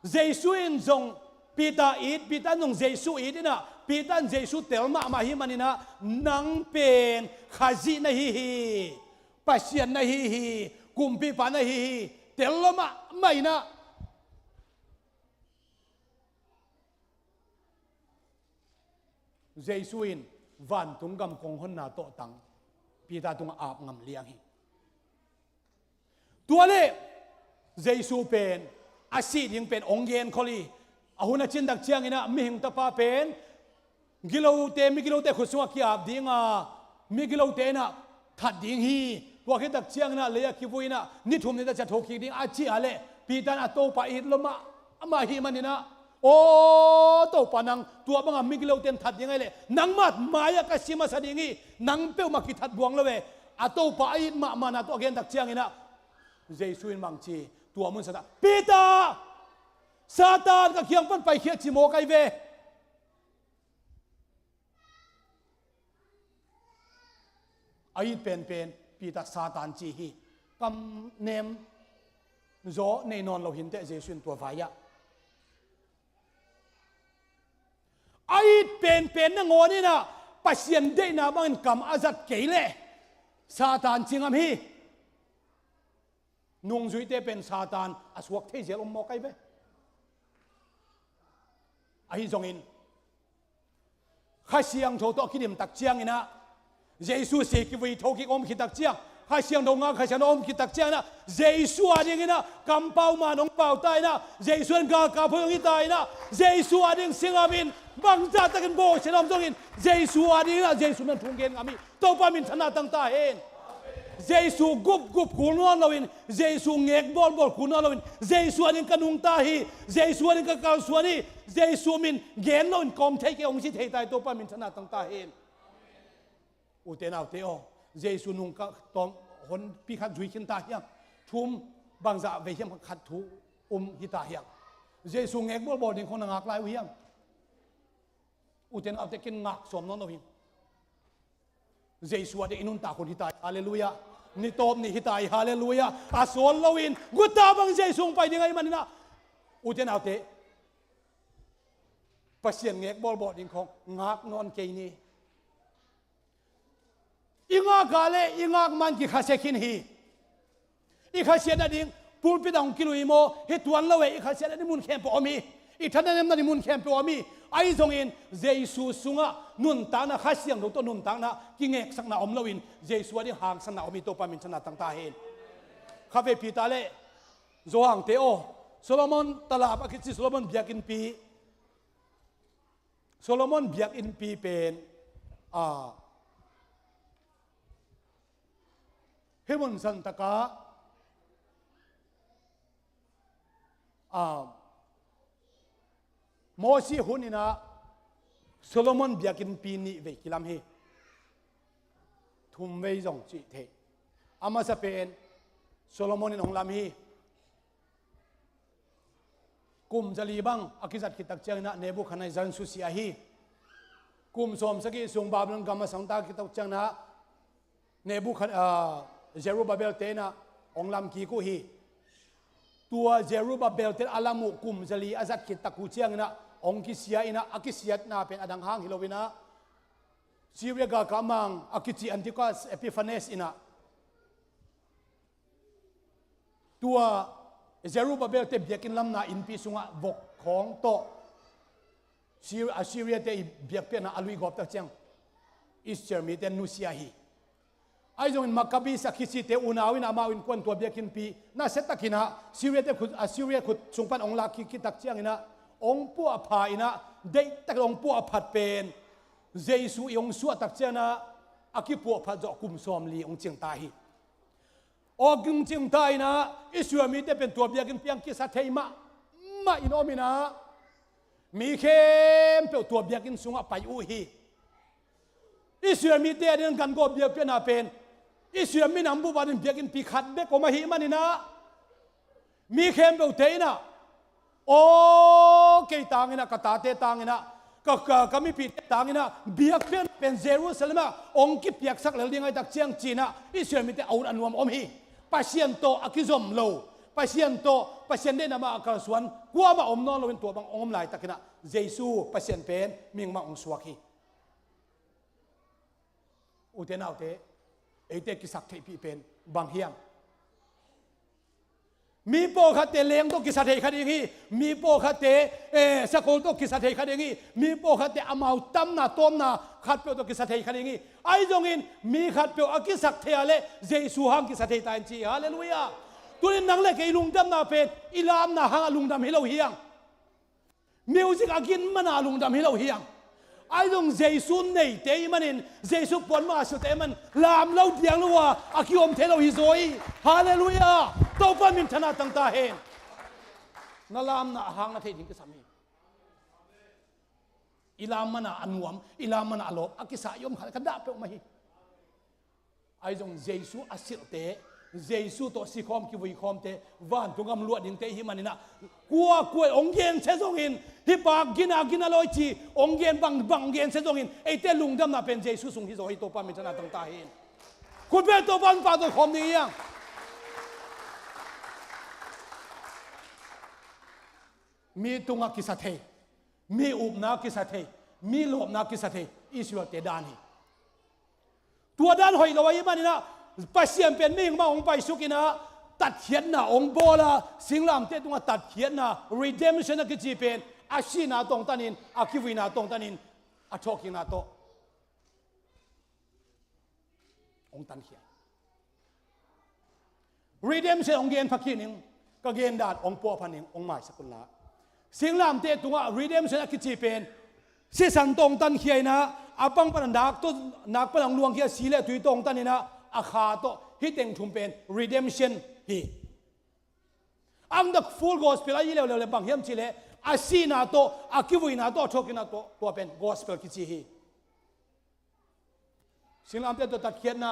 Jesu in zong Peter it, Peter in zong Jesu it in ah, Peter in Jesu tel mahmah hi manin ah, nang pen Khazih na hi hi, Pasian na hi hi, Kumpipa na hi hi, tel lua mahmah in ah. Jesu in vantung gam kong honna tawhtang Peter tungah ap ngam liang hi. Tua leh Jesu pen a sih ding pen hong genkhol hi. A hun a cin tak ciangin ah Mihing Tapa pen gilote, migilote khut sungah ki-ap ding a, migilote in ah that ding hi. Tua khit tak ciangin ah lei ah kivui in ah ni thum ni tak ciang thokik ding a cih a leh Peter in a Topa it lua mahmah ahih manin ah, aw Topa, nang tua bangah migilote in that ding ahih leh nangma mai-ah ka si masa ding hi. Nang peuhmah kithat buang lo ve. A Topa a it mahmahna tawh a gen tak ciangin ah Jesu in bang ci? Tua mun sangah, Peter, Satan, ka kiang pan paikhia, ci mawk ahi ve. A it penpen Peter, Satan ci hi. Kam nem zaw nei nawn lo hi inteh, Jesu in tua vai-ah. A it penpen nangawn in ah Pasian deihna bangin kam a zat kei leh Satan ci ngam hi. Nungzuite pen Satan a suak thei zel om mawk ahi ve. Ahi zongin Kha Siangtho tawh a kidim tak ciangin ah, Jesu si kivui thokik om khit tak ciang, Kha Siangtho ngak, Kha Siangtho om khit tak ciangin ah, Jesu adingin ah kampau man hong pau ta in ah, Jesu in galkap hoih hong hi ta in ah, Jesu ading si ngam in, bangzah takin bawlsiat om zongin, Jesu adingin ah Jesu min thong gen ngam hi. Topa minthanna tang ta hen. Jesu gupgup kul nawn loin, Jesu ngek bawlbawl kul nawn loin, Jesu ading ka nungta hi, Jesu ading ka kalsuan hi, Jesu min gen loin kawm thei kei hong ci thei ta hi, Topa minthanna tang ta hen. Ute naute aw, Jesu nung ka tawm honpi khat zui khin ta hiam? Thum bangzah vei hiam khat thu um hi ta hiam? Jesu ngek bawlbawl ding khong na ngak lai uh hiam? Ute naute, ken ngak sawm nawn lo hi. Jesu a ding i nuntak hun hi ta hi, halleluiah. Ni tawp ni hi ta hi, halleluiah. A sawl loin guta bang Jesu hong pai ding ahih maninah, ute naute, Pasian ngek bawlbawl ding khong ngak nawn kei ni. I ngak a le i ngak man kikhasia khin hi. I khasiat nading pulpit ah hong kilui maw, hi tuan lo e, i khasiat nading mun khempeuh om hi. I thanemna ding mun khempeuh om hi. Ahi zongin Jesu sungah nuntakna, Kha Siangtho tawh nuntakna kingeksakna om loin Jesu ading hangsanna om hi, Topa minthanna tang ta hen. Kha vei Peter le Johan te aw, Solomon talap a kici Solomon biakinnpi, Solomon biakinnpi pen, a, hih mun santakah, a, Mosi huninah Solomon biakinnpi nih vei kilam hi. Thum vei zong cih theih. A masa pen Solomon in hong lam hi. Kum zali bang a kizat khit tak cianginah Nebukhadnezzar in susia hi. Kum sawmsagih sung Babylon gam a sangtak khit tak cianginah Nebukhad-, ah, Zerubbabel te inah hong lam kik uh hi. Tua Zerubbabel te a lam uh kum zali a zat khit tak uh cianginah hong kisia inah, a kisiatna pen a dang hang hi loinah Syria galkap mang a kici Antiochus Epiphanes inah tua Zerubbabel te biakinn lamna innpi sungah vok khawng tawh Syr-, Assyria te i biakpiakna a luigawp tak ciang Israel mite nusia hi. Ahi zongin Maccabees a kici te unau in amau innkuan tua biakinnpi nasia takinah Syria te khut, Assyria khut sung pan hong lak kik khit tak cianginah hong puahpha inah, deihtakin hong puahphat pen Jesu i hong suah tak cianginah a kipuahphat zawh kum sawmli hong cing ta hi. Aw, hong cing ta inah Israel mite pen tua biakinn piang kisa thei mahmah in om inah mi khempeuh tua biakinn sungah pai uh hi. Israel mite a ding gan gawp biakpiakna pen Israel minam bup a ding biakinnpi khat bek om ahih maninah mi khempeuh te inah, aw, kei tanginah, ka tate tanginah, ka, ka, ka mipite tanginah biakpiakna pen Jerusalem ah hong kipiaksak lel ding ahi tak ciang cinah Israel mite a ut a nuam om hi. Pasian tawh a kizom lo, Pasian tawh, Pasian deihna mah a kalsuan kuamah om nawn loin tua bang hong om laitakinah Jesu Pasian pen mihing mah hong suak hi. Ute naute, eite kisaktheihpih pen bang hiam? Mi pawlkhatte leng tawh kisa thei kha ding hi. Mi pawlkhatte, eh, sakol tawh kisa thei kha ding hi. Mi pawlkhatte amau tamna tawmna khatpeuh tawh kisa thei kha ding hi. Ahi zongin mi khatpeuh a kisak thei a leh Jesu hang kisa thei ta in ci hi. Halleluiah. Tunin nang le kei lungdamna pen i lamna hangah lungdam hi lo hiang. Music a gin mana lungdam hi lo hiang. Ahi zong Jesu neite i manin, Jesu puan mah a silte i man lam lo diang lo a, a kiom thei lo hi zaw hi. Halleluiah. Topa minthanna tang ta hen. Na lamna a hang na thei ding kisam hi. I lam mana a nuam, i lam mana a lawp a kisa i om kha le ka dah peuhmah hi. Ahi zong Jesu a silhte, Jesu tawh sikhawm kivuikhawmte, vantung gam luah dingte i hih maninah, kuakua hong gensia zongin, hih pa gina gina lawi ci hong gen bangbang hong gensia zongin, eite lungdamna pen Jesu sung hi zaw hi. Topa minthanna tang ta hen. Khutbel Topa min pahtawi khawm ding hiang. Mi tungah kisa thei, mi upna kisa thei, mi lawpna kisa thei Israel-te dan hi. Tua dan hoih lo ahih maninah Pasian pen mihing mah hong paisukinah tatkhiatna hong bawla, singlamteh tungah tatkhiatna, redemption a kici pen a sihna tawngtanin, a kivuina tawngtanin, a thawhkikna tawh hong tankhia. Redemption hong gen pha khin ing, ka gen dan hong puahpha ning, hong maisak unla. Singlamteh tungah redemption a kici pen sisan tawh hong tankhia inah, a pang pana nak tawh, nak pana hong luangkhia si le tui tawh hong taninah, a kha tawh Hih teng thum pen redemption hi. Ang the full gospel a i leuleu le bang hiam cih leh a sihna tawh, a kivuina tawh, a thuakna tawh, tua pen gospel kici hi. Singlamteh tawh tatkhiatna,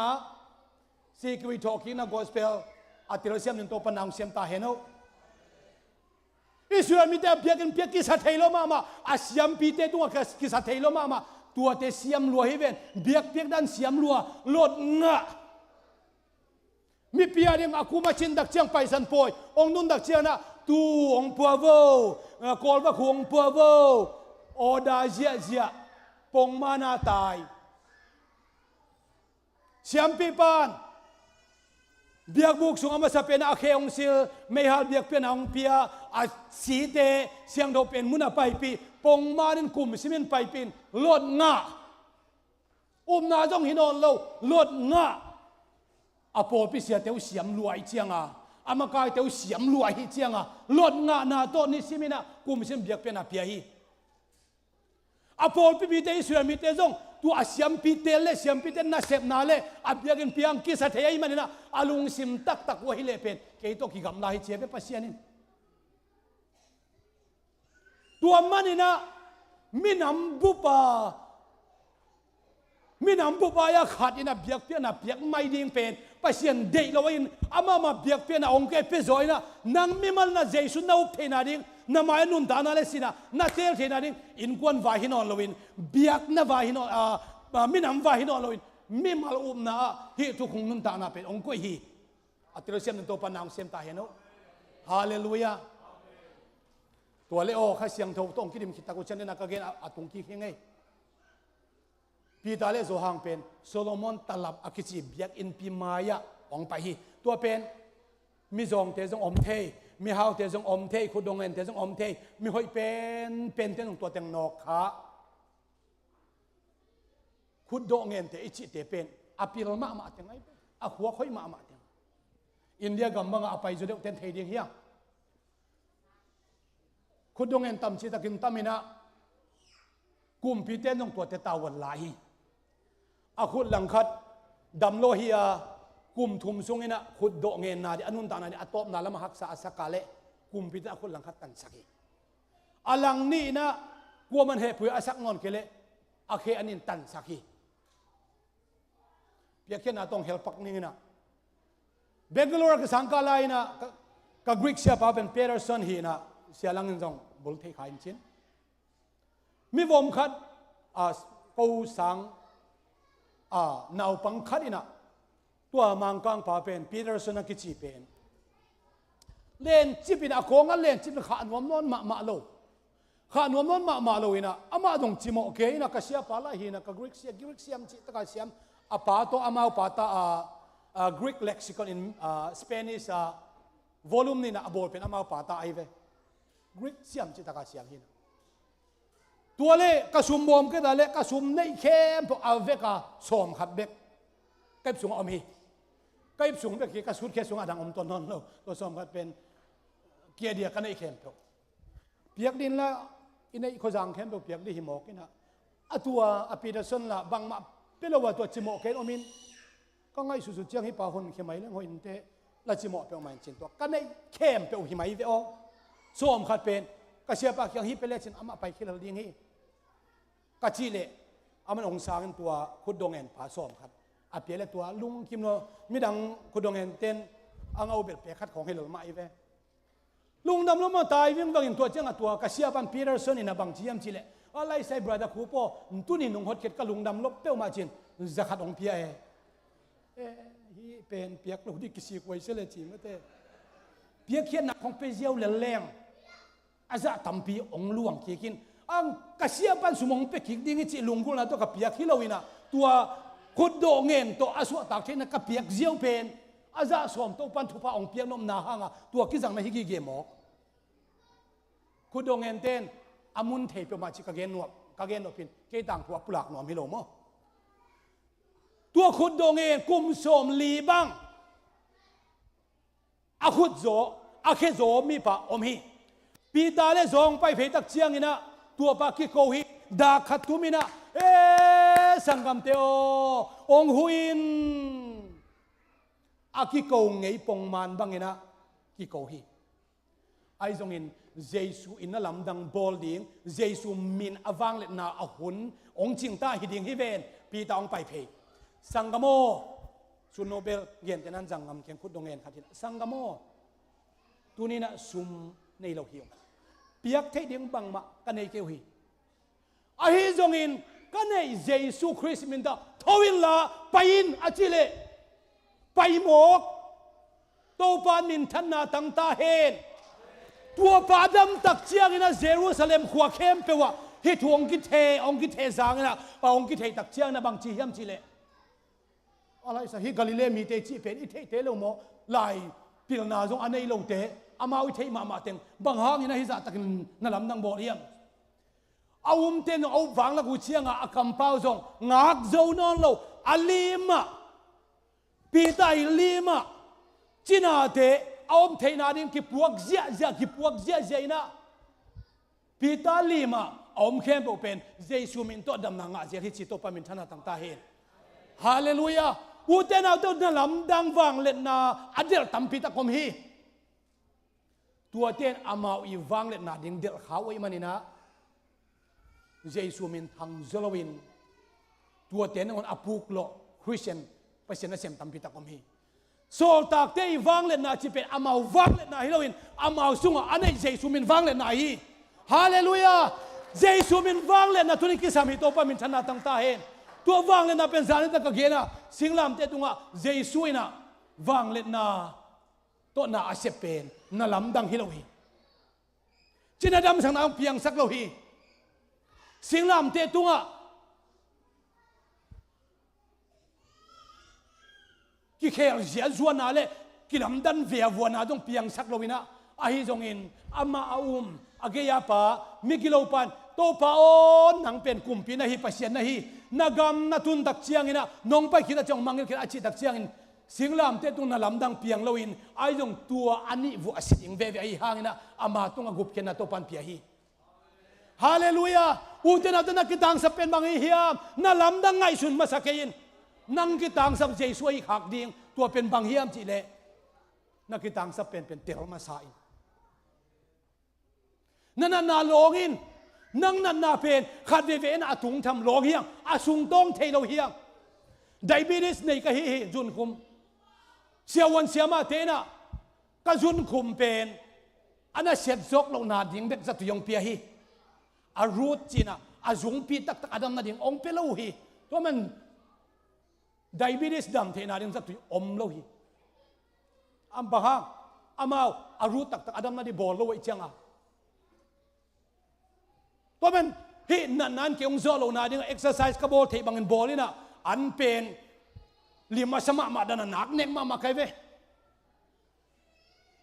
si kiui thawhkikna gospel a telsiam ding Topa na hong siam ta hen aw. Israel mite a biakinn piak kisa thei lo mahmah, a siampite tungah kisa thei lo mahmah, tuate siam lua hi ven, biakpiak dan siam lua, Lot ngah. Mipi a ding a kum a cin tak ciang Paisan pawi hong tun tak ciang ah, tuu hong pua vo, Kawl vakhu hong pua vo, order ziahziah, pongmana tai. Siampipa'n biakbuk sung a masa pen ah a khe hong sil, meihal biakpiakna hong pia, a site siangtho pen mun ah paipih, pongman in kum simin paipih in, Lot ngah. Upna zong hi nawn lo, Lot ngah. A pawlpi siate uh siam lua ahih ciangin, a makaite uh siam lua ahih ciangin, Lot ngahna tawh nisimin ah kum sim biakpiakna pia hi. A pawlpi mite, Israel mite zong tua a siampite le siampite nasepna le a biakinn piang kisa thei ahih manin ah, a lungsim taktak uh ahih leh pen kei tawh kigamla hi ci hi ve Pasian in. Tua manin ah minam bup a, minam bup a, a khat in a biakpiakna piak mai ding pen Pasian deih lo in, amah mah biakpiakna hong kei pia zaw in ah, nang mimal na Jesu na up theihna ding, na mai-ah nuntakna le sihna na teel theihna ding, innkuan vai hi nawn loin, biakna vai hi nawn, a, a, minam vai hi nawn loin, mimal upna ah hih thukhun nuntakna pen hong koih hi. A telsiam ding Topa na hong siam ta hen aw. Halleluiah. Tua le aw, Kha Siangtho tawh hong kidim khit tak uh ciangin ah ka gen a, a tung kik hi ing ei. Peter le Johan pen Solomon talap a kici biakinnpi mai-ah hong pai hi. Tua pen mizawngte zong om thei, mihaute zong om thei, khutdawh ngente zong om thei, mihoih penpente zong tua teng nawk kha. Khutdawh ngente i cihte pen a pil mahmah teng ahi ve, a khuak hoih mahmah teng. India gam bangah a pai zaw deuhten thei ding hi hang. Khutdawh ngen tam citakin tam in ah, kumpite in zong tuate tavuan la hi. A khut langkhat damlo hi a, kum thum sungin ah khutdawh ngenna ding, a nuntakna ding, a tawpna lamah haksa a sak a leh, kumpite in a khut langkhat tansak hi. A lang nih in ah kuaman hehpih a sak nawn kei leh, a khe an in tansak hi. Piakkhiatna tawh hong helpak ning in ah, Bangalore ka sangkah lai in ah, ka, ka Greek siapa pen Peterson hi in ah, sia langin zong bul thei kha in cin. Mivom khat, a, ko sang, a, naupang khat in ah, tua Mangkangpa pen, Peterson a kici pen, lencip in, a kawng ah lencip in, khah nuam nawn mahmah lo. Khah nuam nawn mahmah lo in ah, amah zong cimawh kei in ah, ka siapa lai hi in ah, ka Greek sia, Greek siam cih taka siam, a pa tawh amau pa ta a, a, Greek lexicon in, a, Spanish a volume nih in ah a bawl pen amau pa ta ahi ve. Greek siam cih taka siam hi in ah. Tua leh ka sum bawm kei ta leh, ka sum neih khempeuh a vek a sawm khat bek ka ip sungah om hi. Ka ip sung bek hi, ka suitcase sungah a dang om tuan nawn lo. Tua sawm khat pen kia dia ka neih khempeuh. Piak ding la, i neih khuazang khempeuh piak ding hi mawk in ah. A tua, a Peterson la bangmah pia lo a tua cimawh kei in om in. Ka ngaihsutsut ciang hih pa honkhia mai leng hoih inteh, la cimawh peuhmah in cin tua. Ka neih khempeuh hi mai ve aw. Sawm khat pen, ka siapa kiang hih pia lecin amah pai khilhal ding hi. Ka cih leh, aman hong sangin tua khutdawh ngen pa sawm khat a pia leh tua lungkim lo, midang khutdawh ngenten a ngau bel pek khat khawng hi lel mah hi ve. Lungdam lo mah tai vingvang in tua ciangah tua ka siapa'n Peterson in a bang ci hiam cih leh, a laisai brother Khup aw, tuni nong hotkhiat ka lungdam lo peuhmah cin, za khat hong pia e. Eh, hih pen piak lo ding kisik huai sia leh ci mate. Piakkhiatna khawng pia ziau lel leng a zah tampi hong luang kik in. Ang ka siapa'n sum hong pia kik ding hi cih lunggulhna tawh ka piak hi lo in ah, tua khutdawh ngen tawh a suahtak theihna ka piak ziau pen, a zah sawm Topa'n thupha hong piak nopna hangah tua kizangna hi gige mawk. Khutdawh ngenten a mun thei peuhmah cih ka gen nuam, ka gen nop in, kei tangthu a pulak nuam hi lo maw. Tua khutdawh ngen kum sawm li bang a khut zaw, a khe zaw mipa om hi. Peter le Johan pai phei tak ciangin ah, tuapa kiko hi, dak khat tum in ah, "Eh, sanggamte aw, hong huh in. a kiko ngei pongman bangin ah kiko hi. Ahi zongin Jesu in na lamdang bawl ding, Jesu min a vangliatna a hun hong cingta hi ding hi ven. Peter hong pai phei. Sanggam aw, sun no bel gentehna in zang ngam keng, khut dong ngen khat hi. Sanggam aw, tuni-in ah sum nei lo hi ung. Piak theih ding bangmah ka nei kei uh hi. Ahi zongin ka neih Jesu Khrist min tawh tho inla pai in a cih leh pai mawk. Topa minthanna tang ta hen. Tua pa a dam tak ciangin ah Jerusalem khua khempeuh ah hih thu hong kithe, hong kithe zangin ah, a hong kithei tak ciangin ah bang ci hiam cih leh, a laisa hi Galilee mite cih pen i theihte lo maw? Lai pilna zong a nei lote, amau i theih mahmah teng bang hangin ah hih zahtakin na lamdang bawl hiam? A umte in a up vanglak uh ciangah a kampau zong ngak zo nawn lo. A limah, Peter i limah cinate a om theihna ding kipuak ziahziah, kipuak ziahziah in ah Peter limah a om khempeuh pen Jesu min tawh damna ngah ziau hi ci. Topa minthanna tang ta hen. Halleluiah. Ute naute, na lamdang vangliatna a delh tampi tak om hi. Tuate in amau i vangliatna ding delh kha uh ahih manin ah Jesu min thang zaw loin tuate nangawn a puk lawh Khristian, Pasian nasem tampi tak om hi. Sawltakte i vangliatna cih pen amau vangliatna hi loin amau sungah a neih Jesu min vangliatna hi. Halleluiah. Jesu min vangliatna tuni kisam hi. Topa minthanna tang ta hen. Tua vangliatna pen zan nitak ka gen a, singlamteh tungah Jesu in ah vangliatna tawh na a sep pen na lamdang hi lo hi. Cina damsakna hong piangsak lo hi. Singlamteh tungah kikhel ziahzuahna le kilamdan viavuahna zong piangsak lo in ah, ahi zongin amah a um, a gei-a pa, migilo pan, Topa aw, nang pen kumpi na hi, Pasian na hi, na gam na tun tak ciangin ah, nong pai khit a ciang mangngilh khit a cih tak ciangin, singlamteh tung na lamdang piang loin, ahi zong tua a nih vuah a si ding veve ahi hangin ah, ama tungah gupkhiatna Topa in pia hi. Halleluiah. Ute naute, na kitangsap pen bang hi hiam? Na lamdang ngaihsun masa kei in. Nang kitangsap Jesu ahi khak ding. Tua pen bang hiam cih leh, na kitangsap penpen tel masa in. Na natna lawng in. Nang natna pen khat veve in a tungtham lawng hi hang, a sungtawng thei lo hi hang. Diabetes nei ka hi hi, zunkhum. Siavuan siamahte in ah ka zunkhum pen a na siat zawk lohna ding bek zatui hong pia hi. A ruut ci-in ah a zungpi taktak a dam nading hong pia lo uh hi. Tua man diabetes dam theihna ding zatui om lo hi. Am bang hang? Amau a ruut taktak a dam nading bawl lo uh ahih ciangin. Tua man hih natna in kei hong zawh lohna ding exercise ka bawl theih bangin bawl in ah, an pen lim a sa mahmah dan a nak nek mahmah ka hi ve.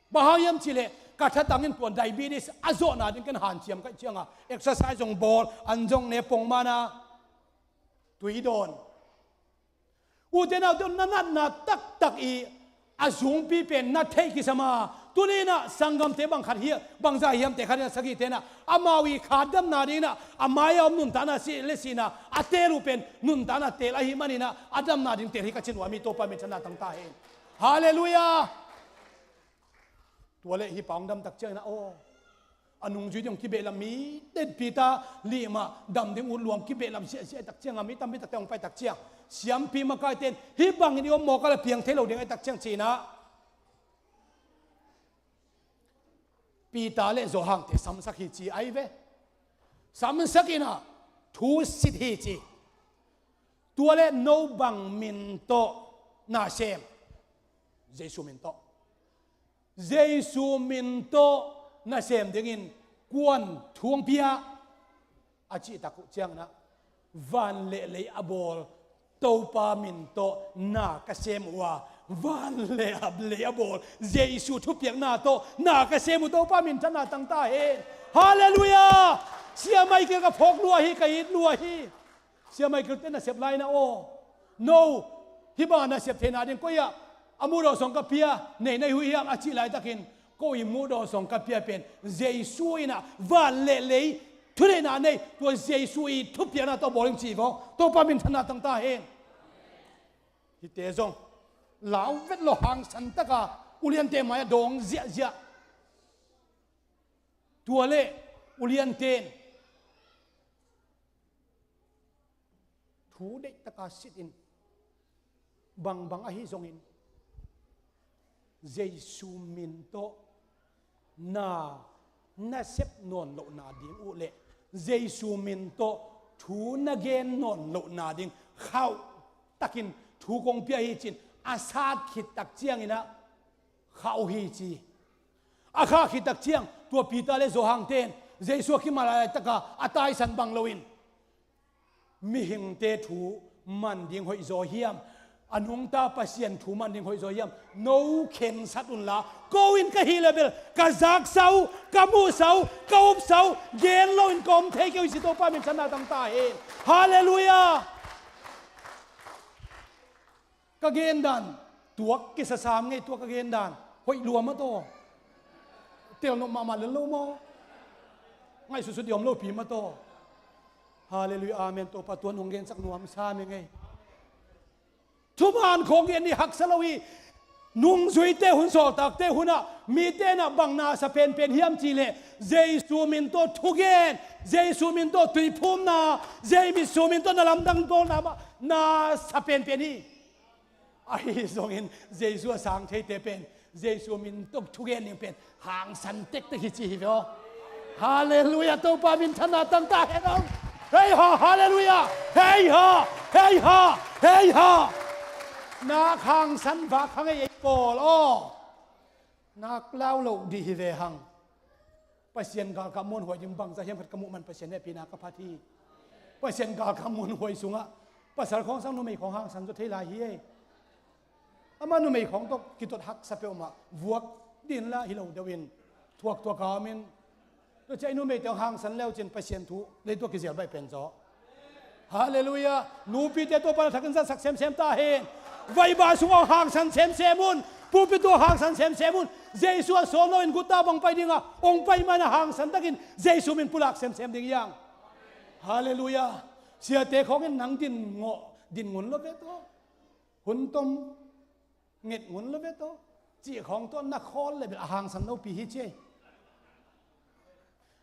Bang hang hiam cih leh ka thatang in tua diabetes a zawhna ding ken hanciam ka hih ciangin exercise zong bawl, an zong ne pongman a, tui dawn. Ute naute, na natna taktak i a zungpi pen na theih kisam a, tuni in ah sanggamte bang khat hi, bangzah hiamte khat in ah sagihte in ah amau i kha damna ding in ah a mai-a om nuntakna si le sihna a teel uh pen nuntakna teel ahih manin ah a damna ding teel hi ka ci nuam hi. Topa minthanna tang ta hen. Halleluiah. Tua leh hih pa hong dam tak ciangin ah, aw, a nungzui ding hong kibehlap mi, ten Peter limah dam ding ut luang kibehlap ziahziah tak ciangin, mi tampi takte hong pai tak ciang, siampi makaite in hih bangin i om mawk a leh piang thei lo ding ahih tak ciang ci-in ah Peter le Johan-te samsak hi ci ahi ve. Samsak in ah thu sit hi ci. Tua leh no bang min tawh na sem? Jesu min tawh. Jesu min tawh nasem dingin kua'n thu hong pia? A cih tak uh ciangin ah, van le lei a bawl Topa min tawh na ka sem uh a, van le a lei a bawl Jesu thupiakna tawh na ka sem uh. Topa minthanna tang ta hen. Halleluiah. Sia Michael ka phawk lua hi, ka it lua hi. Sia Michael te nasep lai-in ah, aw, no, hih bang a nasep theihna ding koi-ah a muhdawh sawng ka pia, nei na hi uh hiam a cih laitakin, ko i muhdawh sawng ka pia pen Jesu in ah van le lei thuneihna nei, tua Jesu i thupiakna tawh bawl ing ci vawng. Topa minthanna tang ta hen. Hihte zong Lau vet lo hangsan taka uliante mai-ah dawng ziahziah. Tua leh uliante in thu deihtaka sitin, bangbang ahi zongin Jesu min tawh na na sep nawn lohna ding uh leh Jesu min tawh thu na gen nawn lohna ding khauh takin thu kong pia hi ci-in a sat khit tak ciangin ah khauh hi ci. A khah khit tak ciang tua Peter le Johan ten Jesu a kimat laitaka a taisan bang loin mihingte thu man ding hoih zaw hiam? A nungta Pasian thu man ding hoih zaw hiam? No khensat unla, ko in ka hih leh bel ka zaksa uh, ka muhsa uh, ka upsa uh, gen loin ka om thei kei uh hi ci. Topa minthanna tang ta hen. Halleluiah. Ka gen dan tuak kisa sam ngei, tuak ka gen dan hoih lua mah taw. Telnop mahmah lel lo maw? Ngaihsutsut ding om lopi mah taw. Halleluiah, amen. Topa tuan hong gensak nuam sam hi ngei. Thuman khawng gen ni haksa lo hi. Nungzuite hun, sawltakte hunah mite inah bang na sa penpen hiam cihleh Jesu min tawh thugen, Jesu min tawh tuiphumna, Jesu min tawh na lamdang bawlna mah na sa penpen hi. Ahi zongin Jesu a sang theite pen Jesu min tawh thugen ding pen hangsan tektek hi ci hi ve aw. Halleluiah, Topa minthanna tang ta hen aw. Hei ha, halleluiah. Hei ha, hei ha, hei ha. Nak hangsan vak hang ei ei pawl aw. Nak lau loh dih hi ve hang. Pasian galkap muanhuai ding bangzah hiam khat ka muh man Pasian hehpihna ka phat hi. Pasian galkap muanhuai sungah pasal khawng sang numei khawng hangsan zaw thei lai hi ei. Amah numei khawng tawh kitot haksa peuhmah, vuak dinla hi lo deuhin thuak tuak a om in. Tua ciah i numeite hong hangsan leu cin Pasian thu leitung a kizial baih pen zaw. Halleluiah. Nupite Topa na thakin zatsak semsem ta hen. Vaiba sungah hong hangsan semsem un. Pulpit tungah hong hangsan semsem un. Jesu a sawn loin guta bang pai dinga hong pai mana hangsan takin Jesu min pulak semsem ding hiang. Halleluiah. Siate khawngin nang din ngawh, din ngun lo ve tawh. Hun tom nget ngun lo ve tawh. Cih khawng tawh na khawl le bel a hangsan lopi hi ci ei.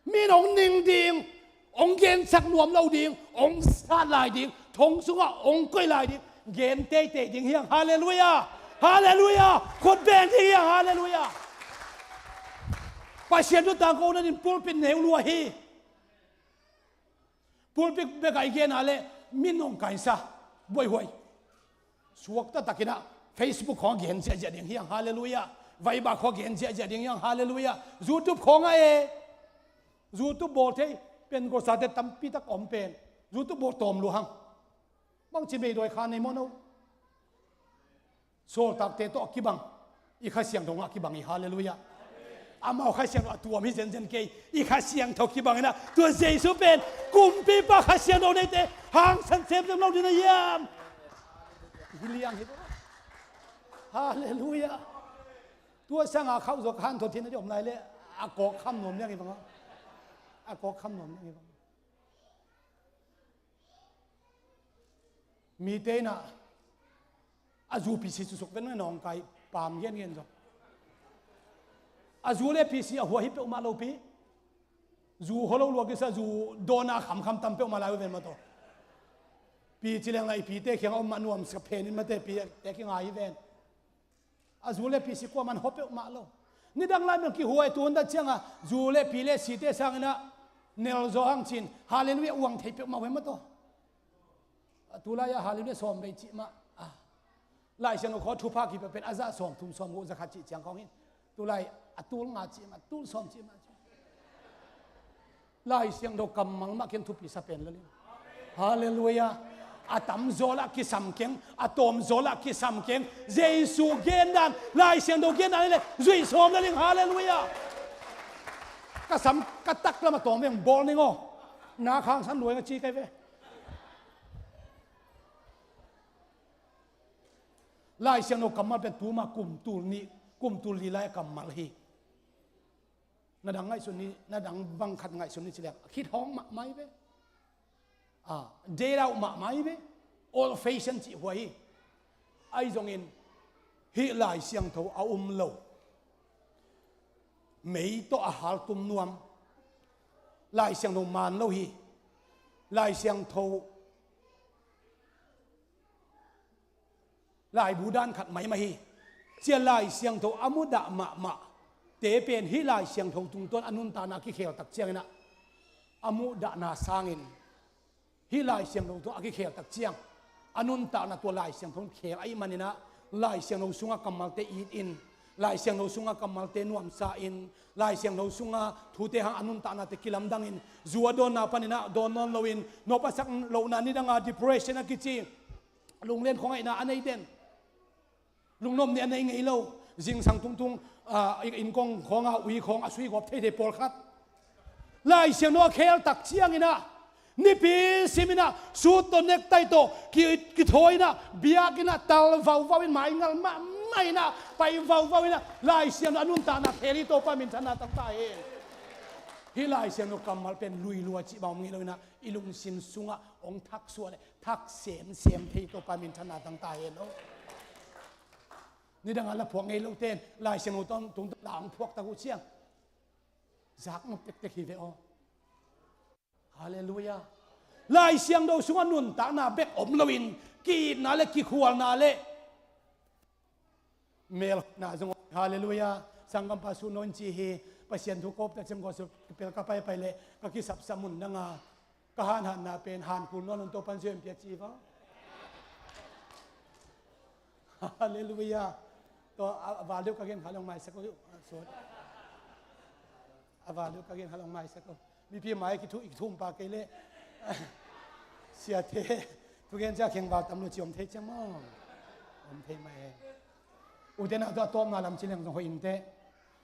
Min hong ning ding, hong gensak nuam lo ding, hong sat lai ding, thong sungah hong koih lai ding, gen teitei ding hiang. Halleluiah. Halleluiah. Khut beng ding hiang. Halleluiah. Pasian thu tangko nadin pulpit neu lua hi. Pulpit bek a i gen a leh min hong kaisa buaihuai. Suakta takinah Facebook khawng gen ziahziah ding hiang. Halleluiah. Vaiba khawng gen ziahziah ding hiang. Halleluiah. YouTube khawngah e. YouTube bawl thei Pentecost-te tampitak om pen YouTube bawl tawm lua hang. Bangci meidawi kha nei maw no? Sawltakte tawh a kibang i Kha Siangtho ngah kibang hi. Halleluiah. Amau Kha Siangtho a tuam hi zenzen kei, i Kha Siangtho kibang inah tua Jesu pen kumpipa Kha Siangtho neite hangsan semsem lo ding na hiam? Hi liang hi. Halleluiah. Tua sanga khauh zaw ka hanthaw thina di om lai le a kawk kham nuam liang hi bang a. A kawk kham nuam liang hi bang. Mite inah a zu pisi susuk ven nge nawngkai pam gengen zong. A zu le pisi a hua hi peuhmah lopi. Zu hua lo lua kisa zu dawna khamkham tam peuhmah lai uh ven mataw. Pi ci leng lai pite khiang a om mah nuam sia phenin mate pite kingai hi ven. A zu le pi si kuaman hua peuhmah lo. Nidang lai mel kihuai tun dat cianga zu le pi le site sanginah nel zaw hang cin. Halleluiah uang thei peuhmah uh hi mataw. A tulai-ah halleluiah sawm vei cih mah. Ah. Laisiang lo khaw thupha kipia pen a zah sawm thum sawm guk za khat cih ciang khawng hin. Tulai a tul nga cih mah, tul sawm cih mah cih. Lai Siangtho kammal mah ken thupi sa pen laling. Halleluiah. A tamzaw lah kisam keng, a tawmzaw lah kisam keng. Jesu gendan, Lai Siangtho gendan le zuih sawm laling. Halleluiah. Ka sam ka taklam a tawm veng bawl ning aw. Na khangsan luai nga ci kai ve. Lai Siangtho kammal pen tuma kum tul nih, kum tul li lai a kammal hi. Na dang ngaihsun ni, na dang bang khat ngaihsun ni ci leng khit hawng mahmah hi ve. Ah, date out mahmah hi ve. Old fashion cih huai hi. Ahi zongin Hih Lai Siangtho a um lo, mei tawh a haltum nuam, Lai Siangtho man lo hi. Lai Siangtho laibu dan khat maimah hi. Cia Lai Siangtho a mudah mahmah te pen hih Lai Siangtho tungtawn a nuntakna a kikhel tak cianginah, a muhdahna sangin hih Lai Siangtho tungtawn a kikhel tak ciang a nuntakna tua Lai Siangtho in khel ahih maninah, Lai Siangtho sungah kammalte it in, Lai Siangtho sungah kammalte nuamsa in, Lai Siangtho sungah thute hang a nuntaknate kilamdangin, zu a dawnna paninah dawn nawn loin, nop a sak lohna, nidanga depression a kici, lunglen khuangaihna a nei den, lungnopna a nei ngei lo, zingsang tungtung, ah, inn kong khawnga ui khawng a sui gawp theithei pawlkhat, Lai Siangtho a khel tak cianginah, nipi siminah suit tawh necktie tawh ki, kithawi inah, biakinnah tal vauvau in, maingal mahmah inah, pai vauvau inah, Lai Siangtho a nuntakna khel hi. Topa minthanna tangta hen. Hih Lai Siangtho kammal pen luilua cih bang om ngei loinah, i lungsim sungah hong thaksuah le thak semsem thei. Topa minthanna tangta hen aw. Nidanga la phuak ngei lote in Lai Siangtho tungtawn la hong phuak tak uh ciang, zak nop tektek hi ve aw. Halleluiah. Lai Siangtho sungah nuntakna bek om loin, ki-itna le kikhualna le melna zong om. Halleluiah. Sanggampa Suno in ci hi, Pasian thu kawp tak ciang kawsuk kipel ka paipai le ka kisapsap mun danga ka hanhanna pen hankul nawn un Topan zui in piak ci hi va. Halleluiah. Tua a, a val deuh ka gen kha long maisak uh. A val deuh ka gen kha long maisak uh. Mipi mai kithu, i kithum pa kei leh. Siate, thugen cia kheng val tam lo ci om thei ciang maw? Om thei mai e. Ute nau, tua tawpna lam ci leng zong hoih inteh.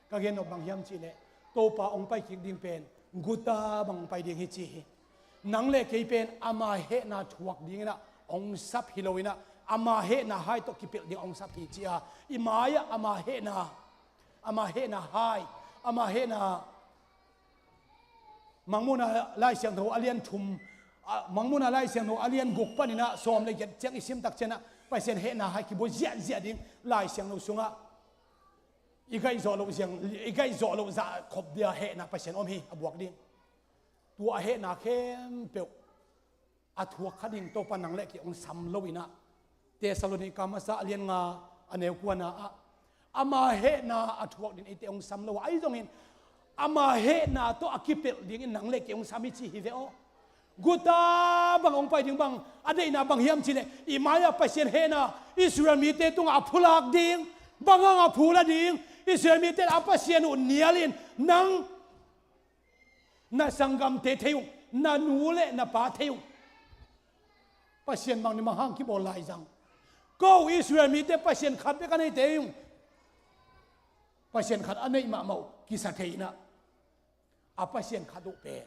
Ka gen nop bang hiam cihleh, Topa hong pai kik ding pen guta bang hong pai ding hi ci hi. Nang le kei pen ama hehna thuak dinginah hong sap hi loinah, ama hehna hai tawh kipelh ding hong sap hi ci a, i mai-ah ama hehna, ama hehna hai, ama hehna Mangmuhna Lai Siangtho a lian thum, a, Mangmuhna Lai Siangtho a lian guk paninah sawm le giat ciang i sim tak cianah Pasian hehna hai kibawl ziahziah ding Lai Siangtho sungah i gaih zawh loh ziang, i gaih zawh loh zah khop dia hehna Pasian om hi, a buak ding. Tua a hehna khempeuh a thuak kha ding Topa nang le kei hong sam loinah, Thessalonika masa a lian nga a neu kuana ah, ama hehna a thuak ding eite hong sam lo a, ahi zongin ama hehna tawh a kipelh dingin nang le kei hong sam hi ci hi ve aw. Guta bang hong pai ding bang a deihna bang hiam cihleh, i mai-ah Pasian hehna Israel mite tungah a phulak ding, bang hang a phula ding, Israel mite a Pasian uh nialin nang na sanggamte thei ung, na nu le na pa thei ung. Pasian bang ni mang hang kibawl lai zang. Ko Israel mite Pasian khat bek a nei thei ung. Pasian khat a neih mahmah uh kisa thei inah, a Pasian khat uh pen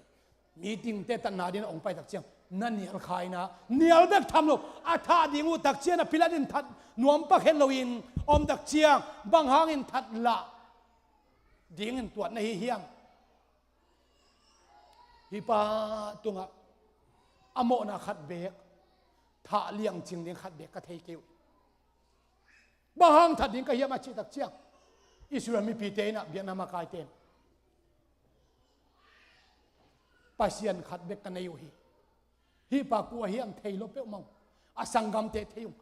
meeting te tatna dinah hong pai tak ciang na nial kha inah, nial bek tham lo, a thah ding uh tak cianah Pilat in that nuam pak het loin om tak ciang, bang hangin that lah dingin tuat na hi hiam? Hih pa tungah a mawhna khat beek, thah liangcing ding khat beek ka thei kei uh. Bang hang that ding ka hiam a cih tak ciang, Israel mipite inah biakna makaite in Pasian khat bek ka nei uh hi. Hih pa kua hiam thei lo peuhmah uh. A sanggamte thei ung.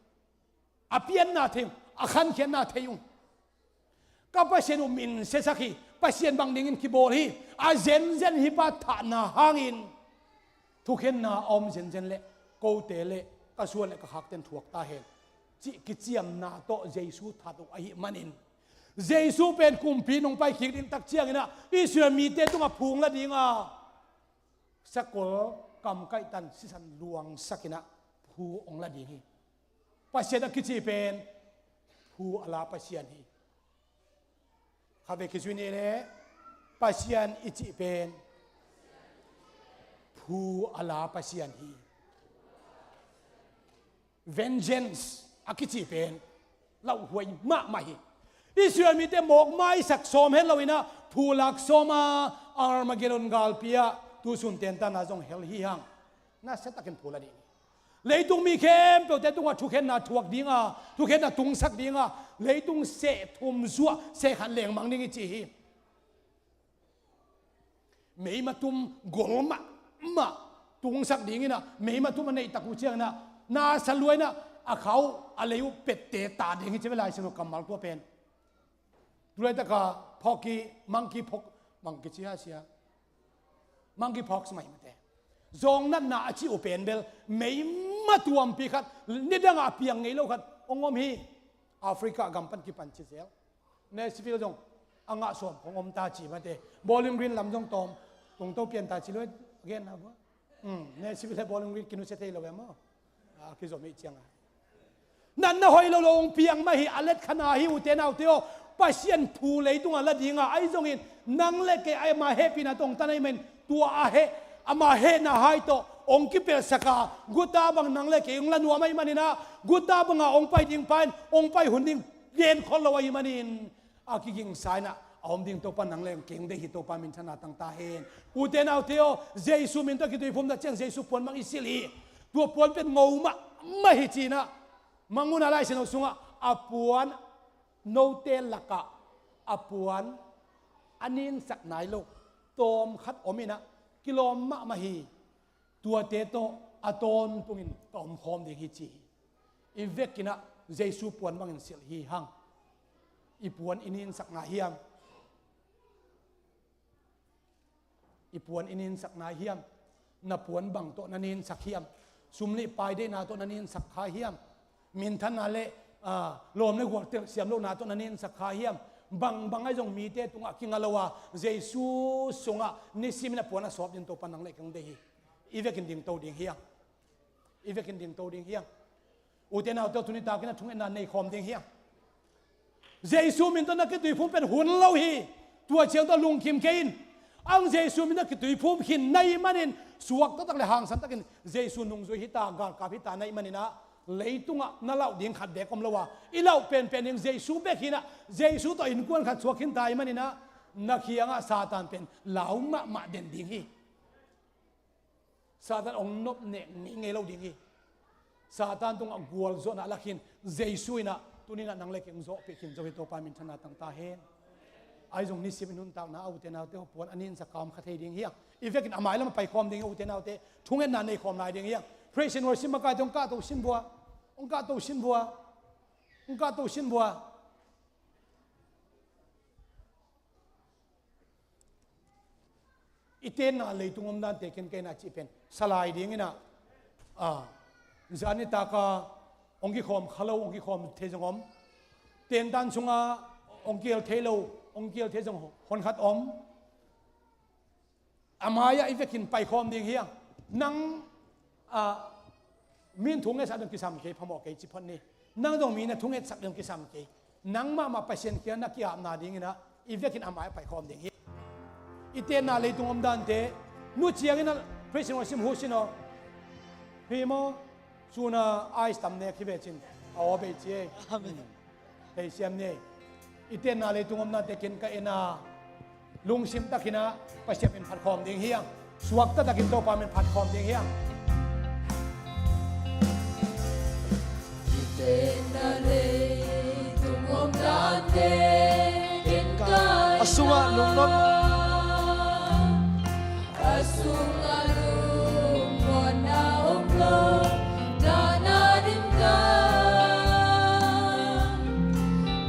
A pianna thei ung. A khankhiatna thei ung. Ka Pasian uh min siasak hi. Pasian bang dingin kibawl hi. A zenzen hih pa thahna hangin thukhenna a om zenzen leh kote le ka suan le ka khakten thuak ta hen, cih kiciamna tawh Jesu that uh ahih manin, Jesu pen kumpi nong pai kik ding tak cianginah Israel mite tungah phung la dinga, sakol kamkaihtan sisan luangsakinah phu hong la ding hi. Pasian a kici pen phu a la Pasian hi. Kha ve kizui ni le, Pasian i cih pen phu a la Pasian hi. Vengeance a kici pen lauhuai mahmah hi. Israel mite mawk maisak sawm het loinah phulak sawm a, Armageddon galpi ah tusun tentana zong hel hi hang. Nasiatakin phula ding hi. Leitung mi khempeuhte tungah thukhenna thuak dinga, thukhenna tungsak dinga, leitung seh thum zuah seh khat lengmang ding i ci hi. Meima tum gol mahmah tungsak dinginah, meima tum a neihtak uh cianginah, nasa luainah a khau a lei uh pette ta ding hi ci ve, Lai Siangtho kammal tua pen. Tulaitaka phawki, monkey phawk, monkey cia sia. Monkey pox mah hi mate. Zawng natna a cih uh pen bel meima tuampi khat, nidangah a piang ngei lo khat hong om hi. Africa gam pan kipan ci zel. Nashville zong a ngah sawm khong om ta ci mate. Bowling Green lam zong tawm tungto pian ta ci lo, a genna bua. Nashville le Bowling Green kinusia thei lo em aw. A kizom hi cianga. Natna hoih lo lo hong piang mah hi, a letkhana hi, ute naute aw. Pasian thu leitungah la dinga ahi zongin, nang le kei ama hehpihna tawh hong tan ahih manin, tua a heh, ama hehna hai tawh hong kipelhsaka, guta bang nang le kei hong la nuam ahih maninah, guta banga hong pai ding pa in hong pai hun ding gen khol lo ahih manin, a kigingsa inah a om ding Topa nang le kei hong deih hi. Topa minthanna tang ta hen. Ute naute aw, Jesu min tawh kituiphum na ciang Jesu puan bang i silh hi. Tua puan pen ngo mahmah hi cinah, Mangmuhna Lai Siangtho sungah a puan, note lakah a puan a ninsak nai lo tawm khat om inah, kilawm mahmah hi. Tuate tawh a tawntungin ka omkhawm ding hi ci hi. I vekinah Jesu puan bangin silh hi hang. I puan i ninsak ngai hiam? I puan i ninsak nai hiam? Na puan bang tawh na ninsak hiam? Sum le pai deihna tawh na ninsak kha hiam? Minthanna le, aa, lawm le gual telsiam lohna tawh na ninsak kha hiam? Bang bang ahi zong mite tungah kinga lo a, Jesu sungah nisimin a puan a sawp ding Topa nang le kei hong deih hi. I vekin dingto ding hiam? I vekin dingto ding hiam? Ute naute aw, tuni takin a thungetna nei khawm ding hiam? Jesu min tawh na kituiphum pen hun lo hi. Tua ciang tawh lungkim kei in. Ang Jesu min tawh kituiphum khin na hih manin, suak taktak le hangsan takin Jesu nungzui hita, galkap hita na hih maninah, leitungah na lauh ding khat beek om lo a, i lauh penpen ding Jesu bek hinah, Jesu tawh innkuan khat suak khinta ahih maninah, na kiangah Satan pen lau mahmah den ding hi. Satan hong nop nek ngei ngei lo ding hi. Satan tungah gualzawhna a lak hin Jesu inah tuninah nang le kei hong zawhpih khin zo hi. Topa minthanna tang ta hen. Ahi zong nisimin nuntakna a, ute naute aw, puan a ninsak kha om kha thei ding hiam? I vekin a mailam a paikhawm ding hi, ute naute. Thungetna nei khawm lai ding hiam? Praise and worship makaite hong kahto sin vua. Hong kahto sin vua. Hong kahto sin vua. I tenna leitung omdante ken ka inn ah cih pen salai dinginah, a, zan nitaka hong kikhawm kha lo, hong kikhawm thei zong om. Tentan sungah hong kihel thei lo, hong kihel thei zong honkhat om. A mai-ah i vekin paikhawm ding hiam? Nang, a, min thu ngetsak ding kisam kei, phamawh kei ci phot ni. Nang zong mi na thu ngetsak ding kisam kei. Nang mahmah Pasian kiang na ki-apna dinginah i vekin a mai-ah paikhawm ding hi. I tenna leitung omdante, nu cianginah praise and worship hu sin aw. Hi maw? Suna ice tam nek hi ve cin. A aw bei ci ei. Amen. Theisiam ni. I tenna leitung omnate ken ka inn ah lungsim takinah Pasian min phatkhawm ding hiam? Suakta takin Topa min phatkhawm ding hiam? I tenna leitung omnate ken ka inn ah, a sungah lungnuam, a sungah lungnuamna om lo, dahna dim kang.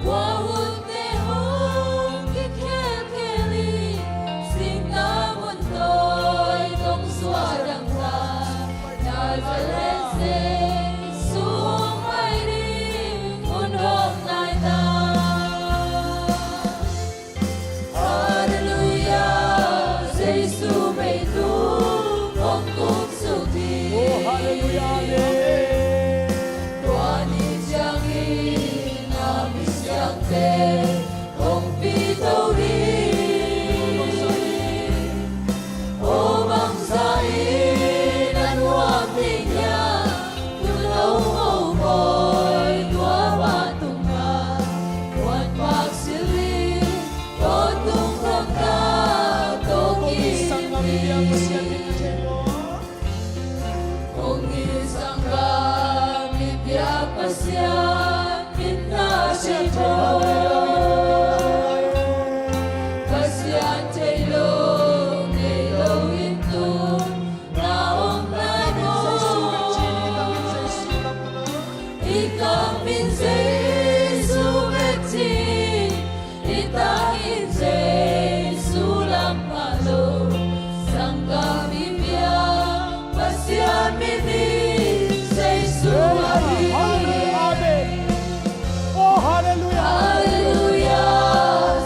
Kua hunte hong kikhelkhel in, singtang mun tawi tong suah dang ta, Nazareth Jesu hong pai ding hun hong nai ta. Halleluia, Jesu meitu kong tung suk hi. Oh, halleluia, amen. Tua ni ciangin a misiangte kong pito hi. Oh, bangzah in a nuam ding hiam? Tua lo mawh bawi tua pa tungah kuan pak silin, tua tung khamta tua kong kisang ngam hiam, Pasian min a thei maw? Kong kisang ngam Pasian thei lo, ngei lo in tu na om lai maw? I kam in Jesu bek ci, i tak in Jesu lam pha lo. Sanggam i biak Pasian min in Jesu ahi. Amen. Oh, hallelujah. Hallelujah.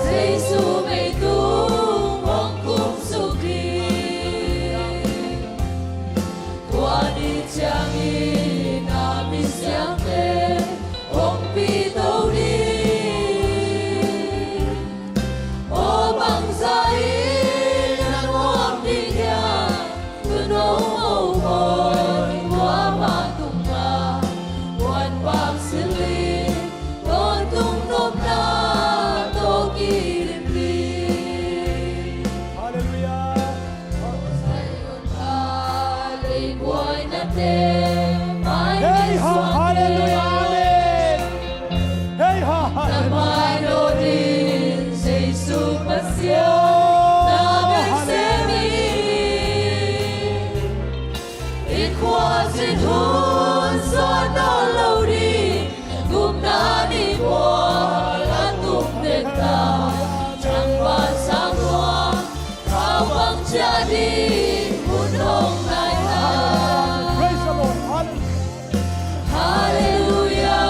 Jesu meitung hong kum suk hi. Tua ni ciangin a misiangte hong pito ding. Aw bangzah in a nuam ding hiam? Tuuno mopawi tua pa tungah puanpak silh in tawntung nopna tawh kidim ding. Hallelujah. Zion ah leibuainate mai Hey ha, hallelujah, amen. Hey ha, hallelujah. Na mai lo ding Jesu Pasian na bek sem in. I khua cin hun suan nawn lo ding, gupna ni bual a tung den ta, tangval sang nuam, khau bang ciah ding hun hong nai ta. Praise the Lord. Hallelujah. Hallelujah,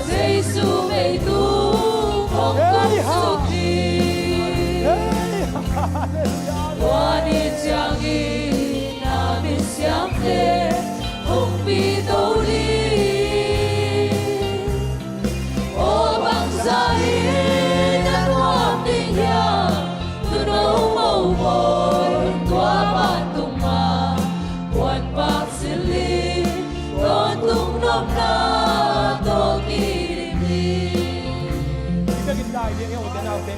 Jesu meitung hong kum suk hi. Hey, hallelujah. Tua ni ciangin a misiangte hong pito ding. Aw bangzah in a nuam ding hiam? Tuuno mopawi tua pa tungah puanpak silh in tawntung nopna tawh kidim ding. I vekin dai ding hiam, ute naute?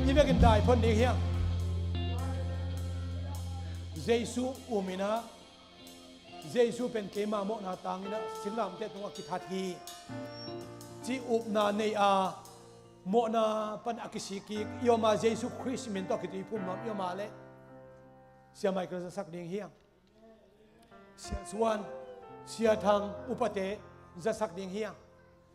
I vekin dai phot ding hiam? Jesu um in ah, Jesu pen keima mawhna tang in ah, singlamteh tungah kithat hi ci upna nei a, mawhna pan a kisik kik i om a, Jesu Khrist min tawh kituiphum nuam i om a leh, Sia Michael zasak ding hiam? Sia Suan, Sia Thang, upate zasak ding hiam?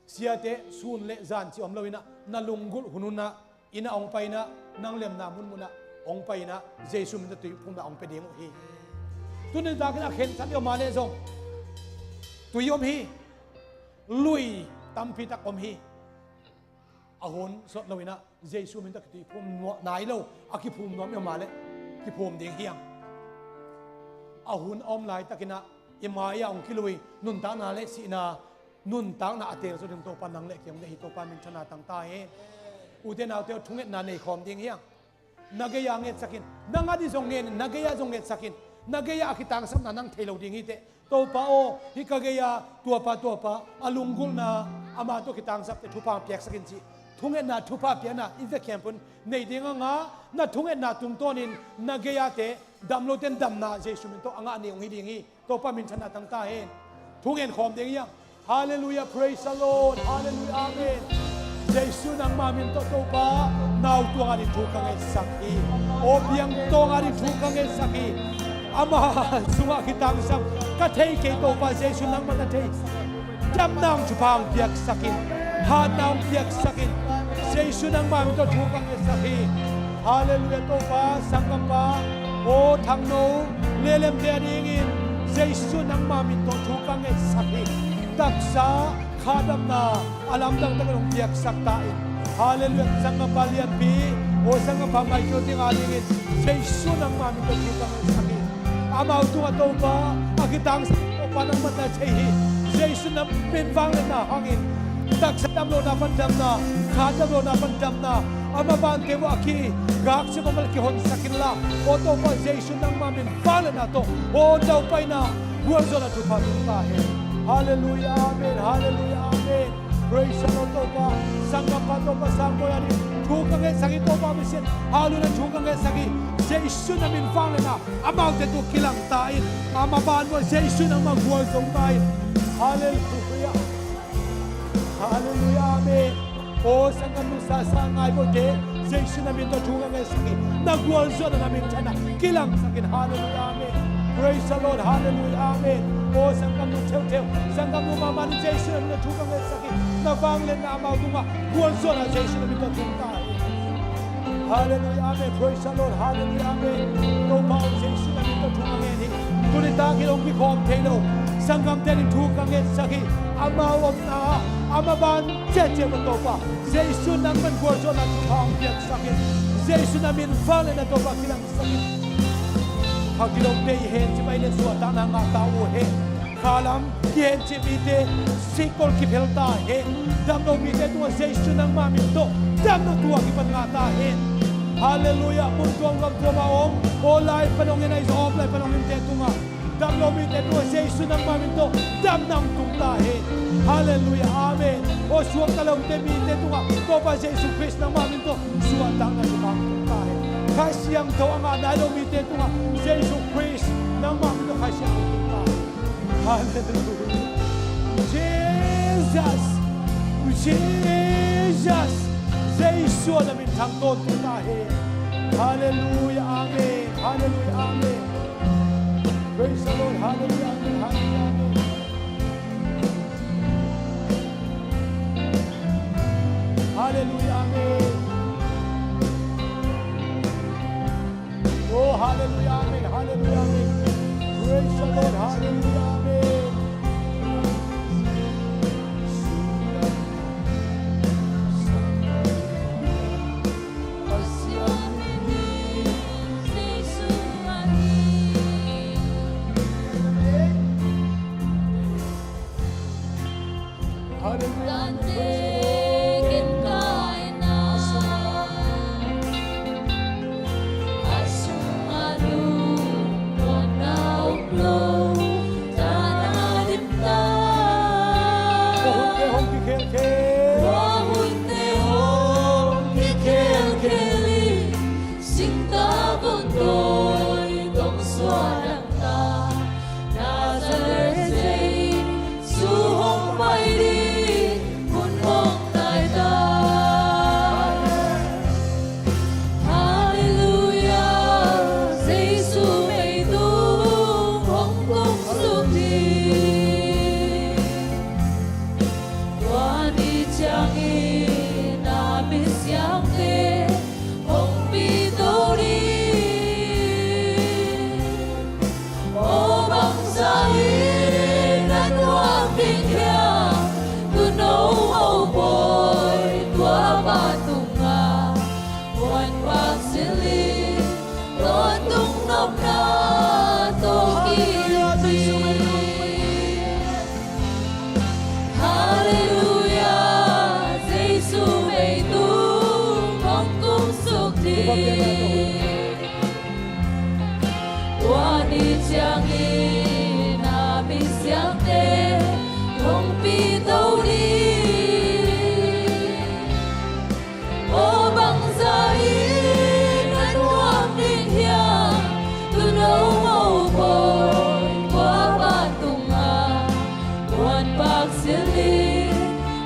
Siate sun le zan ci om lo in ah, na lunggulh hun hun ah, inn ah hong pai in ah, nang lemna munmun ah hong pai in ah, Jesu min tawh tuiphumna hong pia ding uh hi. Tuni takin a khensat i om a leh zong tui om hi. Lui tampi tak om hi. A hun sawt lo in ah, Jesu min tawh kituiphum nuam nai lo, a kiphum nuam i om a leh kiphum ding hiam? A hun a om laitakin ah, i mai-ah hong kilui nuntakna le sihna, nuntakna a teel zo ding Topa nang le kei hong deih hi. Topa minthanna tang ta hen. Ute naute aw, thungetna nei khawm ding hiam? Na gei-ah ngetsak in. Nang ading zong ngen in, na gei-ah zong ngetsak in. Na gei-ah a kitangsapna nang thei lo ding hi teh. Topa aw, hih ka gei-ah tuapa tuapa a lunggulhna, ama tawh kitangsapte thupha piaksak in cih thungetna, thupha piakna i vek khempeuh in nei ding a ngah. Na thungetna tungtawnin na gei-ahte, dam lote in damna Jesu min tawh a ngah ni hong hi ding hi. Topa minthanna tang ta hen. Thungen khawm ding hiam? Hallelujah, praise the Lord. Hallelujah, amen. Jesu nangma min tawh Topa, nau tuang ading thu ka ngetsak hi. Aw biang tuang ading thu ka ngetsak hi. Ama sungah kitangsap ka thei kei Topa, Jesu nangma na thei. Damna hong thupha hong piaksak in. Hatna hong piaksak in. Jesu nangma min tawh thu ka ngetsak hi. Hallelujah, Topa, sanggampa, aw Thangno, lelemte adingin Jesu nangma min tawh thu ka ngetsak hi. Taksa kha damna a lamdang takin hong piaksak ta in. Hallelujah, sanggampa lianpi, aw sanggampa Michael Ting adingin Jesu nangma min tawh thu ka ngetsak hi. Amau tungah Topa, a kitangsap Topa nangmah na thei hi. Jesu nangma min vangliatna hangin taksa damlohna pan damna, kha damlohna pan damna, a mavante uh a kigakcip a mal kihonsak inla, aw Topa Jesu nangma min vangliatna tawh, aw daupaina gualzawhna thupha tun ta hen. Hallelujah, amen. Hallelujah, amen. Praise the Lord, Topa. Sanggampa Topa Sangbawi ading thu ka ngetsak hi, Topa Misian Halun a thu ka ngetsak hi. Jesu na min vangliatna amaute tungah kilang ta in. A maban uh ah Jesu nangma gualzo ta in. Hallelujah. Hallelujah, amen. O sanggamnu sasa ngaibawite, Jesu na min tawh thu ka ngetsak hi. Na gualzawhna na minthanna kilangsak in. Halleluiah, amen. Praise the Lord, halleluiah, amen. O sanggamnu theuhtheuh, sanggamnu mahmah in Jesu na min tawh thu ka ngetsak hi. Na vangliatna amau tungah gualzawhna Jesu na min tawh tung ta hi. Halleluiah, amen. Praise the Lord, halleluiah, amen. Topa aw, Jesu na min tawh thu ka nget hi. Tuni takin hong kikhawm thei lo sanggamte ading thu ka ngetsak hi. Amau omna ah a maban ciatciat pan Topa, Jesu nang pan gualzawhna thupha hong piaksak in. Jesu na min vangliatna Topa kilangsak in. Kha kidongte i hencip a i le suahtakna ngah ta uh hen. Khalam kihencip mite sikkol kiphel ta hen. Damlo mite tungah Jesu nangmah min tawh damna tua kipan ngah ta hen. Halleluiah. Mun tuamtuam tuam a om, aw lai pan hong en, Aizawl lai pan hong ente tungah damlo mite tungah Jesu nangmah min tawh damna hong tung ta hen. Halleluiah, amen. Aw suakta lote mite tungah Topa Jesu Khrist nangmah min tawh suahtakna thupha hong tung ta hen. Kha Siangtho a ngah nai lo mite tungah Jesu Khrist nangmah min tawh Kha Siangtho hong tung ta hen. Halleluiah. Jesus, Jesus, Jesu na min thang tawntung ta hen. Halleluiah, amen. Halleluiah, amen. Praise the Lord. Halleluiah, amen. Halleluiah, amen. Halleluiah, amen. Oh, halleluiah, amen. Halleluiah, amen. Praise the Lord. Halleluiah, amen. Halleluiah, amen. Tua hunte hong kikhelkhel. Tua hunte hong kikhelkhel in, singtang vun tawi tong suah dang ta. Nazareth Jesu hong pai ding hun hong nai ta. Halleluiah, Jesu mei tung hong tung suk ding. Tua ni ciangin a misiangte hong pito ding. Aw bangzah in a nuam ding hiam, Tuuno Mopawi tua pa tungah muanpak silh in, tawntung nopna tawh kidim. Halleluiah, Jesu mei tung hong tung suk ding. Tua ni ciangin a misiangte hong pito ding. Aw bangzah in a nuam ding hiam, Tuuno Mopawi tua pa tungah muanpak silh in,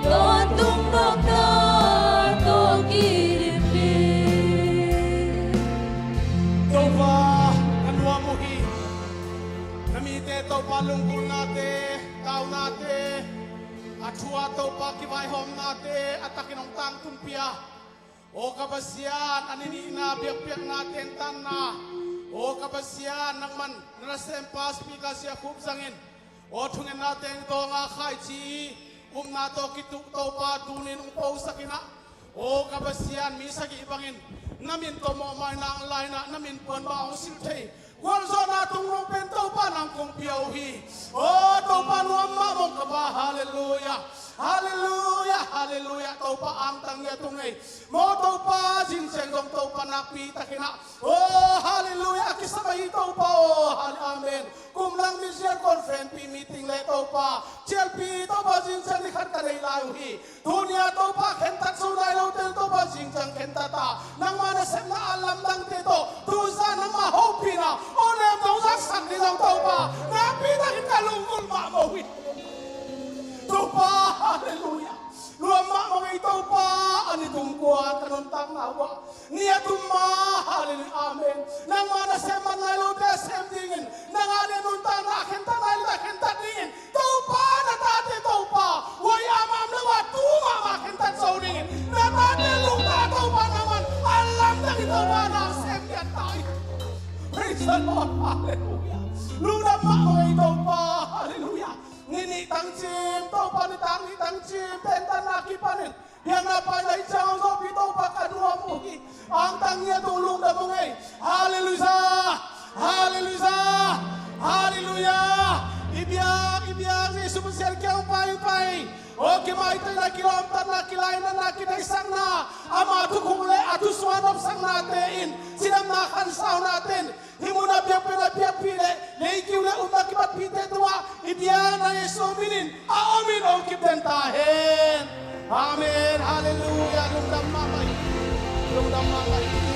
tawntung nopna tawh kidim ding. Topa, a nuam uh hi. Na mite Topa lunggulhnate, taunate, a thu-a Topa kivaihawmnate a takin hong tangtunpih a, aw ka Pasian, a ni nihna biakpiakna tentanna, aw ka Pasian, nangman na nasempa Speaker Sia Khup zangin, aw thungetna teng dawnga khaici upna tawh kituh Topa tunin hong posak in ah, aw ka Pasian, mi sagih bangin na min tawh mawhmaina hong la in ah, na min puanbang hong silh thei gualzawhna tungnung pen Topa nang kong pia uh hi. Aw Topa, nuam mahmah ka Pa. Halleluiah, halleluiah, halleluiah. Topa angtang ngiat ung ei. Maw Topa, zingciang zong Topa nakpi takin ah, aw halleluiah, a kisam ahi Topa aw. Amen. Kum lang misial conference pi meeting le Topa, cialpi Topa, zingciang ni khat ka nei lai uh hi. Tuni-a Topa khentat zo nai lote Topa zingciang khentat a, nangma nasepna a lamdangte tawh tuza nangma hopihna aw nem zong zaksak ni zong Topa nakpi takin ka lunggulh mahmah uh hi. Topa, halleluiah. Nuam mahmah ngei Topa. Nang na uah ni a tum ma, halleluiah, amen. Nangmah na sem man nai lote sem dingin, nang a ne nuntakna a khentat nai lote a khentat dingin, Topa na tate Topa huai a mam lo a tu mahmah khentat zo dingin, na tate lungta Topa nangman a lamdang hi. Topa na sem ngiat ta hi. Praise the Lord, halleluiah. Lungdam mahmah hi Topa, halleluiah. Ni nih tangcim Topa, ni tang nih tangcim pentanna kipanin biakna paina i ciang hong zawhpih Topa ka nuam uh hi. Angtang ngiat uh, lungdam uh ngei. Halleluiah. Halleluiah. Halleluiah. I biak, i biak Jesu Pasian kiang pai, pai. O kimaiteihna, kilawmtatna, kilainatna, kitheihsakna, ama thukhuk le a thu sungah nopsaknate in, cidamna khansaunate in, hih mun a biakpiakna biakpih le leikiu le upna kipatpihte tungah i biakna Jesu minin a omin hong kipden ta hen. Amen. Halleluiah. Lungdam mahmah hi. Lungdam mahmah hi.